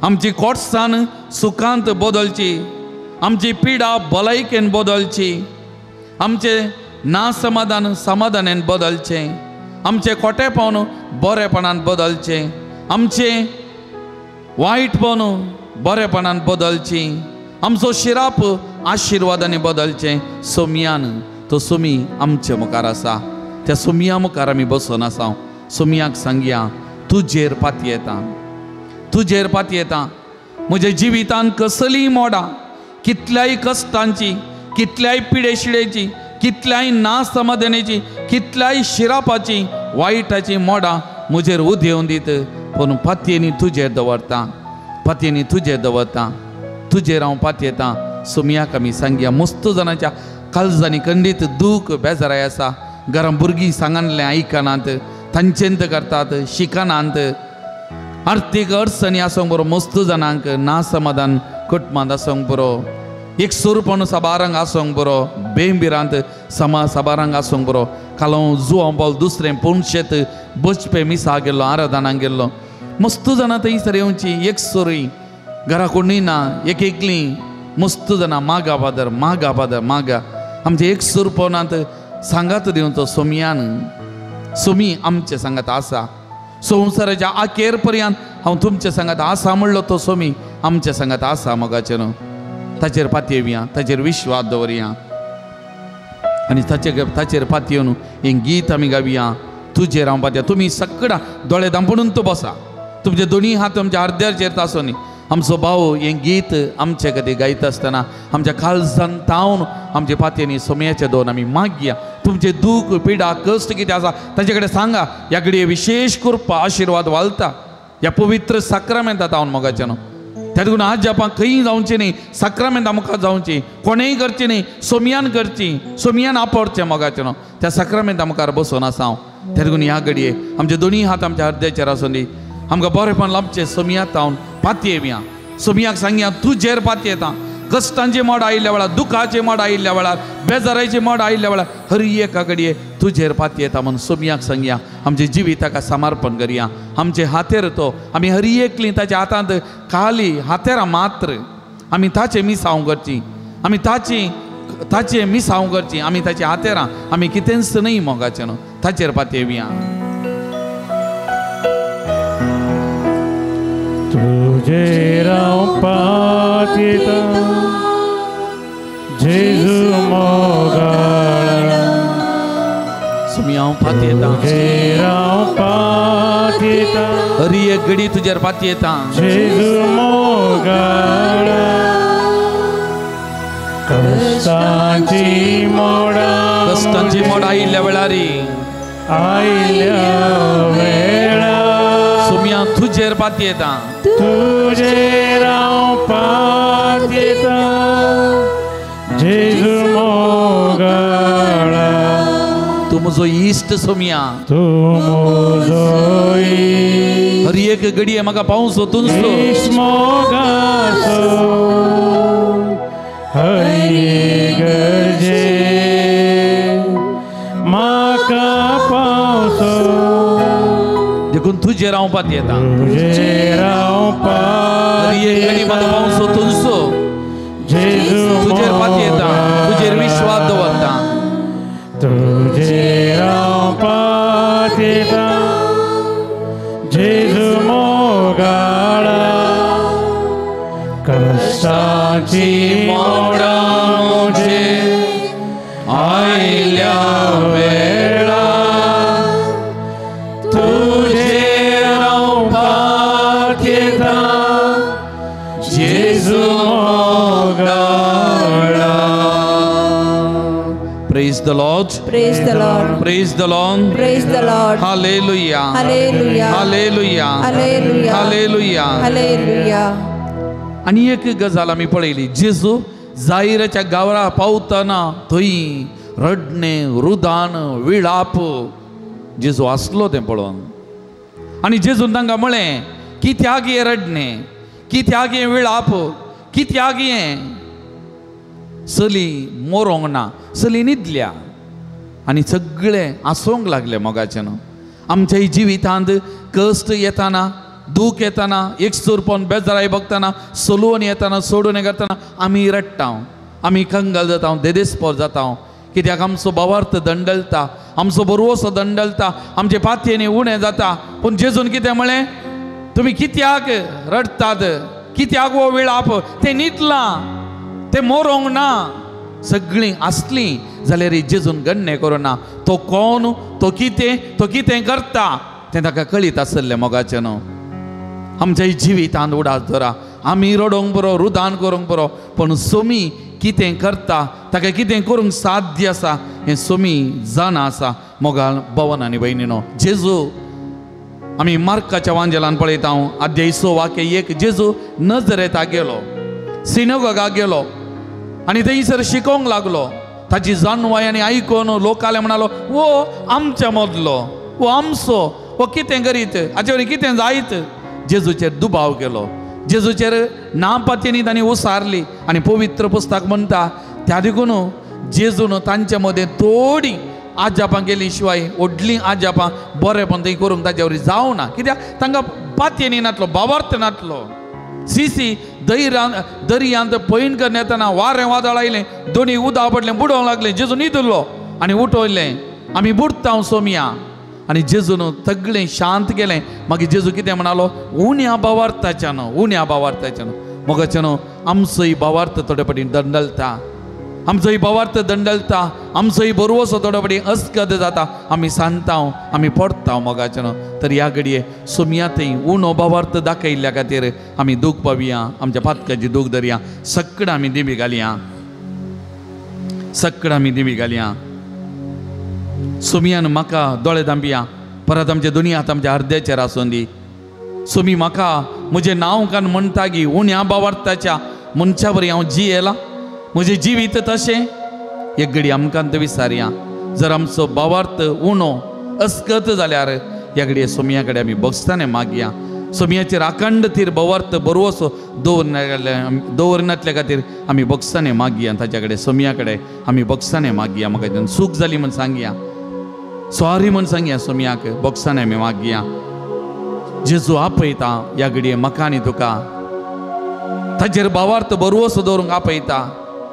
आमची कोटसाण सुखांत बदलची, आमची पिडा भलायकेन बदलची, आमचें ना समाधान समाधानान बदलचें, आमचें खोटेपण बरेपणान बदलचें, आमचें वायटपण बरेपणान बदलची, आमचो शिराप आशिर्वादांनी बदलचें. सोमयान तो सोमी आमचे मुखार आसा, त्या सोमया मुखार आमी बसून आसा. सोमयाक सांगया तुजेर पातयेता, तुजेर पातयेता. म्हज्या जिवितान कसलीय मोडां, कितल्याय कश्टांची, कितल्याय पिडेशिडेची, कितल्याय नासमाधानाची, कितल्याय शिरापाची, वायटाची मोडां म्हजेर उदेवन दीत, पूण पातयेनी तुजेर दवरता, पातयेनी तुजेर दवरता, तुजेर हांव पातयेता. सोमयाक आमी सांगया. मस्त जाणांच्या काळजांनी खंडीत दूख बेजाराय आसा, घरां भुरगीं सांगलें आयकनात, तांचेंत करतात, शिकनात, आर्थीक अडचणी आसूंक बरो, मस्त जाणांक ना समाधान कुटुंबांत आसूंक बरो, एक सुरपण साबारांक आसूंक बरो, बेंबिरांत समा साबारांक आसूंक बरो. काल हांव जुवां पावल दुसरें पोणशेत बचपे मिसा गेल्लो, आराधनाक गेल्लो. मस्त जाणां थंयसर येवची एक सुरी, घरा कोणूय ना, एक एकली मस्त जाणां मागा फादर, मागा फादर, मागा. आमचे एक सुरपणांत सांगात दिवचो सोमयान. सोमी आमचे सांगात आसा, संवसाराच्या आखेर पर्यंत हांव तुमचे सांगात आसा म्हणलो तो सोमी आमचे सांगात आसा मोगाचें न्हू. ताचेर पातयेवया, ताचेर विश्वास दवरया आनी ताचेर पातयेवन हें गीत आमी गावया. तुजेर हांव पातया. तुमी सगळ्या दोळे धांपून तो बसा, तुमचे दोनी हात तुमच्या अर्द्याचेर आसूं. आमचो भाव हें गीत आमचे खातीर गायता आसतना आमच्या काळजान तावन आमचे पातयेनी सोमयाचे दोन आमी मागया. तुमचे दूख पिडा कश्ट कितें आसा ताचे कडेन सांगा. ह्या घडये विशेश कृपा आशिर्वाद वालता ह्या पवित्र साक्रामेंता तावन मोगाचें न्हू. त्या देखून आज जापां खंय जावचें न्ही, साक्रामेंता मुखार जावची, कोणेंय करचें न्ही, सोमयान करची, सोमयान आपोवचें मोगाचें न्हू. त्या साक्रामेंता मुखार बसून आसा हांव. त्या देखून ह्या घडये आमचे दोनी हात आमच्या हृदयाचेर आसूं दी. आमकां बरेंपण लाभचें सोमया तावन पातयेवया. सोमयाक सांगया तुजेर पातयेता. कश्टांची मोड आयिल्ल्या वेळार, दुखाची मोड आयिल्ल्या वेळार, बेजाराची मोड आयिल्ल्या वेळार हर एका घडये तुजेर पातयेता म्हूण सोमयाक सांगया. आमचे जिविताक समर्पण करया. आमचे हातेर तो आमी हर एकली ताच्या हातांत खाली हातेरां मात्र आमी ताचें मिसांव करची. आमी ताची ताचे मिसांव करची, आमी ताची हातेरां, आमी कितेंच न्हय मोगाचें न्हू. ताचेर पातयेवया. तुजेर हांव पातयेतां जेजू मोगाळा, सुमी हांव पातयेतां, तुजेर हांव पातयेतां, हरी एक घडी तुजेर पातयेतां जेजू मोगाळा. कश्टांची मोडां, कश्टांची मोडां आयिल्ल्या वेळारी, आयिल्ल्या वेळा, सुमया तुजेर पातयेतां, तुजेर हांव पातयेतां जेजू मोगाळा. तूं म्हजो इश्ट सोमया, तूं म्हजो इश्ट, हर एक घडये म्हाका पावसो तुजो इश्ट मोगाचो, हरी गरजे म्हाका पावसो, देखून तुजेर हांव पातयेतां, तुजेर हांव पातयेतां, म्हाका पावसो तुजो, तुजेर पातयेतां, तुजेर विश्वास दवरतां, तुजेर हांव पातयेतां जेजू मोगाळा. कश्टांची मोडां म्हजेर आयल्या वेळा, तुजेर हांव पातयेतां जेजू मोगाळा. Praise the Lord. Praise the Lord. Praise the Lord. Praise the Lord. Hallelujah. Hallelujah. Hallelujah. Hallelujah. Hallelujah. Hallelujah. आनी एक गजाल आमी पळयली, जेजू जाहिराच्या गांवां पावतना थंय रडणें, रुदान, विळाप जेजू आसलो तें पळोवन. आनी जेजून तांकां म्हळें, कित्याक हें रडणें, कित्याक हें विळाप, कित्याक हें? चली मोरोंक ना, चली न्हिदल्या. आनी सगळे आसोंक लागले मोगाचें न्हू. आमच्या जिवितांत कश्ट येताना, दूख येताना, एकसुरपण बेजाराय बगतना, सोलून येताना, सोडून करतना आमी रडटा, आमी कंगाल जाता, देदेस्पोर जाता. कित्याक आमचो भावार्थ दंडलता, आमचो बरोवसो दंडलता, आमचे पातयेनी उणें जाता. पूण जेजून कितें म्हळें, तुमी कित्याक रडटात, कित्याक हो विळाप? तें न्हिदलां, तें मोरोंक ना. सगळीं आसलीं जाल्यार जेजून गण्णें करुना. तो कोण, तो कितें, तो कितें करता तें ताका कळीत आसलें मोगाचें न्हू. आमच्या जिवितांत उडास दवरा, आमी रडोंक बरो, रुदान करूंक बरो, पूण सोमी कितें करता, ताका कितें करूंक साध्य आसा हें सोमी जाणा आसा. मोगाल भवन आनी भयणीनो, जेजू आमी मार्काच्या वांजेलान पळयता, अध्याय 6 वाक्य 1, जेजू नजरेता गेलो, सिनेगॉगाक गेलो आनी थंयसर शिकोवंक लागलो. ताची जाणवाय आनी आयकून लोकाले म्हणालो, वो आमच्या मदलो, वो आमचो, वो कितें करीत, हाचे वरी कितें जायत. जेजूचेर दुबाव केलो, जेजूचेर नापातयेनी तांणी उसारली. आनी पवित्र पुस्तक म्हणटा त्या देखून जेजून तांचे मदें थोडीं आजापां केली शिवाय व्हडलीं आजापां बरेपण थंय करूंक ताचे वरी जावना. कित्याक तांकां पातयेनी नातलो, भावार्थ नातलो. सीसी दर्यांत पैण करून येतना वारें वादळ आयलें, दोनी उदक पडलें, बुडोवंक लागलें. जेजू न्हिदलो आनी उठयलें, आमी बुडटा सोमया. आनी जेजून सगळें शांत केलें. मागीर जेजू कितें म्हणालो, उण्या भावार्थाच्यान, उण्या भावार्थाच्यान. मोगाच्यान आमचोय भावार्थ थोडे फावटी दंडलता, आमचोय भावार्थ दंडलता, आमचोय बरोवसो थोडे फावटी अस्कद जाता, आमी सांगता, आमी पडटा मोगाच्यान. तर ह्या घडये सोमया थंय उणो भावार्थ दाखयल्ल्या खातीर आमी दूख पावया, आमच्या पातकाची दूख धरया. सगळें आमी दिमी घालया, सगळें आमी दिमी घालया. सोमयान म्हाका दोळे धांपया, परत आमच्या दोनी हात आमच्या अर्द्याचेर आसून दी. सोमी म्हाका म्हजें नांव कान म्हणटा की उण्या भावार्थाच्या मनशा बरी हांव जियेलां, म्हजें जिवीत तशें. एक घडी आमकां तें विसारया, जर आमचो भावार्थ उणो अस्कत जाल्यार ह्या घडये सोमया कडेन आमी बगस्ताने मागया. सोमयाचेर अखंड थीर भावार्थ बरोवसो दवरनातल्या खातीर आमी बगस्ताने मागया, ताच्या कडेन सोमया कडेन आमी बगस्ताने मागया. म्हाका चूक जाली म्हूण सांगया, सॉरी म्हूण सांगया सोमयाक, बगस्ताने आमी मागया. जेजू आपयता ह्या घडये म्हाका आनी तुका, ताचेर भावार्थ बरोवसो दवरूंक आपयता.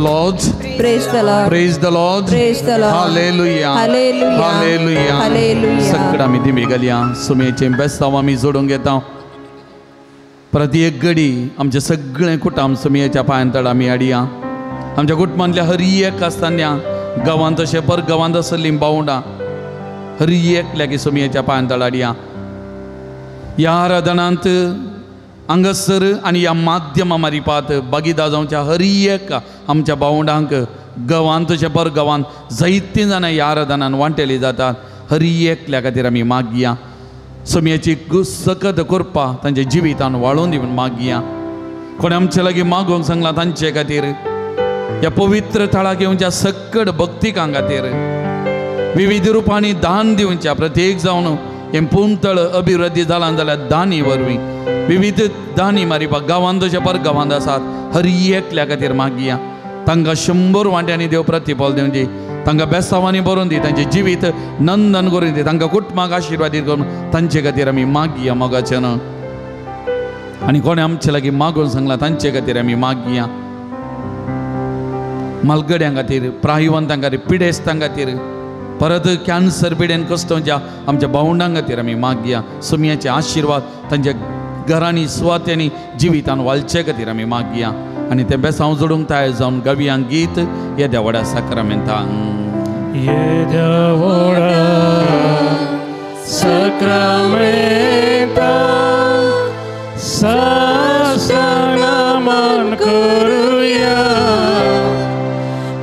the Lord. Praise the Lord. Praise the Lord. Praise the Lord. Hallelujah. Hallelujah. Hallelujah. Hallelujah. सगळं आमी दिमी घालया सुमेचें बेस्तांव आमी जोडूंक घेता. प्रति एक घडी आमचें सगळें कुटुंब सुमयेच्या पांयां तळ आमी हाडया. आमच्या कुटुंबांतल्या हर एक आसतना गांवांत तशें पर गांवांत आसलीं बावंडां हर एकल्याक सुमयेच्या पांयां तळ हाडया. ह्या आराधनांत हांगासर आनी ह्या माध्यमा मारिपात भागीदार जावच्या हर एक आमच्या भावंडांक गांवांत तशें पर गांवांत जायतीं जाणां ह्या आराधनान वांटेली जातात. हर एकल्या खातीर आमी मागया. सुमयेची सकत कृपा तांच्या जिवितान वाळोवन दी म्हूण मागया. कोणें आमचे लागीं मागोवंक सांगलां तांचे खातीर ह्या पवित्र थळाक येवच्या सकट भक्तिकां खातीर विविध रुपांनी दान दिवच्या प्रत्येक जावन हें पूर्ण अभिवृद्धी जालां जाल्यार दानी वरवीं विविध दानी मारिपाक गांवांत तशें पर गांवांत आसात हर एकल्या खातीर मागया. तांकां 100 वांट्यांनी देव प्रतिफल दिवची. तांकां बेसांवांनी बरोवन दी. तांचें जिवीत नंदन करून दी. तांकां कुटुंबाक आशिर्वादीत करून तांचे खातीर आमी मागया मोगाच्यान. आनी कोणें आमचे लागीं मागून सांगलां तांचे खातीर आमी मागया. मालगड्यां खातीर, प्रायवंतां खातीर, पिडेस्तां खातीर, परत कॅन्सर पिडेन कश्टोवच्या आमच्या भावंडां खातीर आमी मागया. सुमयाचे आशिर्वाद तांच्या घरांनी सुवात्यांनी जिवितान वालचे खातीर आमी मागया. आनी तें बेसांव जोडूंक तयार जावन गावया गीत येद्या व्हडा साक्रामेंतांक. येद्या व्हडा साक्रामेंतांक साष्टांग नमन करुया.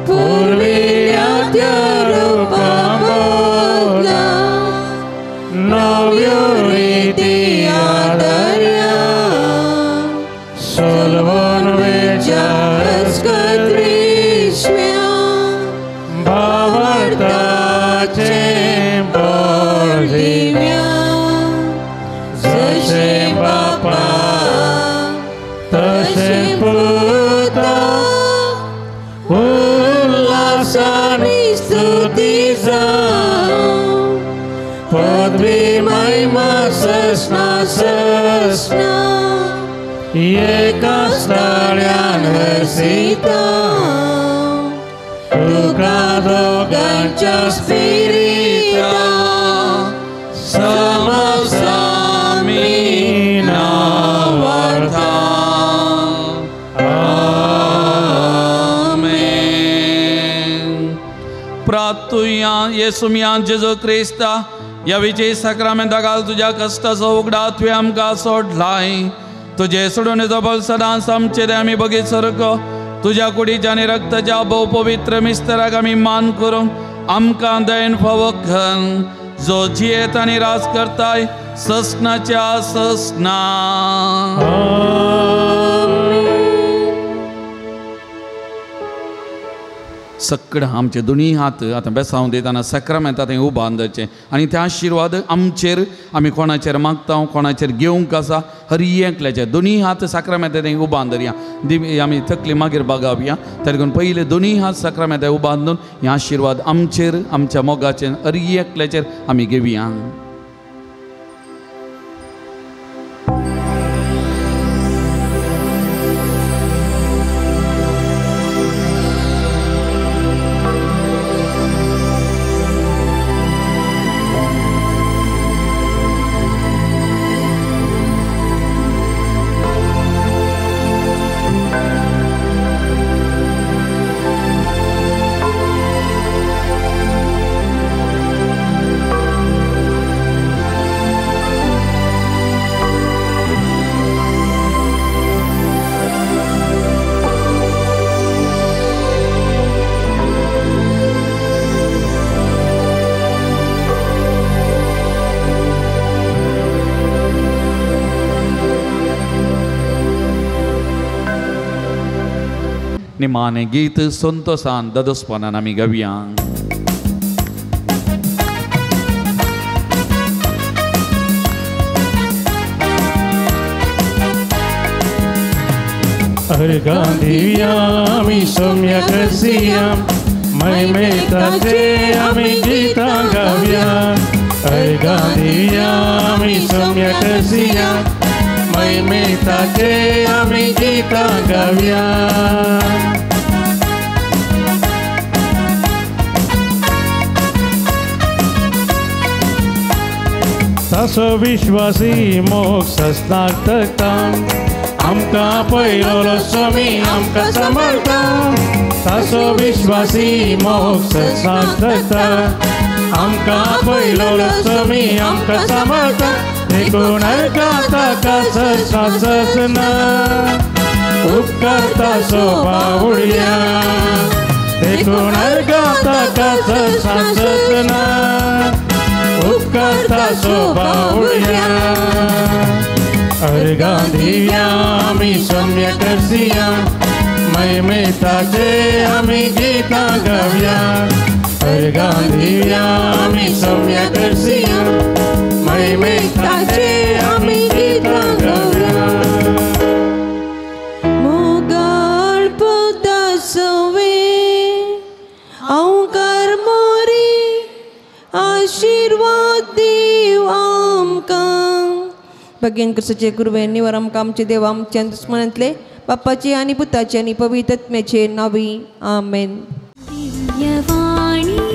पुर्विल्ल्या त्या रुपा बदला नव्यो रिती आदरया. सोलवण वेच्या अस्कत्रिश्म्या भावार्थाचें बळ दिव्या. जशें बापा तशें पुता उल्हासान स्तुती जावं. पदवी महिमा ससना ससना एका स्थाळ्यान हसिता. तुका दोगांच्या स्पिरिता समसामी नावार्था. आमेन. प्रार्थुया. येसुमिया जेजू क्रिस्ता ह्या विजय साक्रामेंता घाल तुज्या कश्टाचो उगडा तुवें आमकां सोडलाय. तुजे सोडून बल सदांच आमचेर आमी बगीत सारको तुज्या कुडीच्या आनी रक्ताच्या भोव पवित्र मिस्तराक आमी मान करूंक आमकां दयन फावो कर, जो जियेत आनी राज करताय ससनाच्या ससना. सगळं आमचे दोनी हात आतां बेसांव दितना साक्रामेंता थंय उबान दवरचें आनी ते आशिर्वाद आमचेर आमी कोणाचेर मागता कोणाचेर घेवंक आसा हर एकल्याचेर दोनी हात साक्रामेंता थंय उबान दवरया. आमी तकली मागीर बागावया. तरी करून पयले दोनी हात साक्रामेंता उबान दवरून हे आशिर्वाद आमचेर आमच्या मोगाचेर हर एकल्याचेर आमी घेवया. निमाणे गीत संतोषान ददोसपणान आमी गावया. अर्घां आमी सम्यक रसिया महिमेताचे आमी गीतां गावया. अर्घां आमी सम्यक रसिया महिमेताचे आमी गीतां गावया. तासो विश्वासी मोग ससनाक तकता आमकां पयलो स्वामी आमकां सांबाळटा तासो विश्वासी मोग ससनाक तकता आमकां पयलो स्वामी आमकां सांबाळटा देखून अर्गां ताका ससना ससना उपकारता सोबावुया देखून अर्गां ताका ससना ससना उपकारता सोबावुया अर्गां दिया आमी सम्य करसिया महिमेताचे आमी गीतां गावया अर्गां दिया आमी सम्य करसिया महिमेताचे आमी गीतां गावया. मोगाळ पुतासवे अवकार मोरी आशीर्वाद दीव आमकां. भगेन क्रिस्ताचे गुरुवे निवर आमकां आमचे देव आमच्या दुस्मनांतले बापाचे आनी पुताचे आनी पवित्र आत्म्याचे नावी आमेन. दिव्यवाणी.